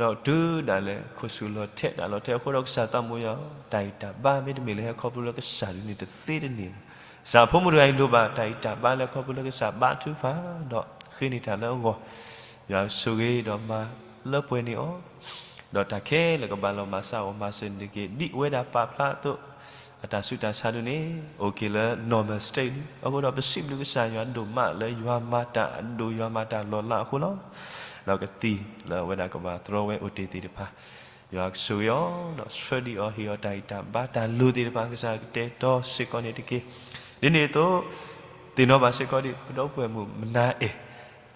ဒီးတုၤဒၣ်လဲာ်ခိၣ်ဆူၣ်လီၤထဲး တၢ်လီၤထဲးအဃိဒီး ကစၢ်သးဘိယွၤဧၢ, တၢ်ဂံၢ်တၢ်ဘါမ့တမ့ၢ်လၢဟဲခီဖျိလၢကစၢ်ဒုးန့ၣ် တသ့တန့ၢ်ဘၣ်. ကစၢ်ဖိမုၣ်တဂၤအံၤလိၣ်ဘၣ်တၢ်ဂံၢ်တၢ်ဘါ လဲၤခီဖျိလၢကစၢ်ဘါထုကဖၣ် ဒီးဃ့န့ၢ်တၢ်လၢအဂီၢ်, ယွၤဆိၣ်ဂ့ၤဒီးမၤလၢပှဲၤန့ၢ်အီၤ, ဒီးတၢ်ခဲလၢာ်ကဘၣ်လီၤမၢ်စၢ်ဂီၢ်မၤစၢၤန့ၣ်တက့ၢ်. ဒ်အဝဲဒၣ်ပာ်ဖျါအသိး အတၢ်ဆူးတၢ်ဆါဒုးန့ၣ် အိၣ်က့ၤလၢ normal state လံ. အဃိဒီးပစံးဘျုးကစၢ်ယွၤဒိၣ်မးလၢယွၤမၤတၢ်အဒိၣ် ယွၤမၤတၢ်လီၤလးအဃိလီၤ. ဒီးကသံၣ်လၢအဝဲဒၣ်ကဘၣ်တြီဝဲအိၣ်တ့ၢ်သ့ၣ်တဖၣ် ယွၤကဆိၣ်ဂ့ၤအီၤ ဒီးဆှၢဒံးအီၤ ဟ့ၣ်အီၤတၢ်ဂံၢ်တၢ်ဘါတၢ်လိၣ်သ့ၣ်တဖၣ် ကစၢ်ကတဲာ်ကတီၤစ့ၢ်ကီးန့ၣ်တက့ၢ်. ဒ်န့ၣ်အသိး သ့ၣ်နီၣ်ဘၣ်စ့ၢ်ကီးဒံး ပဒီပုၢ်ဝဲၢ်မုၣ်မနၤအဲၣ်,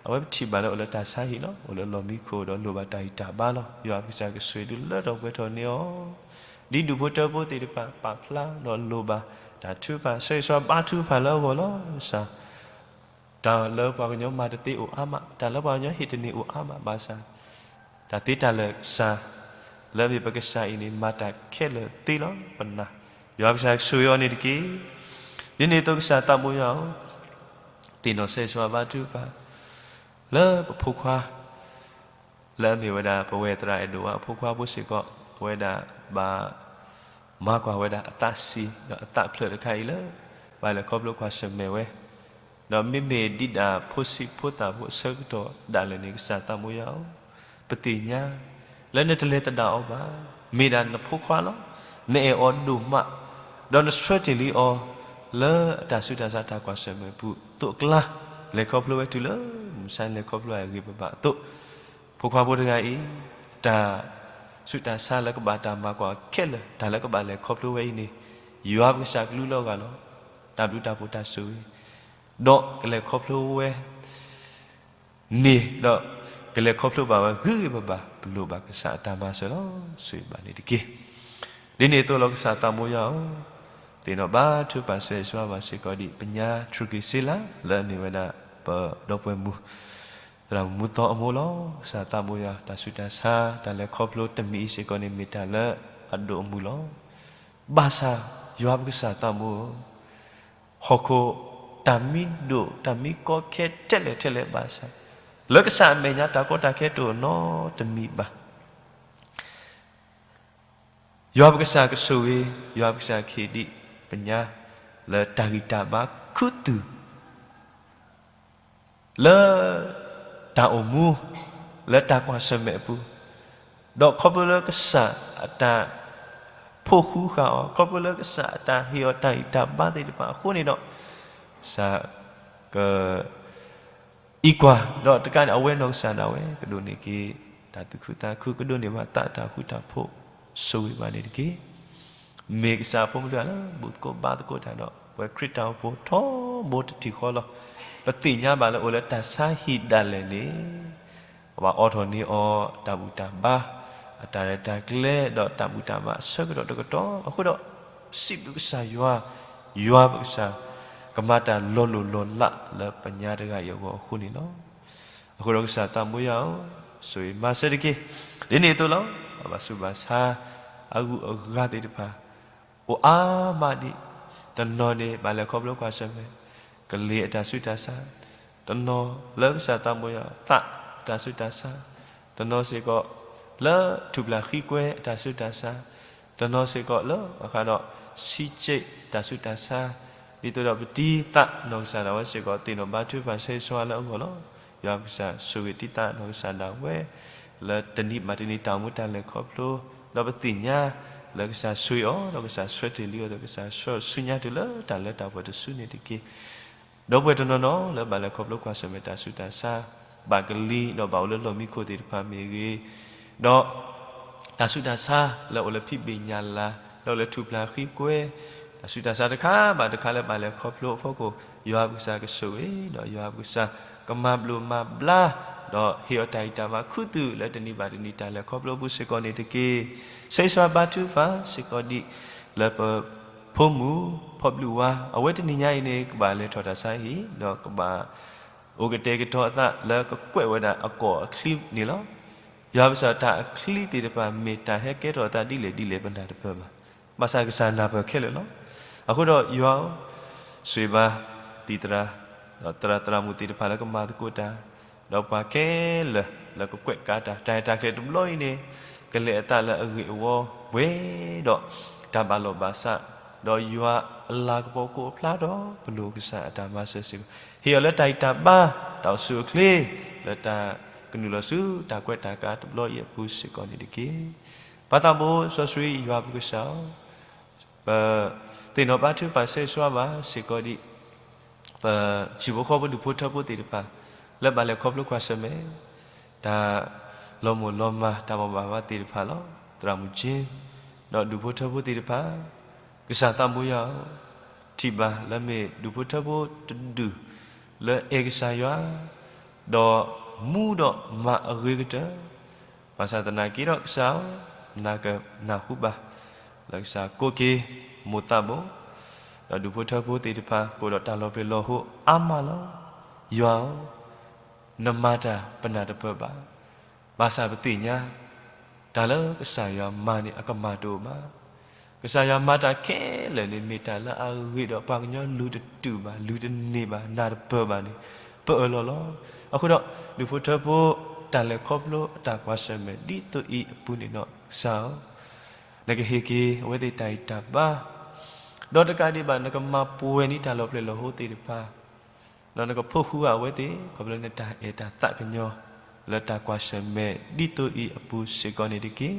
အဝဲပထံၣ်ဘၣ်လၢအိၣ်လၢတၢ်ဆါဟံၣ်လီၤ. အိၣ်လၢလီၢ်မံခိၣ်ဒီးလိၣ်ဘၣ်တၢ်ဂံၢ်တၢ်ဘါလီၤ. ယွၤကစၢ်ကဆိၣ်ဂ့ၤဒုးလၢထီၣ်ပှဲၤထီၣ်န့ၢ်အီၤ ဒ်ဒူၣ်ဖိထၢဖိသ့ၣ်တဖၣ်ပာ်ဖျါဒီးလိၣ်ဘၣ်တၢ်ထုကဖၣ် ဆၢဂ့ၤဆၢဝါဘါထုကဖၣ်လၢအဂီၢ်လီၤ. ကစၢ် တၢ်လၢပှၤကညီမၤတသ့အိၣ်အါမး, တၢ်လၢပှၤကညီဟ့ၣ်တန့ၢ်အိၣ်အါမးဘၣ်ဆၣ်, တၢ်သ့တၢ်လၢာ်ကစၢ် လၢအမ့ၢ်ပကစၢ်အံၤန့ၣ် မၤတၢ်ခဲလၢာ်သ့လီၤ. ပနာ် ယွၤကစၢ်ကဆိၣ်ဂ့ၤအီၤန့ၣ်တက့ၢ်. ဒ်န့ၣ်အသိးကစၢ်သးဘိယွၤဧၢ, သ့ၣ်နီၣ်ဆၢဂ့ၤဆၢဝါဘါထုကဖၣ် လၢပဖိခွါ လၢအမ့ၢ်ဝဲဒၣ် ပဝဲသရၣ်အဲၣ်ဒိးဝါအဖိခွါဖိစ့ၢ်ကီး, အဝဲဒၣ်ဘၣ်မၤကွၢ်ဝဲဒၣ်အသးဆံး ဒီးအသးဖျၢၣ်တခါအံၤလၢ ဘၣ်လဲၤခီဖျိကွၢ်ဆၢၣ်မဲာ်ဝဲ, ဒီးမ့မ့ၢ်ဒ်ဒၣ်ဖိဆံးဖိသၣ်ဖိအဆၢကတီၢ်ဒၣ်လဲာ်န့ၣ် ကစၢ်သးဘိယွၤဧၢ, ပသ့ၣ်ညါ လၢနတလဲၤသဒၣ်အီၤဘၣ်, မ့ၢ်ဒၣ်နဖိခွါလီၤ. နအဲၣ်အီၤဒိၣ်မး, ဒီးနဆှၢတ့ၢ်လံအီၤ လၢအတၢ်ဆူးတၢ်ဆါတၢ်ကွၢ်ဆၢၣ်မဲာ်ပူၤအသိးအကျါ, လဲၤခီဖျိဝဲတုၤလၢ မုၢ်ဆါလဲၤခီဖျိအဂ့ၢ်ပဘၣ်အသိး, ဖိခွါဖိတဂၤအံၤ တၢ်ဆူးတၢ်ဆါလၢကဘၣ်တၢ်မၤကွၢ်ခဲလၢာ် တၢ်လၢကဘၣ်လဲၤခီဖျိဝဲအံၤန့ၣ်, ယွၤပကစၢ်ကလူလီၤဂာ်လီၤ. တၢ်ဘျုးတၢ်ဖှိၣ်တၢ်ဆိၣ်ဂ့ၤ ဒီးကလဲၤခီဖျိဝဲ န့ၣ်ဒီး ကလဲၤခီဖျိဘၣ်ဝဲဂ့ၤဂ့ၤဘၣ်ဘၣ်, ပလိၣ်ဘၣ်ကစၢ်အတၢ်မၤစၢၤလီၤ. ဆိၣ်ဂ့ၤဘၣ်န့ၣ်တက့ၢ်. ဒ်န့ၣ်အသိးလီၤ ကစၢ်သးဘိယွၤဧၢ, သ့ၣ်နီၣ်ဘါထုကဖၣ်ဆၢဂ့ၤဆၢဝါဘၣ်စ့ၢ်ကီးဒံး ပညါထြူက့ၤစ့လး လၢအမ့ၢ်ဝဲဒၣ် ပဒီပုၢ်ဝဲၢ်မုၣ် သရၣ်မုၣ်မူသီအမိၢ်လီၤ. ကစၢ်သးဘိယွၤ တၢ်ဆူးတၢ်ဆါ တၢ်လဲၤခီဖျိတမံၤအံၤစ့ၢ်ကီးန့ၣ် မ့ၢ်တၢ်လၢအဒိၣ်အမုၢ်လီၤ. ဘၣ်ဆၣ်ယွၤပကစၢ်သးဘိဧၢ, ဟီၣ်ခိၣ်တၢ်မံဒိၣ် တၢ်မံကီခဲထဲလဲၣ်ထဲလဲၣ်ဘၣ်ဆၣ်, လၢကစၢ်အမဲာ်ညါတၢ်ကီတၢ်ခဲတအိၣ်နီတမံၤဘၣ်. ယွၤပကစၢ်ကဆိၣ်ဂ့ၤ, ယွၤပကစၢ်ကဟ့ၣ်ဒံးပညါ လၢတၢ်ဂံၢ်တၢ်ဘါခူသူၣ် လၢတၢ်အိၣ်မူ လၢတၢ်ကွၢ်ဆၢၣ်မဲာ်အပူၤ, ဒီးခီဖျိလၢကစၢ်အတၢ်ဖိဃူဃာ်အီၤ, ခီဖျိလၢကစၢ်အတၢ်ဟ့ၣ်အီၤတၢ်ဂံၢ်တၢ်ဘါသ့ၣ်တဖၣ်အဃိန့ၣ်ဒီး, ကစၢ်ကအံးကွၢ်, ဒီးတကးန့ၣ် အဝဲနီၢ်ကစၢ်ဒၣ်ဝဲ ကဒိးန့ၢ်က့ၤတၢ်သူၣ်ခုသးခု, ကဒိးန့ၢ်ဘၣ်သးတၢ်ဃူတၢ်ဖိး, ဆိၣ်ဂ့ၤဘၣ်န့ၣ်တက့ၢ်. မ့ၢ်ကစၢ်အဖိမုၣ်တဂၤလၢ ဘူၣ်သကိးဘါသကိးတၢ်ဒီး ပဝဲခရံာ်တၢ်အိၣ်ဖှိၣ်ထီဘိတထံၣ်ဃီလီၤ. ပသ့ၣ်ညါဘၣ်လၢအိၣ်လၢတၢ်ဆါဟံၣ်ဒၣ်လဲာ်န့ၣ် ပဘၣ်အိးထီၣ်န့ၢ်အီၤတၢ်ဘူၣ်တၢ်ဘါ, အတၢ်ရဲၣ်တၢ်ကျဲၤ ဒီးတၢ်ဘူၣ်တၢ်ဘါအဆၢကတီၢ်တကတီၢ်အဃိဒီး, စံးဘျုးကစၢ်ယွၤ, ယွၤပကစၢ် ကမၤတၢ်လီၤလိၢ်လီၤလးလၢပညါတဂၤအံၤအဂီၢ်အဃိန့ၣ်လီၤ. အဃိဒီးကစၢ်သးဘိယွၤဧၢ, ဆိၣ်ဂ့ၤမၤစၢၤတက့ၢ်. ဒ်န့ၣ်အသိးလီၤ. ပဘၣ်ဆူးဘၣ်ဆါ အဂုၤအဂၤသ့ၣ်တဖၣ် အိၣ်အါမးဒံး, တနီၤန့ၣ် ဘၣ်လဲၤခီဖျိကွၢ်ဆၢၣ်မဲာ် ကလံၤအတၢ်ဆူးတၢ်ဆါ, တနီၤလၢကစၢ်သးဘိယွၤ သးအတၢ်ဆူးတၢ်ဆါ, တနီၤစ့ၢ်ကီး လၢထူၣ်ဖျၢၣ်ဃံကွဲအတၢ်ဆူးတၢ်ဆါ, တနီၤစ့ၢ်ကီးလၢ ဘၣ်ဃးဒီး ဆံးကၠ့ၣ်တၢ်ဆူးတၢ်ဆါ, ဒ်သိးဒီးပတံၤသးနီၢ်ကစၢ်ဒၣ်ဝဲစ့ၢ်ကီး သ့ၣ်နီၣ်ဘါထုကဖၣ်ဆၢဂ့ၤဆၢဝါလၢအဂီၢ်လီၤ. ယွၤပကစၢ်ဆိၣ်ဂ့ၤတံၤသးနီၢ်ကစၢ်ဒၣ်ဝဲ လၢတနံၤဘၣ်တနံၤတၢ်အိၣ်မူတၢ်လဲၤခီဖျိ, ဒီးပသ့ၣ်ညါ လၢကစၢ်ဆိၣ်ဂ့ၤအီၤ ဒီးကစၢ်ဆှၢတ့ၢ်လံအီၤဒီး ကစၢ်ဆှၢဆူညါတုၤလၢတၢ်လၢတၢ်ပှဲၤတစုန့ၣ်တက့ၢ်. ဒီပုၢ်ဝဲၢ်တနီၤနီၤလၢဘၣ်လဲၤခီဖျိကွၢ်ဆၢၣ်မဲာ်တၢ်ဆူးတၢ်ဆါ, ဘၣ်ကလံၤဒီးဘၣ်အိၣ်လၢလီၢ်မံခိၣ်သ့ၣ်တဖၣ်မ့ၢ်ဂ့ၤ, ဒီး တၢ်ဆူးတၢ်ဆါလၢအိၣ်လၢဖံးဘ့ၣ်ညၣ်လၤ, လၢအိၣ်လၢထူၣ်ဖျၢၣ်ဃံကွဲ, တၢ်ဆူးတၢ်ဆါတခါဘၣ်တခါလၢဘၣ်လဲၤခီဖျိအဖီခိၣ်, ယွၤပကစၢ်ကဆိၣ်ဂ့ၤ, ဒီးယွၤပကစၢ်ကမၤဘျိးမၤဘျါ, ဒီးဟ့ၣ်အီၤတၢ်ဂံၢ်တၢ်ဘါခူသူၣ်လၢတနံၤဘၣ်တနံၤတၢ်လဲၤခီဖျိအပူၤစ့ၢ်ကီးန့ၣ်တက့ၢ်. ဆၢဂ့ၤဆၢဝါဘါထုကဖၣ်စ့ၢ်ကီးဒံး လၢပဖိမုၣ်ဖီဘျုးဝါ, အဝဲတနံၤညါအံၤန့ၣ် ကဘၣ်လဲၤထီၣ်တၢ်ဆါဟံၣ်, ဒီးကဘၣ်အိၣ်ကတဲာ်ကတီၤအသးလၢကကွဲးဝဲဒၣ်အကီၢ်အချံန့ၣ်လီၤ. ယွၤပကစၢ်တၢ်အချံသ့ၣ်တဖၣ် မ့ၢ်တၢ်ဟဲကဲထီၣ်အသးဒ်လဲၣ်ဒ်လဲၣ်ပနၢ်တပၢၢ်ဘၣ်. ဘၣ်ဆၣ်ကစၢ်နၢ်ပၢၢ်ခဲလၢာ်လီၤ. အဃိဒီးယွၤဧၢ, ဆိၣ်ဂ့ၤဘၣ်သံၣ်သရၣ်, ဒီးသရၣ်သရၣ်မုၣ်သ့ၣ်တဖၣ်လၢကမၤသကိးတၢ်, ဒီးပှၤခဲလၢာ်လၢကကွဲးကါတၢ်, တၢ်ရဲၣ်တၢ်ကျဲၤတဘျီအံၤန့ၣ် ကလဲၤအသးလၢအဂ့ၤအဝီပှဲၤဒီးတၢ်ဘၣ်လီၢ်ဘၣ်စး, ဒီးယွၤအလၤကပီၤကိးဖျါဒီး ပလိၣ်ကစၢ်အတၢ်မၤစၢၤစ့ၢ်ကီး, ဟ့ၣ်အီၤလၢတၢ်ဂံၢ်တၢ်ဘါ, တၢ်အိၣ်ဆူၣ်အိၣ်ချ့, လၢတၢ်ကနုာ်လီၤဆူတၢ်ကွဲးတၢ်ကါတဘျီအံၤအပူၤစ့ၢ်ကီးန့ၣ်တက့ၢ်. ပၢ်သးဘိစီဆှံယွၤပကစၢ်ဧၢ, ပသ့ၣ်နီၣ်ဘါထုကဖၣ်ဆၢဂ့ၤဆၢဝါဘၣ်စ့ၢ်ကီးဒံး ပဟံၣ်ဖိဃီဖိဒူၣ်ဖိထၢဖိသ့ၣ်တဖၣ် လၢဘၣ်လဲၤခီဖျိကွၢ်ဆၢၣ်မဲာ် တၢ်လီၤမိၢ်လီၤမၢ်တၢ်ဘီၣ်ဘၣ်ဘါသ့ၣ်တဖၣ်လီၤ. သရၣ်မုၣ်ကၠ့, ဒီးဒူၣ်ဖိထၢဖိသ့ၣ်တဖၣ်, ကစၢ်သးဘိယွၤဧၢ, ထံၣ်ဘၣ်လၢမ့ၢ်ဒူၣ်ဖိထၢဖိတဒူၣ် လၢအဲၣ်ကစၢ်ယွၤ ဒီးမူဒီးမၤအဂ့ၤကတၢၢ်, ဘၣ်ဆၣ်သနာ်က့ဒီးကစၢ်ဧၢ, နကနၢ်ဟူဘၣ် လၢကစၢ်ကိးက့ၤမိၢ်သးဘိ, ဒီးဒူၣ်ဖိထၢဖိသ့ၣ်တဖၣ် ကအိၣ်ဒီးတၢ်လီၤပျံၤလီၤဟိအါမးလီၤ. ယွၤဧၢ, နမၤတၢ်ပနၢ်တပၢၢ်ဘၣ်. ဘၣ်ဆၣ်ပသ့ၣ်ညါ တၢ်လၢကစၢ်ယွၤမၤန့ၣ် အကမၣ်တအိၣ်ဘၣ်. ကစၢ်ယွၤမၤတၢ်ခဲလၢာ်န့ၣ် မ့ၢ်တၢ်လၢအဂ့ၤဒီးပှၤကညီလုၢ်တတုာ်ဘၣ်, လုၢ်တန့ၢ်ဘၣ်, နၢ်တပၢၢ်ဘၣ်န့ၣ် ပအၢၣ်လီၤလီၤ. အဃိဒီး ဒူၣ်ဖိထၢဖိ တၢ်လဲၤခီဖျိအတၢ်ကွၢ်ဆၢၣ်မဲာ် ဒ်သိးအံၤအပူၤန့ၣ်ဒီး ကစၢ်ဧၢ, နကဟ့ၣ်က့ၤအဝဲသ့ၣ်တၢ်ဂံၢ်တၢ်ဘါ, ဒီးတကးဒံးဘၣ် နကမၤပှဲၤန့ၢ်တၢ်လီၤပျံၤလီၤဟိသ့ၣ်တဖၣ် ဒီးနကဖိဃူအဝဲသ့ၣ် ခီဖျိလၢနတၢ်အဲၣ်တၢ်သးကညီၤ လၢတၢ်ကွၢ်ဆၢၣ်မဲာ် ဒ်သိးအံၤအပူၤစ့ၢ်ကီးန့ၣ်တက့ၢ်.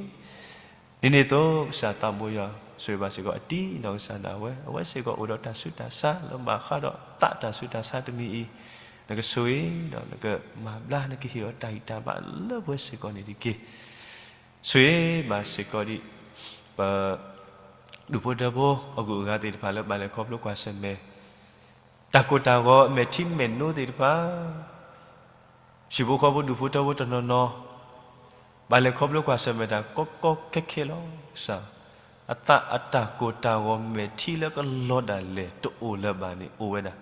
ဒ်န့ၣ်အသိး ကစၢ်သးဘိယွၤ ဆိၣ်ဂ့ၤဘၣ်စ့ၢ်ကီးအတံၤနီၢ်ကစၢ်ဒၣ်ဝဲ, အဝဲစ့ၢ်ကီးအိၣ်ဒီးတၢ်ဆူးတၢ်ဆါ လၢဘၣ်ဃးဒီးသးတၢ်ဆူးတၢ်ဆါတမံၤအံၤ, နကဆိၣ်ဂ့ၤ ဒီးနကမၤဘျါ နကဟ့ၣ်အီၤတၢ်ဂံၢ်တၢ်ဘါလၢပှဲၤစ့ၢ်ကီးန့ၣ်တက့ၢ်. ဆိၣ်ဂ့ၤဘၣ်စ့ၢ်ကီးဒံး ပ ဒူၣ်ဖိထၢဖိ အဂုၤအဂၤသ့ၣ်တဖၣ်လၢ ဘၣ်လဲၤခီဖျိကွၢ်ဆၢၣ်မဲာ် တၢ်ကိၢ်တၢ်ဂီၤ မဲာ်ထံမဲာ်နိသ့ၣ်တဖၣ်, ဟံၣ်ဖိဃီဖိဒူၣ်ဖိထၢဖိတနီၤနီၤ ဘၣ်လဲၤခီဖျိကွၢ်ဆၢၣ်မဲာ်တၢ်ကီကီခဲခဲလီၤ. ကစၢ် အသးအတၢ်ကိၢ်တၢ်ဂီၤ မဲာ်ထံလၢကလီၤဒၣ်လဲာ် တအိၣ်လၢၤဘၣ်န့ၣ် အိၣ်ဝဲဒၣ်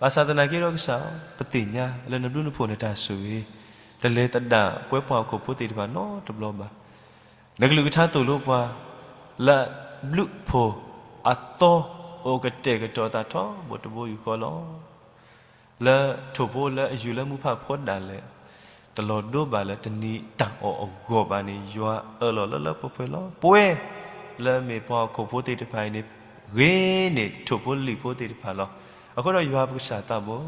ဘၣ်ဆၣ်သနာ်က့ဒီးကစၢ်ဧၢ, ပသ့ၣ်ညါလၢနဘျုးနဖှိၣ်နတၢ်ဆိၣ်ဂ့ၤ တလဲၤသဒၣ်ပဝဲပှၤဟီၣ်ခိၣ်ဖိသ့ၣ်တဖၣ်နီတဘျီဘၣ်. နကလုၢ်ကထါသိၣ်လိပှၤ လၢအဘျုးအဖှိၣ်အသီ အိၣ်ကတဲာ်ကတီၤအသးထီဘိတဘိယူၢ်ဃီလီၤ. လၢထိၣ်ဖိလၢအယူၢ်လၢမူဖးဖီဒၣ်လဲာ် တလီၤဒိဘၣ်လၢတနံၤတၢ်အီၣ်အဂီၢ်ဘၣ်န့ၣ် ယွၤအၢၣ်လီၤလၢလၢပှဲၤပှဲၤလီၤ. ပဝဲလၢအမ့ၢ်ပှၤဟီၣ်ခိၣ်ဖိသ့ၣ်တဖၣ်အံၤန့ၣ် ဂ့ၤန့ၢ်ထိၣ်ဖိလံာ်ဖိသ့ၣ်တဖၣ်လီၤ. အဃိဒီးယွၤပကစၢ်သးဘိ,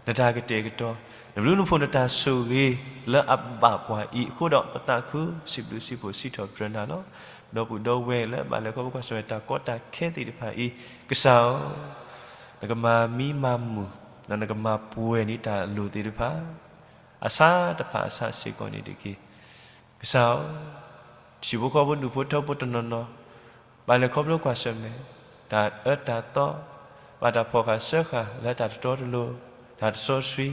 နတၢ်ကတဲာ်ကတီၤ, နဘျုးနဖှိၣ်နတၢ်ဆိၣ်ဂ့ၤလၢအဘၣ်ပှၤအံၤအဃိဒီး ပသးခုစံးဘျုးစံးဖှိၣ်စံးထီၣ်ပတြၢၤနၤလီၤ. ဒီပုၢ်ဒီဝဲၢ်လၢဘၣ်လဲၤခီဖျိကွၢ်ဆၢၣ်မဲာ်တၢ်ကီတၢ်ခဲသ့ၣ်တဖၣ်အံၤ, ကစၢ်ဧၢ, နကမၤမံမၤမုာ်, ဒီးနကမၤပှဲၤန့ၢ်တၢ်အလိၣ်သ့ၣ်တဖၣ် အဆါတဖၣ်အဆါစ့ၢ်ကီးန့ၣ်တက့ၢ်. ကစၢ်ဧၢ, ထံဖိကီၢ်ဖိဒူၣ်ဖိထၢဖိတနီၤနီၤ ဘၣ်လဲၤခီဖျိကွၢ်ဆၢၣ်မဲာ် တၢ်အၢတၢ်သီ, ဘၣ်တၢ်ဖီၣ်ဃာ်စၢဃာ်လၢတၢ်တတီတလိၤ, တၢ်တစီဆှံ,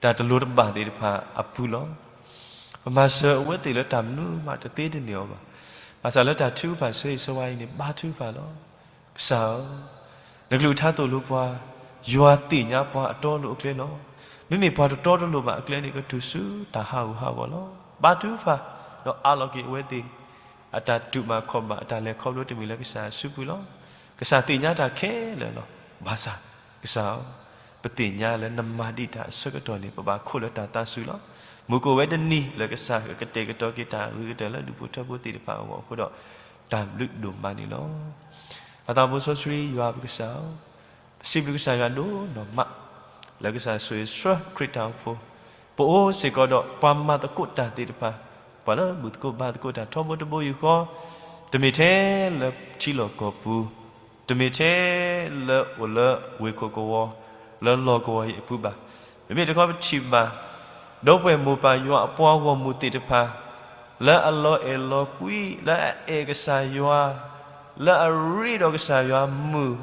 တၢ်တလိၤတဘၣ်သ့ၣ်တဖၣ်အပူၤလီၤ. ပမၤစၢၤအဝဲသ့ၣ်လၢတၢ်မနုၤမးတသ့တန့ၢ်အီၤဘၣ်. ဘၣ်ဆၣ်လၢတၢ်ထုကဖၣ်ဆၢဂ့ၤဆၢဝါအံၤန့ၣ် ဘါထုကဖၣ်လီၤ. ကစၢ်ဧၢ, နကလုၢ်ကထါသိၣ်လိပှၤ, ယွၤသ့ၣ်ညါပှၤအတီအလိၤအကျဲလီၤ. မ့မ့ၢ်ပှၤတတီတလိၤဘၣ်အကျဲန့ၣ် ကတုၤဆူတၢ်ဟးဂူာ်ဟးဂီၤလီၤ. ဘါထုကဖၣ်, ဒီးအးလီၤက့ၤအဝဲသ့ၣ် အတၢ်တူၢ်ဘၣ်ခီၣ်ဘၣ် အတၢ်လဲၤခီဖျိတမံၤလၢကစၢ်အစုပူၤလီၤ. ကစၢ်သ့ၣ်ညါတၢ်ခဲလၢာ်လီၤ. ဘၣ်ဆၣ်, ကစၢ်ဧၢ, ပသ့ၣ်ညါလၢနမၤဒံးတၢ်အဆၢကတီၢ်န့ၣ် ပဘၣ်ခိးလၢတၢ်သးစူၤလီၤ. မုၢ်ကအိၣ်ဝဲတနံၤလၢကစၢ်ကကတဲာ်ကတီၤက့ၤတၢ်ဂ့ၤကတၢၢ်လၢဒူၣ်ဖိထၢဖိသ့ၣ်တဖၣ်အဂီၢ်အဃိဒီး တၢ်ဘျုးဒိၣ်မးန့ၣ်လီၤ. ပသးဖိစီဆှံယွၤပကစၢ်ဧၢ, ပစံးဘျုးကစၢ်ယွၤဒိၣ်နီၢ်မး လၢကစၢ်ဆိၣ်ဂ့ၤဆှၢခရံာ်တၢ်အိၣ်ဖှိၣ်, ပအိၣ်စ့ၢ်ကီးဒီးပှၤမၤသကိးတၢ်သ့ၣ်တဖၣ်, ပှၤလၢဘူၣ်သကိးဘါသကိးတၢ်ထီဘိတဘိယူၢ်ဃီ, တမ့ၢ်ထဲလၢထံလီၢ်ကီၢ်ပူၤ, တမ့ၢ်ထဲလၢအိၣ်လၢဝ့ၢ်ခိၣ်ကဝီၤ, လၢလီၢ်ကဝီၤအံၤအပူၤဘၣ်. မ့မ့ၢ်တခီပထံၣ်ဘၣ် ဒီပုၢ်ဝဲၢ်မိၢ်ပၢ်ယွၤအပှၤဂီၢ်မုၢ်သ့ၣ်တဖၣ် လၢအလီၤအဲၣ်လီၤကွံ လၢအအဲၣ်ကစၢ်ယွၤ, လၢအရ့ဒီးကစၢ်ယွၤမုာ်,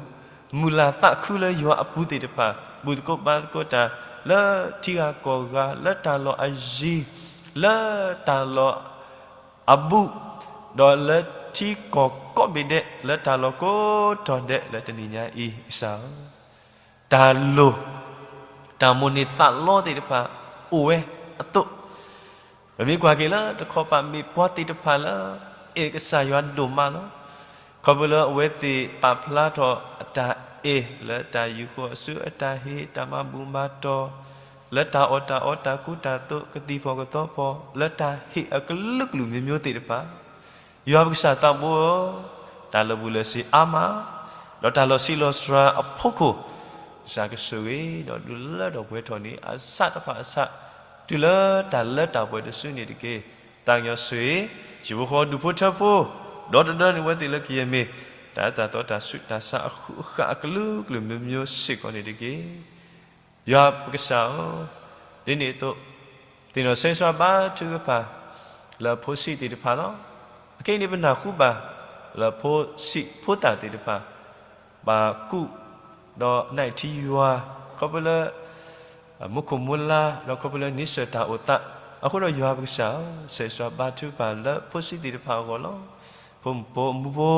မုာ်လၤသးခုလၢယွၤအပူၤသ့ၣ်တဖၣ်, ဘူၣ်သကိးဘါသကိးတၢ် လၢထံဂၤကီၢ်ဂၤ, လၢတၢ်လီၢ်အယံၤ, လၢတၢ်လီၢ်အဘူး, ဒီးလၢထံကီၢ်ကိးဘ့ၣ်ဒဲး, လၢတၢ်လီၢ်ကိးထီၣ်ဒဲးလၢတနံၤညါအံၤ, ကစၢ်ဧၢ, တၢ်လိၣ်, တၢ်မိၣ်န့ၢ်သးလီသ့ၣ်တဖၣ် အိၣ်ဝဲအသိး, ပမ့ၢ်ကွၢ်က့ၤလၢတခီပၤ မ့ၢ်ပှၤသ့ၣ်တဖၣ်လၢ အဲၣ်ကစၢ်ယွၤဒိၣ်မးလီၤ. ခီဖျိလၢအဝဲသ့ၣ်ပာ်ဖျါထီၣ်အတၢ်အဲၣ် လၢတၢ်ယူၢ်ဃီအစု အတၢ်ဟ့ၣ် တၢ်မၤဘူၣ်မၤတီၤ, လၢတၢ်အီၣ်တၢ်အီ တၢ်ကူတၢ်သိး ကသံၣ်ဖီၣ်ကသီဖီၣ်, လၢတၢ်ဟ့ၣ်အကလုာ်ကလုာ်မျိုးမျိုးသ့ၣ်တဖၣ်, ယွၤပကစၢ်သးဘိဧၢ, တၢ်လၢာ်ဘူၣ်လၢာ်စ့ၤအါမး, ဒီးတၢ်လီၤဆံးလီၤစှၤအဖီခိၣ်, ကစၢ်ကဆိၣ်ဂ့ၤ ဒီးဒုးလၢထီၣ်ပှဲၤထီၣ်န့ၢ်အဆၣ်တဖၣ်အဆၣ်, တုၤလၢတၢ်လၢတၢ်ပှဲၤတစုန့ၣ်တက့ၢ်. သးကညီၤဆိၣ်ဂ့ၤ ဟံၣ်ဖိဃီဖိဒူၣ်ဖိထၢဖိ, ဒီတဒၢန့ၣ်အဝဲသ့ၣ်လၢကယဲၢ်မ့ၢ် တၢ်အၢတၢ်သီ တၢ်ဆူးတၢ်ဆါအဃုာ်အဃာ်အကလုာ်ကလုာ်မျိုးမျိုးစ့ၢ်ကီးန့ၣ်တက့ၢ်. ယွၤပကစၢ်ဧၢ, ဒ်န့ၣ်အသိး, သ့ၣ်နီၣ်ဆၢဂ့ၤဆၢဝါဘါထုကဖၣ် လၢအဖိဆံးသ့ၣ်တဖၣ်လီၤ. အခဲအံၤန့ၣ် ပနၢ်ဟူဘၣ် လၢအဖိဆံးဖိသၣ်သ့ၣ်တဖၣ် ဘၣ်ကူး ဒီးနၢ်ထံယွၤ ခီဖျိလၢ မူခိၣ်မူလါ ဒီးခီဖျိလၢန့ဆၢၣ်တၢ်အိၣ်သး, အဃိဒီးယွၤပကစၢ်ဧၢ, ဆၢဂ့ၤဆၢဝါဘါထုကဖၣ်လၢဖိဆံးသ့ၣ်တဖၣ်အဂီၢ်လီၤ. ဖိမုၣ်ဖိအမူဖိ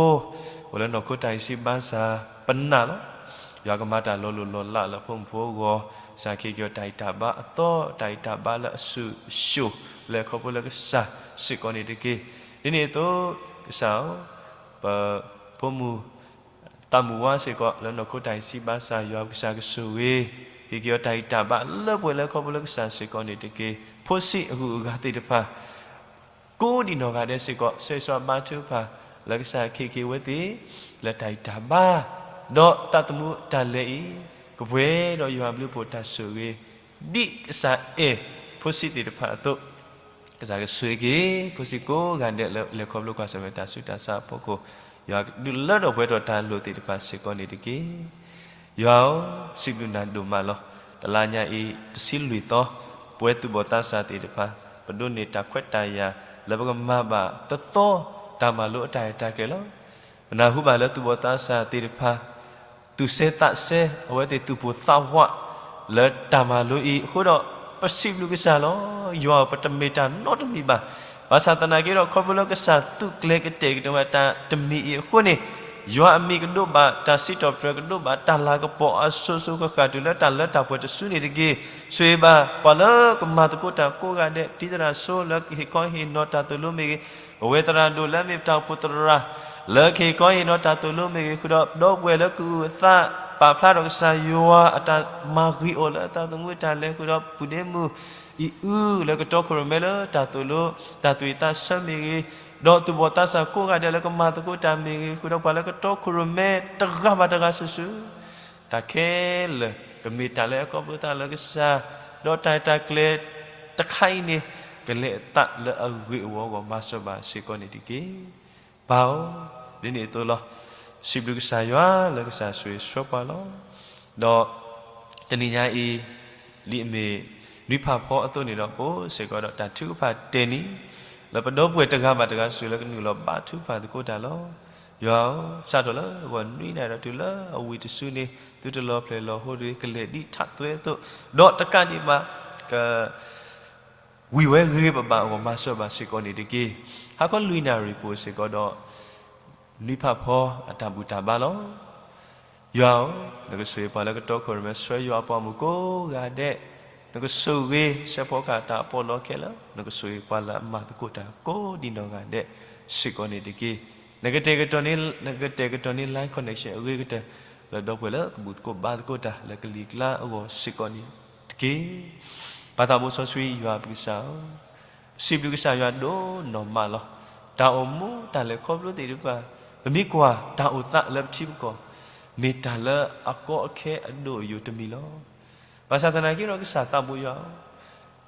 အိၣ်လၢနီၢ်ခိတၢ်အံၤဆံးဘၣ်ဆၣ် ပနာ်လီၤ. ယွၤကမၤတၢ်လီၤလိၢ်လီၤလးလၢဖိမုၣ်ဖိအဂီၢ်, ကစၢ်ခ့က့ၤအီၤတၢ်ဂံၢ်တၢ်ဘါအသီ, တၢ်ဂံၢ်တၢ်ဘါလၢအဆူၣ်အဆူၣ် လၢခီဖျိလၢကစၢ်စ့ၢ်ကီးန့ၣ်တက့ၢ်. ဒ်န့ၣ်အသိး ကစၢ်ဧၢ, ပဖိမုၣ် သးမုၢ်ဝါစ့ၢ်ကီး လၢနီၢ်ခိတၢ်အံၤဆံးဘၣ်ဆၣ် ယွၤပကစၢ်ကဆိၣ်ဂ့ၤ, ဟ့ၣ်က့ၤအီၤတၢ်ဂံၢ်တၢ်ဘါလၢပှဲၤလၢခီဖျိလၢကစၢ်စ့ၢ်ကီးန့ၣ်တက့ၢ်. ဖိဆံးအဂုၤအဂၤသ့ၣ်တဖၣ် ကိးဒံးနီၢ်ဂၤဒဲးစ့ၢ်ကီး ဆၢဂ့ၤဆၢဝါဘါထုကဖၣ် လၢကစၢ်ခ့က့ၤဝဲသ့ၣ် လၢတၢ်ဂံၢ်တၢ်ဘါ, ဒီးသးသမူတၢ်လဲၤအံၤ ကပှဲၤဒီးယွၤအဘျုးအဖှိၣ်တၢ်ဆိၣ်ဂ့ၤ ဒ်ကစၢ်အဲၣ်ဖိဆံးသ့ၣ်တဖၣ်အသိး ကစၢ်ကဆိၣ်ဂ့ၤက့ၤ ဖိဆံးကိးဂၤဒဲးလၢလဲၤခီဖျိကွၢ်ဆၢၣ်မဲာ်တၢ်ဆူးတၢ်ဆါအဖီခိၣ်, ယွၤဒုးလၢထီၣ်ပှဲၤထီၣ်တၢ်လိၣ်သ့ၣ်တဖၣ်စ့ၢ်ကီးန့ၣ်တက့ၢ်. ယွၤဧၢ, စံးဘျုးနၤဒိၣ်မးလီၤ. တလါညါအံၤ တဆံလွံၢ်သီ, ပဝဲသူၣ်ဘီၣ်သးစၢ်သ့ၣ်တဖၣ် ပဒိးန့ၢ်တၢ်ခွဲးတၢ်ယာ် လၢပကမၤဘၣ်တသီ တၢ်မၤလိအတၢ်ရဲၣ်တၢ်ကျဲၤလီၤ. ပနၢ်ဟူဘၣ်လၢသူၣ်ဘီၣ်သးစၢ်သ့ၣ်တဖၣ် သူၣ်စဲသးစဲ အဝဲသ့ၣ်သူၣ်ပိၢ်သးဝး လၢတၢ်မၤလိအံၤအဃိဒီး ပစံးဘျုးကစၢ်လီၤ. ယွၤဧၢ, ပတမ့ၢ်တၢ်နီတမံၤဘၣ်. ဘၣ်ဆၣ်သနာ်က့ဒီး ခီဖျိလၢကစၢ်သူၣ်ကျဲၤကတဲာ်ကတီၤဝဲတၢ်တမံၤအံၤအဃိန့ၣ်, ယွၤအမံၤကဒိးဘၣ်တၢ်စံးထီၣ်ပတြၢၤ, ကဒိးဘၣ်တၢ်လၤကပီၤအစိၤစိၤဃၣ်ဃၣ် တုၤလၢတၢ်လၢတၢ်ပှဲၤတစုန့ၣ်တက့ၢ်. ဆိၣ်ဂ့ၤဘၣ်ပှၤလၢကမၤသကိးတၢ်ကိးဂၤဒဲး, တံၤသရၣ်ဆိလၢကဟ့ၣ်ခီဟ့ၣ်နီၤတၢ်သိၣ်လိမ့ၢ်ဂ့ၤ, ပဝဲသရၣ်ဒိၣ်လၢအမ့ၢ်ပတၢ်အိၣ်ဖှိၣ်သရၣ် လၢကဟ့ၣ်ခီဟ့ၣ်နီၤတၢ်သိၣ်လိမ့ၢ်ဂ့ၤ, ဃုာ်ဒီးဒီပုၢ်ဝဲၢ်လၢကအုၣ်အသး ပာ်ဖျါထီၣ်ကစၢ်ယွၤအတၢ်မၤဂ့ၤအီၤလၢအသးသမူတၢ်လဲၤ, ဃုာ်ဒီးပုၢ်ဒ့မုၣ်အံၤအုလၢကတီခိၣ်ရိၣ်မဲလၢတၢ်သိၣ်လိ တၢ်သူၣ်ဝံၣ်သးဆၢမ့ၢ်ဂ့ၤ, ဒီးသူၣ်ဘီၣ်သးစၢ်ကိးဂၤဒဲးလၢကမၤသကိးတၢ်မ့ၢ်ဂ့ၤ, ဃုာ်ဒီးပှၤလၢကတီခိၣ်ရိၣ်မဲတဂၤဘၣ်တဂၤစုာ်စုာ်, တၢ်ခဲလၢာ်ကမ့ၢ်တၢ်လၢအကီၢ်ပသူအသးလၢကစၢ်, ဒီးတၢ်ရဲၣ်တၢ်ကျဲၤတခါအံၤန့ၣ် ကလဲၤအသးလၢအဂ့ၢ်အဝီအဂီၢ် မၤစၢၤဘၣ်စ့ၢ်ကီးန့ၣ်တက့ၢ်. ပၢ်ဧၢ, ဒ်န့ၣ်အသိးလီၤ. စံးဘျုးကစၢ်ယွၤလၢကစၢ်ဆိၣ်ဂ့ၤဆှၢပှၤလီၤ. ဒီးတနံၤညါအံၤ ဒ်အမ့ၢ်နွံဖးဖီအသိးန့ၣ်ဒီး ပအိၣ်စ့ၢ်ကီးဒီးတၢ်ထုကဖၣ်တဲာ်နံၤ လၢပဒီပုၢ်ဝဲၢ်တဂၤဘၣ်တဂၤစုာ်လၢကနုာ်လီၤဘါထုကဖၣ်သကိးတၢ်လီၤ. ယွၤဧၢ, စးထီၣ်လၢဂီၤနွံနၣ်ရံၣ်ဒီးတုၤလၢအဝံၤတစုန့ၣ် သုတလီၤဖျဲၣ်လီၤဟိဒီး ကလဲၤဒ်ထးသွဲအသိး, ဒီးတကးဒံးဘၣ် က ဝံၢ်ဝဲဂ့ၤဂ့ၤဘၣ်ဘၣ်အဂီၢ် မၤစၢၤဘၣ်စ့ၢ်ကီးန့ၣ်တက့ၢ်. ဟါခီလွံၢ်နၣ်ရံၣ်ပူၤစ့ၢ်ကီးဒီး နွံဖးဖီအတၢ်ဘူၣ်တၢ်ဘါလီၤ. ယွၤဧၢ, နကဆိၣ်ဂ့ၤပှၤလၢကတီခိၣ်ရိၣ်မဲ ဆှၢယွၤအပှၤမုၣ်ကိးဂၤဒဲး, နကဆိၣ်ဂ့ၤ စဲးဖီကဟၣ်တၢ်အပီးလီခဲလၢာ်, နကဆိၣ်ဂ့ၤပှၤလၢအမၤသကိးတၢ်ကိးဒံးနီၢ်ဂၤဒဲးစ့ၢ်ကီးန့ၣ်တက့ၢ်. နကတဲာ်ကတီၤန့ၢ်, နကတဲာ်ကတီၤန့ၢ် line connection အဂ့ၤကတၢၢ် လၢဒီပုၢ်ဝဲၢ်လၢကဘူၣ်သကိးဘါသကိးတၢ်လၢကလံၤကျါအဂီၢ်စ့ၢ်ကီးန့ၣ်တက့ၢ်. ပၢ်သးဘိစီဆှံယွၤပကစၢ်ဧၢ, ပစံးဘျုးကစၢ်ယွၤဒိၣ်နီၢ်မးလီၤ. တၢ်အိၣ်မူတၢ်လဲၤခီဖျိသ့ၣ်တဖၣ် ပမ့ၢ်ကွၢ်တၢ်အိၣ်သးလၢပထံပကီၢ် မ့ၢ်တၢ်လၢအကီအခဲအဒိၣ်အယိာ်တမံၤလီၤ. ဘၣ်ဆၣ်သနာ်က့ဒီးကစၢ်သးဘိယွၤဧၢ,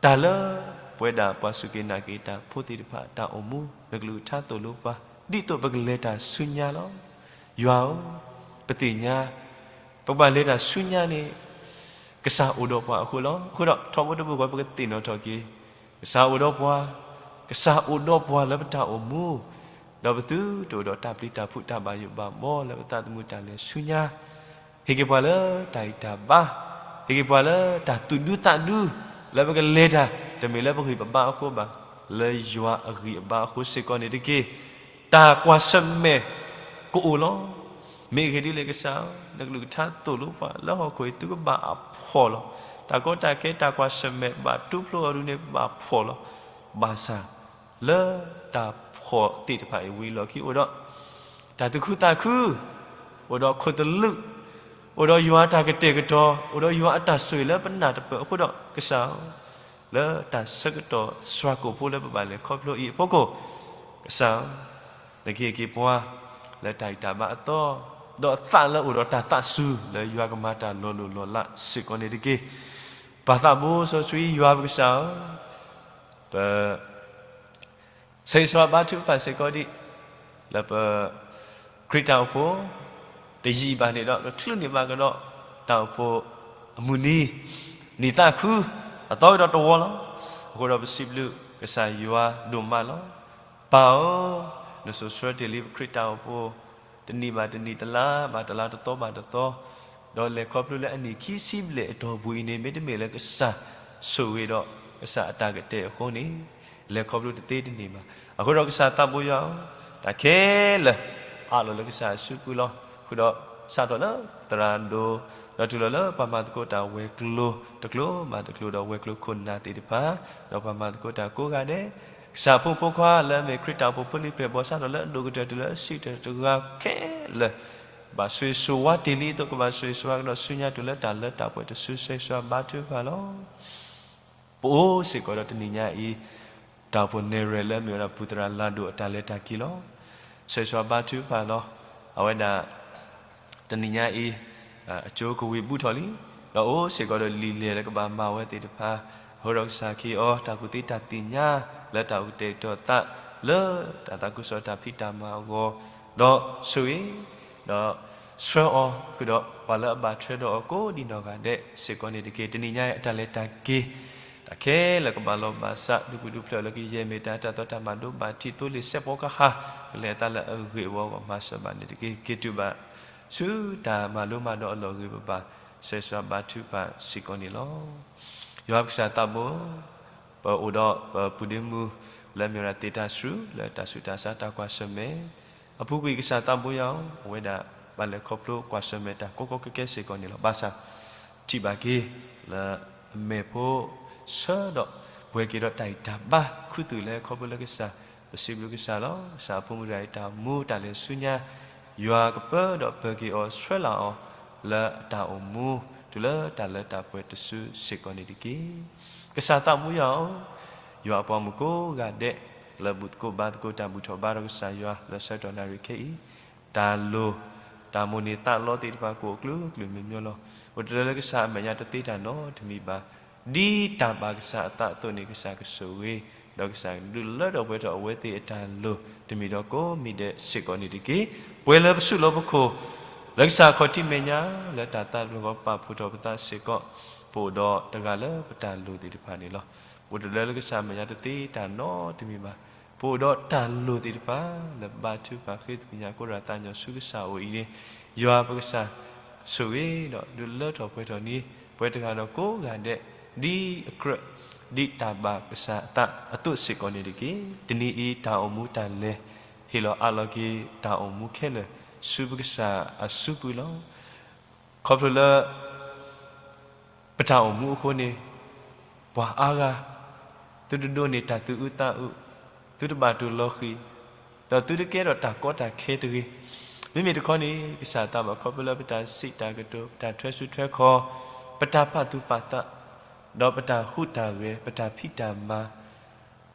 တၢ်လၢပဝဲဒၣ်ပှၤစူၢ်က့ၤနာ်က့ၤတၢ်ဖိသ့ၣ်တဖၣ် တၢ်အိၣ်မူ နကလုၢ်ကထါသိၣ်လိပှၤ ဒ်သိးပကလဲၤတၢ်ဆူညါလီၤ. ယွၤဧၢ, ပသ့ၣ်ညါ ပကဘၣ်လဲၤတၢ်ဆူညါန့ၣ် ကစၢ်အိၣ်ဒီးပှၤအဃိလီၤ. အဃိဒီးထီဘိတဘိဃီ ပကသ့ၣ်နီၣ်ထီၣ်က့ၤ ကစၢ်အိၣ်ဒီးပှၤ, ကစၢ်အိၣ်ဒီးပှၤလၢပတၢ်အိၣ်မူ, ဒီးပသုတအိၣ်ဒီးတၢ်ပျံၤတၢ်ဖုးတၢ်ဘၣ်ယိၣ်ဘၣ်ဘီလၢပသးသမူတၢ်လဲၤဆူညါ, ဟ့ၣ်က့ၤပှၤလၢတၢ်ဂံၢ်တၢ်ဘါ, ဟ့ၣ်က့ၤပှၤလၢတၢ်သူၣ်ဒူသးဒူ လၢပကလဲၤတၢ် တမ့ၢ်လၢပဂံၢ်ပဘါအဃိဘၣ်, လၢယွၤအဂံၢ်အဘါအဃိစ့ၢ်ကီးန့ၣ်တက့ၢ်. တၢ်ကွၢ်ဆၢၣ်မဲာ်ကအိၣ်လီၤ. မ့ၢ်အဂ့ၢ်ဒ်လဲၣ်ကစၢ်ဧၢ, နကလုၢ်ကထါသိၣ်လိပှၤလၢဟီၣ်ခိၣ်အံၤ သုကဘၣ်အဖှီၣ်လီၤ. တၢ်ကီတၢ်ခဲတၢ်ကွၢ်ဆၢၣ်မဲာ်ဘၣ်တူၢ်ဖျိအီၤဒုန့ၣ်ဘၣ်ဖှီၣ်လီၤ. ဘၣ်ဆၣ် လၢတၢ်ဖှီၣ်သ့ၣ်တဖၣ်အံၤဝံၤအလီၢ်ခံအိၣ်ဒီး တၢ်သူၣ်ခုသးခု, အိၣ်ဒီးခိၣ်သလုး, အိၣ်ဒီးယွၤအတၢ်ကတဲာ်ကတီၤ, အိၣ်ဒီးယွၤအတၢ်ဆိၣ်ဂ့ၤလၢပနၢ်တပၢၢ်အဃိဒီးကစၢ်ဧၢ, လၢတၢ်ဆၢကတီၢ်စှၤကိာ်ဖိလၢပဘၣ်လဲၤခီဖျိအံၤအဖီခိၣ်, ကစၢ်ဧၢ, နကဟ့ၣ်က့ၤပှၤလၢတၢ်ဂံၢ်တၢ်ဘါအသီ, ဒီးအသးလၢအိၣ်ဒီးတၢ်သးစူၤလၢယွၤကမၤတၢ်လီၤလိၢ်လီၤလးစ့ၢ်ကီးန့ၣ်တက့ၢ်. ပၢ်သးဘိစီဆှံယွၤပကစၢ်ဧၢ, ပ ဆၢဂ့ၤဆၢဝါဘါထုကဖၣ်စ့ၢ်ကီးဒံး လၢပ ခရံာ်တၢ်အိၣ်ဖှိၣ် တယံာ်ဘၣ်န့ၣ်ဒီး ကချုးန့ၢ်ဘၣ်ကဒီး တၢ်အိၣ်ဖှိၣ်အမုၢ်နံၤ နံၣ်သးခု အသီကဒီးတဝီလီၤ. အဃိဒီးပစံးဘျုးကစၢ်ယွၤဒိၣ်မးလီၤ. ပၢ်ဧၢ, နစိာ်ဆှၢတ့ၢ်လံပခရံာ်တၢ်အိၣ်ဖှိၣ် တနံၣ်ဘၣ်တနံၣ် တလါဘၣ်တလါ တသီဘၣ်တသီ ဒီးလဲၤခီဖျိလၢအနံၣ်ခံဆံဘျဲၣ်အတီၢ်ပူၤအံၤန့ၣ် မ့တမ့ၢ်လၢကစၢ်ဆိၣ်ဂ့ၤဒီးကစၢ်အတၢ်ကတဲာ်အဃိန့ၣ် လဲၤခီဖျိတသ့တန့ၢ်ဘၣ်. အဃိဒီးကစၢ်သးဘိယွၤဧၢ, တၢ်ခဲလၢာ် အးလီၤလၢကစၢ်အစုပူၤလီၤ. ဃုာ်ဒီးစးထီၣ်လၢသရၣ်ဒိၣ် ဒီးတုၤလီၤလၢပှၤမၤသကိးတၢ်ဝဲၤကျိၤတကျိၤဘၣ်တကျိၤ ဒီးဝဲၤကျိၤခိၣ်နၢ်သ့ၣ်တဖၣ် ဒီးပှၤမၤသကိးတၢ်ကိးဂၤဒဲး ကစၢ်ဖိမုၣ်ဖိခွါလၢအမ့ၢ်ခရံာ်တၢ်အိၣ်ဖှိၣ်ဖိလံၤဖျဲၣ်ဘီ စးထီၣ်လၢအဒိၣ်ကတၢၢ်တုၤလၢအဆံးကတၢၢ်တဂၤခဲလၢာ် ဘၣ်ဆိၣ်ဂ့ၤဆိၣ်ဝါတ့ၢ်လံအသိး ကဘၣ်ဆိၣ်ဂ့ၤဆိၣ်ဝါကဒီးဆူညါတုၤလၢတၢ်လၢတၢ်ပှဲၤတစု ဆၢဂ့ၤဆၢဝါဘါထုကဖၣ်လီၤ. ပအိၣ်စ့ၢ်ကီးဒီးတနံၤညါအံၤ တၢ်အိၣ်ဖှိၣ်နဲၣ်ရွဲၣ်လၢအမ့ၢ်ဝဲဒၣ်ပူၤသရၣ်လၤဒိၣ်အတၢ်လဲၤတၢ်က့ၤလီၤ. ဆၢဂ့ၤဆၢဝါဘါထုကဖၣ်လီၤ. အဝဲဒၣ် တနံၤညါအံၤ အကၠိကဝံၤဘူးထီၣ်လံ, ဒီးအိၣ်စ့ၢ်ကီးဒီးလံာ်လဲၢ်လၢကဘၣ်မၤဝဲသ့ၣ်တဖၣ်, အဃိဒီးကစၢ်ခ့အီၤ တၢ်ကူၣ်သ့တၢ်သ့ၣ်ညါ လၢတၢ်အိၣ်ကတဲာ်ကတီၤသး လၢတၢ်သးခုကစီၣ်တၢ်ဖံးတၢ်မၤအဂီၢ်, ဒီးဆိၣ်ဂ့ၤ ဒီးဆှၢအီၤဃုာ်ဒီး ပှၤလၢအဘၣ်ထွဲဒီးအီၤကိးဒံးနီၢ်ဂၤဒဲးစ့ၢ်ကီးန့ၣ်တက့ၢ်. တနံၤညါအံၤအတၢ်လဲၤတၢ်က့ၤ တၢ်ခဲလၢာ်ကဘၣ်လီၤဘၣ်စး ဒုးပူၤဒုးဖျဲးလၢကယဲၢ်မ့ၢ်တၢ်တၢ်သီတၢ်မၤဒိဘၣ်ထံးသိလ့ၣ်စဲးဖီကဟၣ် ကလဲၤအသးလၢအဂ့ၢ်အဝီအဂီၢ် မၤစၢၤဘၣ်န့ၣ်တက့ၢ်. က့ၤတုၤဘၣ်ဆူတၢ်မၤလိမၤဒိးအလီၢ်ဂ့ၤပဘၣ် ဆၢဂ့ၤဆၢဝါဘါထုကဖၣ်စ့ၢ်ကီးန့ၣ်လီၤ. ယွၤပကစၢ်သးဘိ, ပအိၣ်ဒီးပပုၢ်ဒ့မုၣ် လၢအမ့ၢ်ဝဲဒၣ်သ့ၣ်တၢ်ဆှု လၢတၢ်ဆူးတၢ်ဆါတၢ်ကွၢ်ဆၢၣ်မဲာ် အပူၤကွံာ်ကစၢ်သးဘိယွၤဧၢ, အဝဲဒၣ်ဘၣ်လဲၤခီဖျိကွၢ်ဆၢၣ်မဲာ်တၢ်ကီကီခဲခဲစ့ၢ်ကီးန့ၣ်လီၤ. ဘၣ်ဆၣ် ထံၣ်ဘၣ်က့ၤလၢအမဲာ်ဖိဆၢဒီး ပှဲၤက့ၤဒီးတၢ်ဂံၢ်တၢ်ဘါခူသူၣ်လဲၤခီဖျိလၢကစၢ်, ပစံးဘျုးကစၢ်လီၤ. ကစၢ်အဖိမုၣ်တဂၤအံၤတၢ်အိၣ်မူတၢ်လဲၤဆူညါ ယွၤကပၢဒီးပၢၤက့ၤအီၤဆှၢလီၤအီၤ လၢအတၢ်အိၣ်မူ တုၤလၢတၢ်လၢတၢ်ပှဲၤတစုစ့ၢ်ကီးန့ၣ်တက့ၢ်. ကစၢ်သးဘိယွၤဧၢ, ယွၤအပှၤမုၣ်ကိးဂၤဒဲး လၢဘူၣ်သကိးဘါသကိးတၢ်ဘူၣ်ထီၣ်ဘါထီၣ်ကစၢ်ယွၤ လၢဆၢကတီၢ်နၣ်ရံၣ်ခဲအံၤ, တၢ်လိၣ် တၢ်မိၣ်န့ၢ်သးလီသ့ၣ်တဖၣ်ကအိၣ်ကျူကျူမံၤမံၤလီၤ. အိၣ်တလၢလၢကစၢ်အမဲာ်ညါတသ့တၢ်နီတမံၤဘၣ်. ဒ်တၢ်ဘၣ်ကစၢ်အသးအသိးန့ၣ် ကစၢ်ကဆိၣ်ဂ့ၤ ဒီးကစၢ်ဒုးလၢထီၣ်ပှဲၤထီၣ်အဝဲသ့ၣ်အတၢ်လိၣ် တမံၤဒီးကိးမံၤဒဲးစ့ၢ်ကီးန့ၣ်တက့ၢ်. ပှဲၤလၢပစုလီၢ်ပခိၣ် လၢကစၢ်ခီၣ်ထံးမဲာ်ညါ လၢတၢ်သးတဖျၢၣ်ဃီပာ်ဖှိၣ်ထီၣ်ပသးစ့ၢ်ကီး, ပအိၣ်ဒီးတဂၤလၢပတၢ်လိၣ်သ့ၣ်တဖၣ်န့ၣ်လီၤ. အိၣ်တလၢလၢကစၢ်မဲာ်ညါတသ့တၢ်နီတမံၤဘၣ်. ပအိၣ်ဒီးတၢ်လိၣ်သ့ၣ်တဖၣ် လၢဘါထုကဖၣ်ဃ့သကွံာ်ညါကိးရၢ်သးညီဆူကစၢ်အအိၣ်အံၤန့ၣ်, ယွၤပကစၢ်ဆိၣ်ဂ့ၤဒီးဒုးလၢထီၣ်ပှဲၤထီၣ်န့ၣ် ပှဲၤတဂၤဒီးကိးဂၤဒဲး ဒ်အကြၢး ဒ်တၢ်ဘၣ်ကစၢ်အသးအသိးစ့ၢ်ကီးန့ၣ်တက့ၢ်. တနံၤအံၤတၢ်အိၣ်မူတၢ်လဲၤ ဟ့ၣ်လီၤအးလီၤက့ၤတၢ်အိၣ်မူခဲလၢာ် ဆူပကစၢ်အစုပူၤလီၤ. ခီဖျိလၢ ပတၢ်အိၣ်မူအဃိန့ၣ်, ပှၤအါဂၤ သုတဒိးန့ၢ်တၢ်သူၣ်အုးသးအုး, သုတဘၣ်တူၢ်လီၤဃံၤ, ဒီးသုတကဲထီၣ်တၢ်ကီတၢ်ခဲတဂ့ၤ. မ့မ့ၢ်တခီန့ၣ် ကစၢ်သးဘၣ်ခီဖျိလၢပတၢ်စံးတၢ်ကတိၤ, ပတၢ်ထွဲဆူထွဲခီ, ပတၢ်ပာ်သူၣ်ပာ်သး, ဒီးပတၢ်ဟူးတၢ်ဂဲၤ, ပတၢ်ဖံးတၢ်မၤ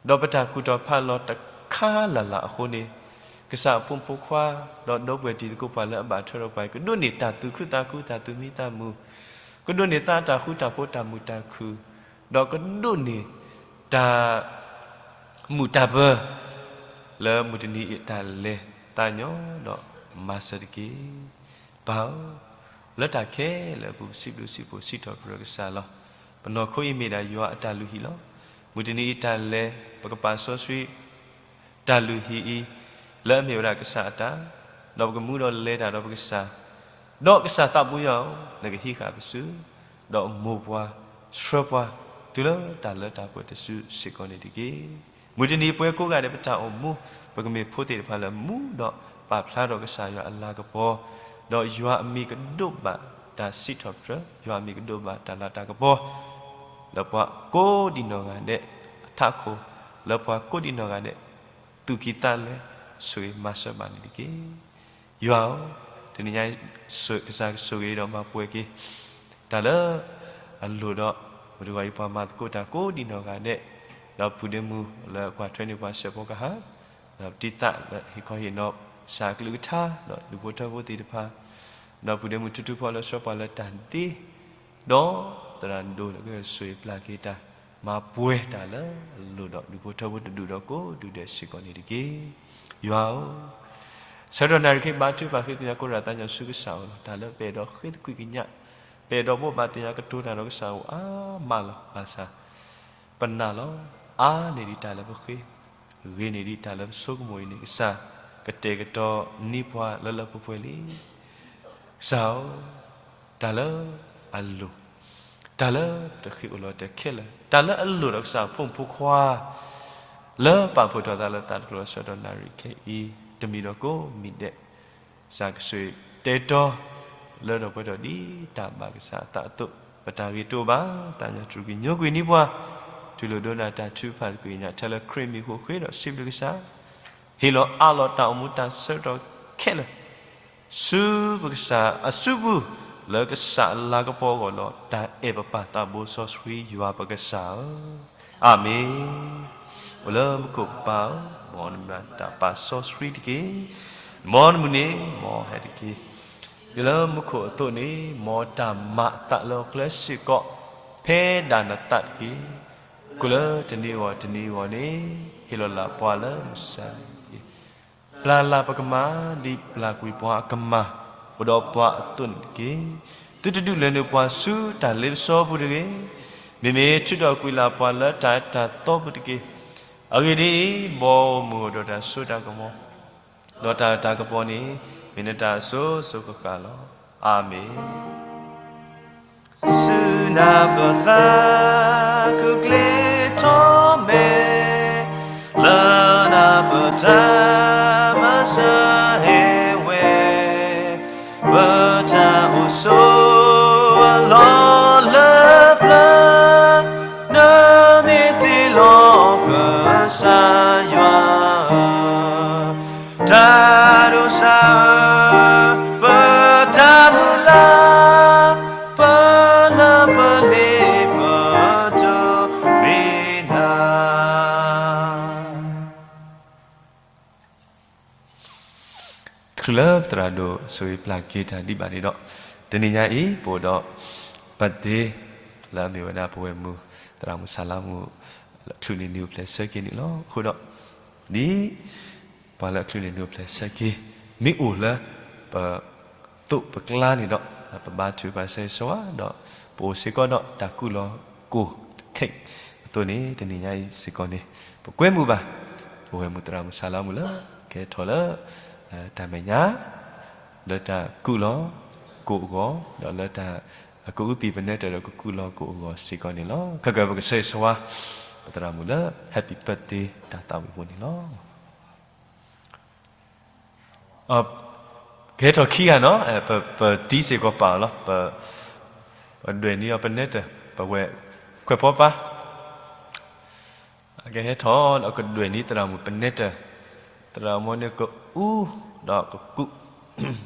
ဒီးပတၢ်ကူၣ်ထီၣ်ဖးလီၤတခါလၢ်လၢ်အဃိန့ၣ်, ကစၢ်အဖိမုၣ်ဖိခွါ ဒီးဒီပုၢ်ဝဲၢ်တံၤသကိးပှၤလၢအဘၣ်ထွဲဒီးပှၤအံၤ ကဒိးန့ၢ်တၢ်သူၣ်ခုသးခု တၢ်သူၣ်မံသးမုာ်, ကဒိးန့ၢ်သးတၢ်ဃူတၢ်ဖိး တၢ်မုာ်တၢ်ခုၣ်, ဒီးကဒိးန့ၢ်တၢ် မုာ်တၢ်ပၢၤ လၢမုၢ်တနံၤအံၤတၢ်လဲၤသးညီဒီးမၤစၢၤတက့ၢ်. ပၢ်ဧၢ, လၢတၢ်ခဲလၢာ်အပူၤ ပစံးဘျုးစံးဖှိၣ်စံးထီၣ်ပတြၢၤကစၢ်လီၤ. ပနီၢ်ခိအံၤမ့ၢ်ဒၣ်ယွၤအတၢ်လုၢ်ဟံၣ်လီၤ. မုၢ်တနံၤအံၤတၢ်လဲၤ ပကပာ်စီဆှံ တၢ်လုၢ်ဟံၣ်အံၤ လၢအမ့ၢ်ဝဲဒၣ်ကစၢ်အတၢ်, ဒီးပကမူဒီးလဲၤတၢ်ဒီးပကစၢ်, ဒီးကစၢ်သးဘိယွၤဧၢ, နကဟံးဃာ်ပစု, ဒီးမိၢ်ပှၢ်, ဆှၢပှၤ, တုၤလၢတၢ်လၢတၢ်ပှဲၤတစုစ့ၢ်ကီးန့ၣ်တက့ၢ်. မုၢ်တနံၤပဝဲကိးဂၤဒဲးပတၢ်အိၣ်မူ, ပကမ့ၢ်ဖိသ့ၣ်တဖၣ်လၢမူဒီးပာ်ဖျါထီၣ်ကစၢ်ယွၤအလၤကပီၤ, ဒီးယွၤအမံၤကဒိးဘၣ်တၢ်စံးထီၣ်ပတြၢၤ, ယွၤအမံၤကဒိးဘၣ်တၢ်လၤတၢ်ကပီၤ လၢပှၤကိးဒံနီၢ်ဂၤဒဲးအထးခိၣ်, လၢပှၤကိးဒံနီၢ်ဂၤဒဲး သူၣ်ကံၢ်သးလဲ ဆိၣ်ဂ့ၤမၤစၢၤဘၣ်န့ၣ်တက့ၢ်. ယွၤဧၢ, တနံၤညါ ကစၢ်ကဆိၣ်ဂ့ၤဒီးမၤပှဲၤက့ၤ တၢ်လၢအလိၣ်ဒီး ပတဂီၢ်အံၤပှၤမၤသကိးတၢ်ကိးဒံနီၢ်ဂၤဒဲး, ဒီးပုၢ်ဒီမုၣ်လၢကွၢ်ထွဲန့ၢ်ပှၤစဲးဖီကဟၣ်, ဒီးပတံၤသးလၢဟ့ၣ်ခီဟ့ၣ်နီၤ ကစၢ်အကလုၢ်ကထါ ဒီးဒူၣ်ဖိထၢဖိသ့ၣ်တဖၣ်, ဒီးပုၢ်ဒီမုၣ်ထူထူဖီလၢဆှၢပှၤလၢတၢ်ဒ့ ဒီးသရၣ်ဒိၣ်လၢကဆိၣ်ဂ့ၤပျၢ်က့ၤတၢ် မၤပှဲၤတၢ်လၢအလိၣ်ဒီးဒူၣ်ဖိထၢဖိတဒူၣ်ဒီးကိးဒူၣ်ဒဲးစ့ၢ်ကီးန့ၣ်တက့ၢ်. ယွၤဧၢ, ဆၢကတီၢ်နၣ်ရံၣ်ခဲအံၤဘါထုကဖၣ်ဃ့သကွံာ်ညါကိးရၢ်သးညီဆူကစၢ်အအိၣ်လီၤ. တၢ်လၢပအဲၣ်ဒိးဃ့သကွံာ်ကညး, ပအဲၣ်ဒိးဘိးဘၣ်သ့ၣ်ညါကတိၤတၢ်ဒီးကစၢ်အအိၣ်အါမးလီၤ. ဘၣ်ဆၣ် ပနာ်လီၤ. အါန့ၢ်ဒံးတၢ်လၢပဃ့, ဂ့ၤန့ၢ်ဒံးတၢ်လၢပဆိကမိၣ်အံၤန့ၣ် ကစၢ်ကတဲာ်ကတီၤန့ၢ်ပှၤလၢလၢပှဲၤပှဲၤလံ. ကစၢ်ဧၢ, တၢ်လၢအလိၣ်, တၢ်လၢပတဃ့အိၣ်လီၤတဲာ်ခဲလၢာ်, တၢ်လၢအလိၣ်ဒီးကစၢ်အဖိမုၣ်ဖိခွါ လၢပာ်ဖှိၣ်ထီၣ်သးလၢသးတဖျၢၣ်ဆၢကတီၢ်နၣ်ရံၣ်ခဲအံၤ တမံၤဒီးကိးမံၤဒဲး, ကစၢ်ကဆိၣ်ဂ့ၤတဲာ်ကတီၤ လၢထီၣ်ပှဲၤထီၣ်ဒ်တၢ်ဘၣ်ကစၢ်အသးအသိး, ပတၢ်ဂ့ၤတအိၣ်ဘၣ်, သးညီတြူာ်ကွံာ်ညိကွံာ်န့ၢ်ပှၤ, တူၢ်လိာ်ဒိကနၣ်တၢ်ထုကဖၣ်သကွံာ်ကညး ထဲလၢခရံာ်မံၤအဃိ ဃ့ဒီးစံးဘျုးကစၢ် ဟ့ၣ်လီၤအးလီၤတၢ်အိၣ်မူတၢ်ဆၢကတီၢ်ခဲလၢာ် ဆူပကစၢ်အစုပူၤ, လၢကစၢ်အလၤကပီၤအဂီၢ်ဒီး တၢ်အဲၣ်ပပၢ်သးဘိစီဆှံယွၤပကစၢ်ဧၢ, အၤမ့ၣ်. အိၣ်လၢမူခိၣ်ပၢ်ဧၢ, မ်နမၤတၢ်ပာ်စီဆှံတက့ၢ်. မ်နမုၢ်န့ၣ် မ်ဟဲတက့ၢ်. ဒ်လၢမူခိၣ်အသိးန့ၣ် မ်တၢ်မၤအသးလၢဟီၣ်ခိၣ်ချၢစ့ၢ်ကီး ဖဲဒၣ်နသးတက့ၢ်. ကိၣ်လၢတနံၤအဂီၢ်တနံၤအဂီၢ်န့ၣ် ဟ့ၣ်လီၤလၢပှၤလၢမုၢ်ဆါတက့ၢ်. ပျၢ်လၢ်ပကမၢ် ဒ်ပျၢ်ကွံာ်ပှၤအကမၢ် အိၣ်ဒီးပှၤအသိးန့ၣ်တက့ၢ်. သုတဒုးလဲၤနုာ်ပှၤဆူတၢ်လ့ပစီပူၤတဂ့ၤ. မ့မ့ၢ်ထုးထီၣ်ကွံာ်လၢ်ပှၤလၢတၢ်အၢတၢ်သီပူၤတက့ၢ်. အဂ့ၢ်ဒ်အံၤ, မ်အအိၣ်မုာ်အိၣ်ဒီးတၢ်စိတၢ်ကမီၤ, ဒီးတၢ်အၢတၢ်ကပီၤန့ၣ် မ့ၢ်နတၢ်အစိၤစိၤဃၣ်ဃၣ်လီၤ. အၤမ့ၣ်. ဆူနၢ်ပၢၢ်သးခုကျ့ထီၣ်မဲာ်, လၢနၢ်ပၢၢ်တၢ်မၤစၢၤ တၢ်ဒိၣ်စၢ်ဧၢ, ပတၢ်မုၢ်လၢ်, ပလၢပလ့ပတိၢ်မ့ၢ်နၤ. တချုးလၢပသရၣ်ဒိၣ်ဆိၣ်ဂ့ၤပျၢ်က့ၤတၢ်ဒံးဘၣ်န့ၣ်ဒီး, တနံၤညါအံၤ ပအိၣ်ဒီး birthday လၢအမ့ၢ်ဝဲဒၣ်ပဝဲၢ်မုၢ် သရၣ်မုၣ်ဆၣ်လါမူး လၢချုးန့ၢ်နံၣ်အိၣ်ဖျဲၣ်ဆၢက့ၤန့ၣ်လီၤ. အဃိဒီး ဒ် ပှၤလၢအချုးန့ၢ်နံၣ်အိၣ်ဖျဲၣ်ဆၢက့ၤ မ့ၢ်အိၣ်လၢ ပသိးပကျါန့ၣ်ဒီး ပဘါထုကဖၣ်ဆၢဂ့ၤဆၢဝါ ဒီးပအိၣ်စ့ၢ်ကီးဒီးတၢ်ကူၣ်လီၤကိၢ် cake အသိးန့ၣ် တနံၤညါအံၤစ့ၢ်ကီးန့ၣ် ပကွဲမုာ်ဘၣ် ပဝဲၢ်မုၢ်သရၣ်မုၣ်ဆၣ်လါမူးလၢ ကဟဲထီၣ်လၢ တၢ်မဲာ်ညါ လၢတၢ်ကူၣ်လီၤကိၢ်အဂီၢ် ဒီးလၢတၢ် အကအုပံၤပနၢၤတၢ်ဒီးကကူၣ်လီၤကိၢ်အဂီၢ်စ့ၢ်ကီးန့ၣ်လီၤ. ခဲကၢ်ပကဆၢဂ့ၤဆၢဝါ ပသရၣ်မုၣ်လၢ Happy Birthday တၢ်သးဝံၣ်အပူၤန့ၣ်လီၤ. ကဟဲထီၣ်ခံဂၤနီၤ, ပတံၤစ့ၢ်ကီးပာ်အီၤလီၤ. ပဒွဲၣ်န့ၢ်အီၤပနၢၤတၢ် ပဝဲၢ်ခွဲးဖီပၢ် အကဟဲထီၣ်ဒီးကဒွဲၣ်န့ၢ်သရၣ်မုၣ်ပနၢၤတၢ်, သရၣ်မုၣ်န့ၣ်ကအူဒီးကကူၣ်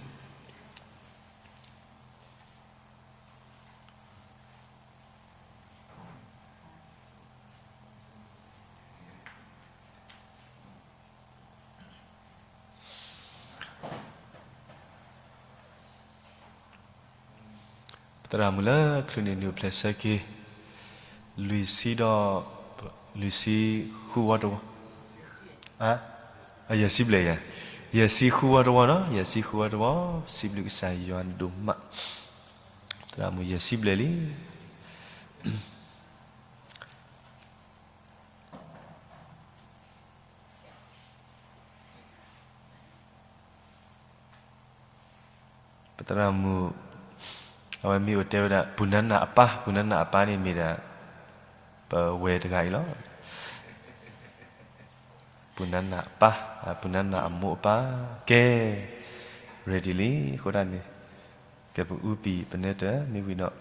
ပသရၣ်မုၣ်လၢချုးန့ၢ်နံၣ်အိၣ်ဖျဲၣ်ဆၢက့ၤ လွံၢ်ဆံဒီး လွံၢ်ဆံဃုဝီတဝီ, ယဲၢ်ဆံဘျဲၣ်ယၤ, ယဲၢ်ဆံဃုဝီတဝီနီၤ, ယဲၢ်ဆံဃုဝီတဝီ, စံးဘျုးကစၢ်ယွၤဒိၣ်မး, သရၣ်မုၣ်ယဲၢ်ဆံဘျဲၣ်လံ. ပသရၣ်မုၣ် အဝဲမ့ၢ်အိၣ်တဲဝဲဒၣ် ပူၤနါနၢ်အပၢ်, ပူၤနါနၢ်အပၢ်န့ၣ်မ့ၢ်ဒၣ် ပဝဲၢ်တဂၤအံၤလီၤ. ပူၤနါနၢ်အပၢ်, ပူၤနါနၢ်အမိၢ်အပၢ်, ကဲ ready လံ အဃိဒၣ်န့ၣ် ကဲပအူပံၤပနၢၤတၢ် မ့ၢ်ဝံၤဒီး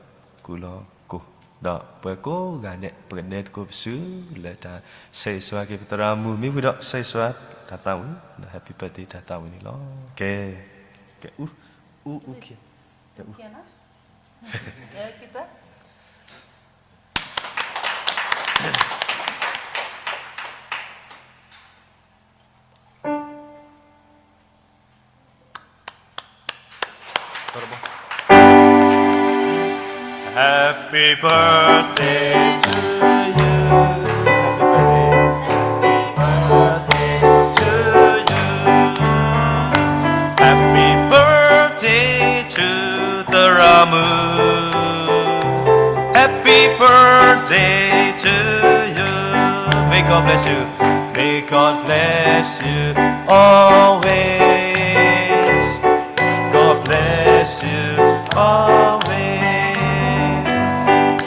ကူၣ်လီၤကိၢ်, ဒီးပှၤကိးဂၤဒဲး ပကဒဲသကိးပစု လၢတၢ်ဆၢဂ့ၤဆၢဝါက့ၤပသရၣ်မုၣ် မ့ၢ်ဝံၤဒီးဆၢဂ့ၤဆၢဝါတၢ်သးဝံၣ် ဒီး Happy Birthday တၢ်သးဝံၣ်န့ၣ်လီၤ. ကဲ, ကဲ အူ, အူ, အူခံ, ကဲ အူ Happy birthday to you. Happy birthday to you. Happy birthday to သရၣ်မုၣ်. Happy birthday to you. May God bless you. May God bless you always. God bless you always.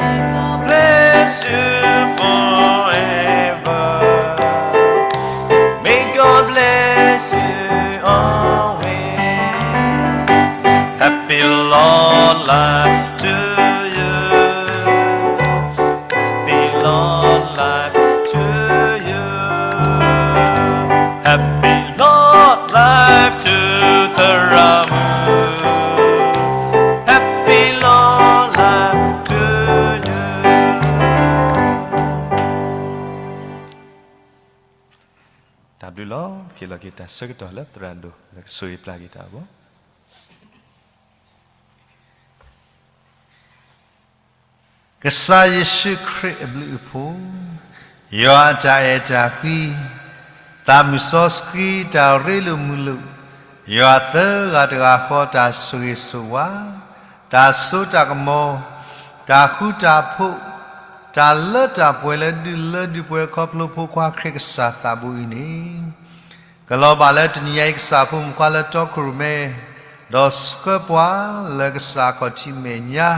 May God bless you forever. May God bless you always. Happy long life to you. Happy long life to you. Happy long life to သရၣ်မုၣ်. Happy long life to you. တၢ်ဘျုးလီၤ. က့ၤလီၤက့ၤတၢ်ဆၢကတီၢ်လၢသရၣ်ဒိၣ် လၢကဆိၣ်ဂ့ၤပျၢ်က့ၤတၢ်အဂီၢ် ကစၢ်ယ့ၣ်ၡူးခရံာ်အဘျုးအဖှိၣ်, ယွၤအတၢ်အဲၣ်တၢ်ကွံ, သးမုၢ်စီဆှံတၢ်ရ့လိာ်မုာ်လိာ်, ယွၤသၢဂၤတဂၤဃီတၢ်ဆိၣ်ဂ့ၤဆိၣ်ဝါ, တၢ်စိတၢ်ကမီၤ, တၢ်ဃူတၢ်ဖိး, တၢ်လၢတၢ်ပှဲၤလၢဒုၣ်လၢဒုၣ်ပှဲၤခီဖျိဖိခွါခရံာ်ကစၢ်သးဘိအံၤန့ၣ် ကလီၤဘၣ်လၢတနံၤညါအံၤ ကစၢ်အဖိမုၣ်ခွါလၢတီခိၣ်ရိၣ်မဲ, ဒီးဆှၢပှၤလၢကစၢ်အခီၣ်ထံးမဲာ်ညါ,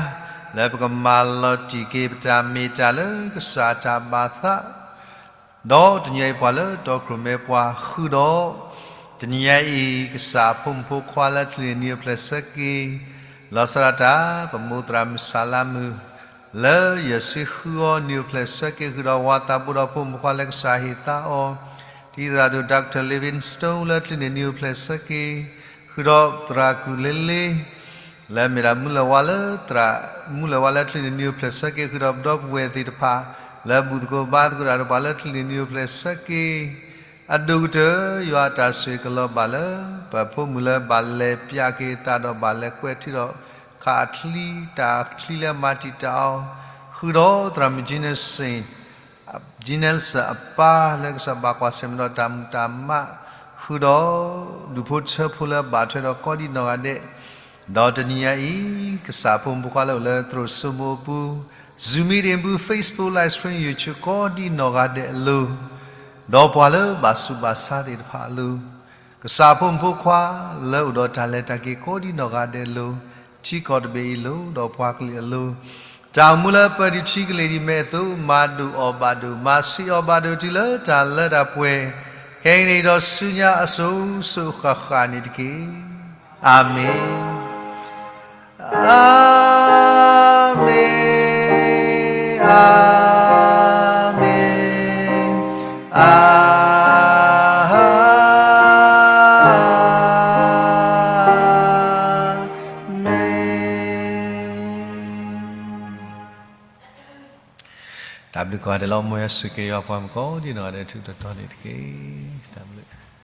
လၢပကမၤလီၤတံၢ်က့ၤပတၢ်မ့ၢ်တၢ်လၢကစၢ်အတၢ်ဘၣ်သး, ဒီးတနံၤညါအံၤပှၤလၢတီခိၣ်ရိၣ်မဲပှၤဃုာ်ဒီး, တနံၤညါအံၤ ကစၢ်အဖိမုၣ်ဖိခွါလၢချုးန့ၢ်နံၣ်အိၣ်ဖျဲၣ်ဆၢက့ၤ, လီၤဆီဒၣ်တၢ် ပမိၢ်သရၣ်မုၣ်ဆၣ်လါမုၢ် လၢယဲၢ်ဆံဃုအီၤ နံၣ်အိၣ်ဖျဲၣ်ဆၢက့ၤဃုာ်ဒီးဝၤသးဘိဒီးဖိမုၣ်ဖိခွါလၢကစၢ်ဟ့ၣ်သါအီၤ, ဒ်သရၣ်ဒိၣ် Doctor Livingstone လၢချံၣ်န့ၣ်နံၤအိၣ်ဖျဲၣ်ဆၢက့ၤ, ဃုာ်ဒီးသရၣ်ကူၣ်လ့လ့ လၢအမ့ၢ်ဒၣ်မူလၢၢ်ဝါလၢသရၣ်, မူလၢၢ်ဝါလၢချံၣ်န့ၣ်နံၤအိၣ်ဖျဲၣ်ဆၢက့ၤ, ဃုာ်ဒီးပဒီပုၢ်ဝဲၢ်သ့ၣ်တဖၣ် လၢဘူၣ်သကိးဘါသကိးတၢ်ဒီးပှၤလၢချံၣ်န့ၣ်နံၤအိၣ်ဖျဲၣ်ဆၢက့ၤ, အဒိၣ်ကတၢၢ် ယွၤအတၢ်ဆိၣ်ဂ့ၤကလီၤဘၣ်လၢ ပဖိမုၣ်လၢဘၣ်လဲၤပျးက့ၤအသးဒီးဘၣ်လဲၤကွဲးထံဒီး ခးအချံတၢ်ချံလၢအမၤတံာ်တာ်အီၤ, ဃုာ်ဒီးသရၣ်မုၣ် Jensen အပၢ် လၢကစၢ်ဘၣ်ကွၢ်ဆၢၣ်မဲာ်ဒီးတၢ်မုာ်တၢ်မး, ဃုာ်ဒီးဒူၣ်ဖိထၢဖိလၢဘၣ်ထွဲဒီးကိးဒံနီၢ်ဂၤဒဲး, ဒီးတနံၤညါအံၤ ကစၢ်ဖိမုၣ်ဖိခွါလၢအိၣ်လၢသရိာ်စိမိၤအပူၤ, Zoom meeting အပူၤ, Facebook live stream, YouTube ကိးဒံနီၢ်ဂၤဒဲးအလိၤ, ဒီးပှၤလၢဘၣ်ဆူးဘၣ်ဆါသ့ၣ်တဖၣ်အလိၤ, ကစၢ်ဖိမုၣ်ဖိခွါလၢအိၣ်ဒီးတၢ်လဲၤတၢ်က့ၤကိးဒံနီၢ်ဂၤဒဲးအလိၤ, ထံကီၢ်တဘ့ၣ်အံၤအလိၤ, ဒီးပှၤကလုာ်အလိၤ, တၢ်အိၣ်မူလၢပၢၢ်ဒံးထံကလ့ၢ်ဒံးမဲာ်အသိး မၤဒိၣ်အီၤဘၣ်ဒိၣ်, မၤဆံးအီၤဘၣ်ဒိၣ်တုၤလၢတၢ်လၢတၢ်ပှဲၤ, ခဲအံၤန့ၣ်ဒီးဆူညါအစိၤစိၤဃၣ်ဃၣ်န့ၣ်တက့ၢ်. အၤမ့ၣ်. အၤမ့ၣ်, အၤမ့ၣ်, အၤမ့ၣ်. တၢ်ဘျုးကိးဂၤဒဲးလၢ မ်ယွၤဆိၣ်ဂ့ၤယွၤပှၤမုၣ်ကိးဒံနီၢ်ဂၤဒဲး ထူးထူးတီၤတီၤန့ၣ်တက့ၢ်. တၢ်ဘျုး.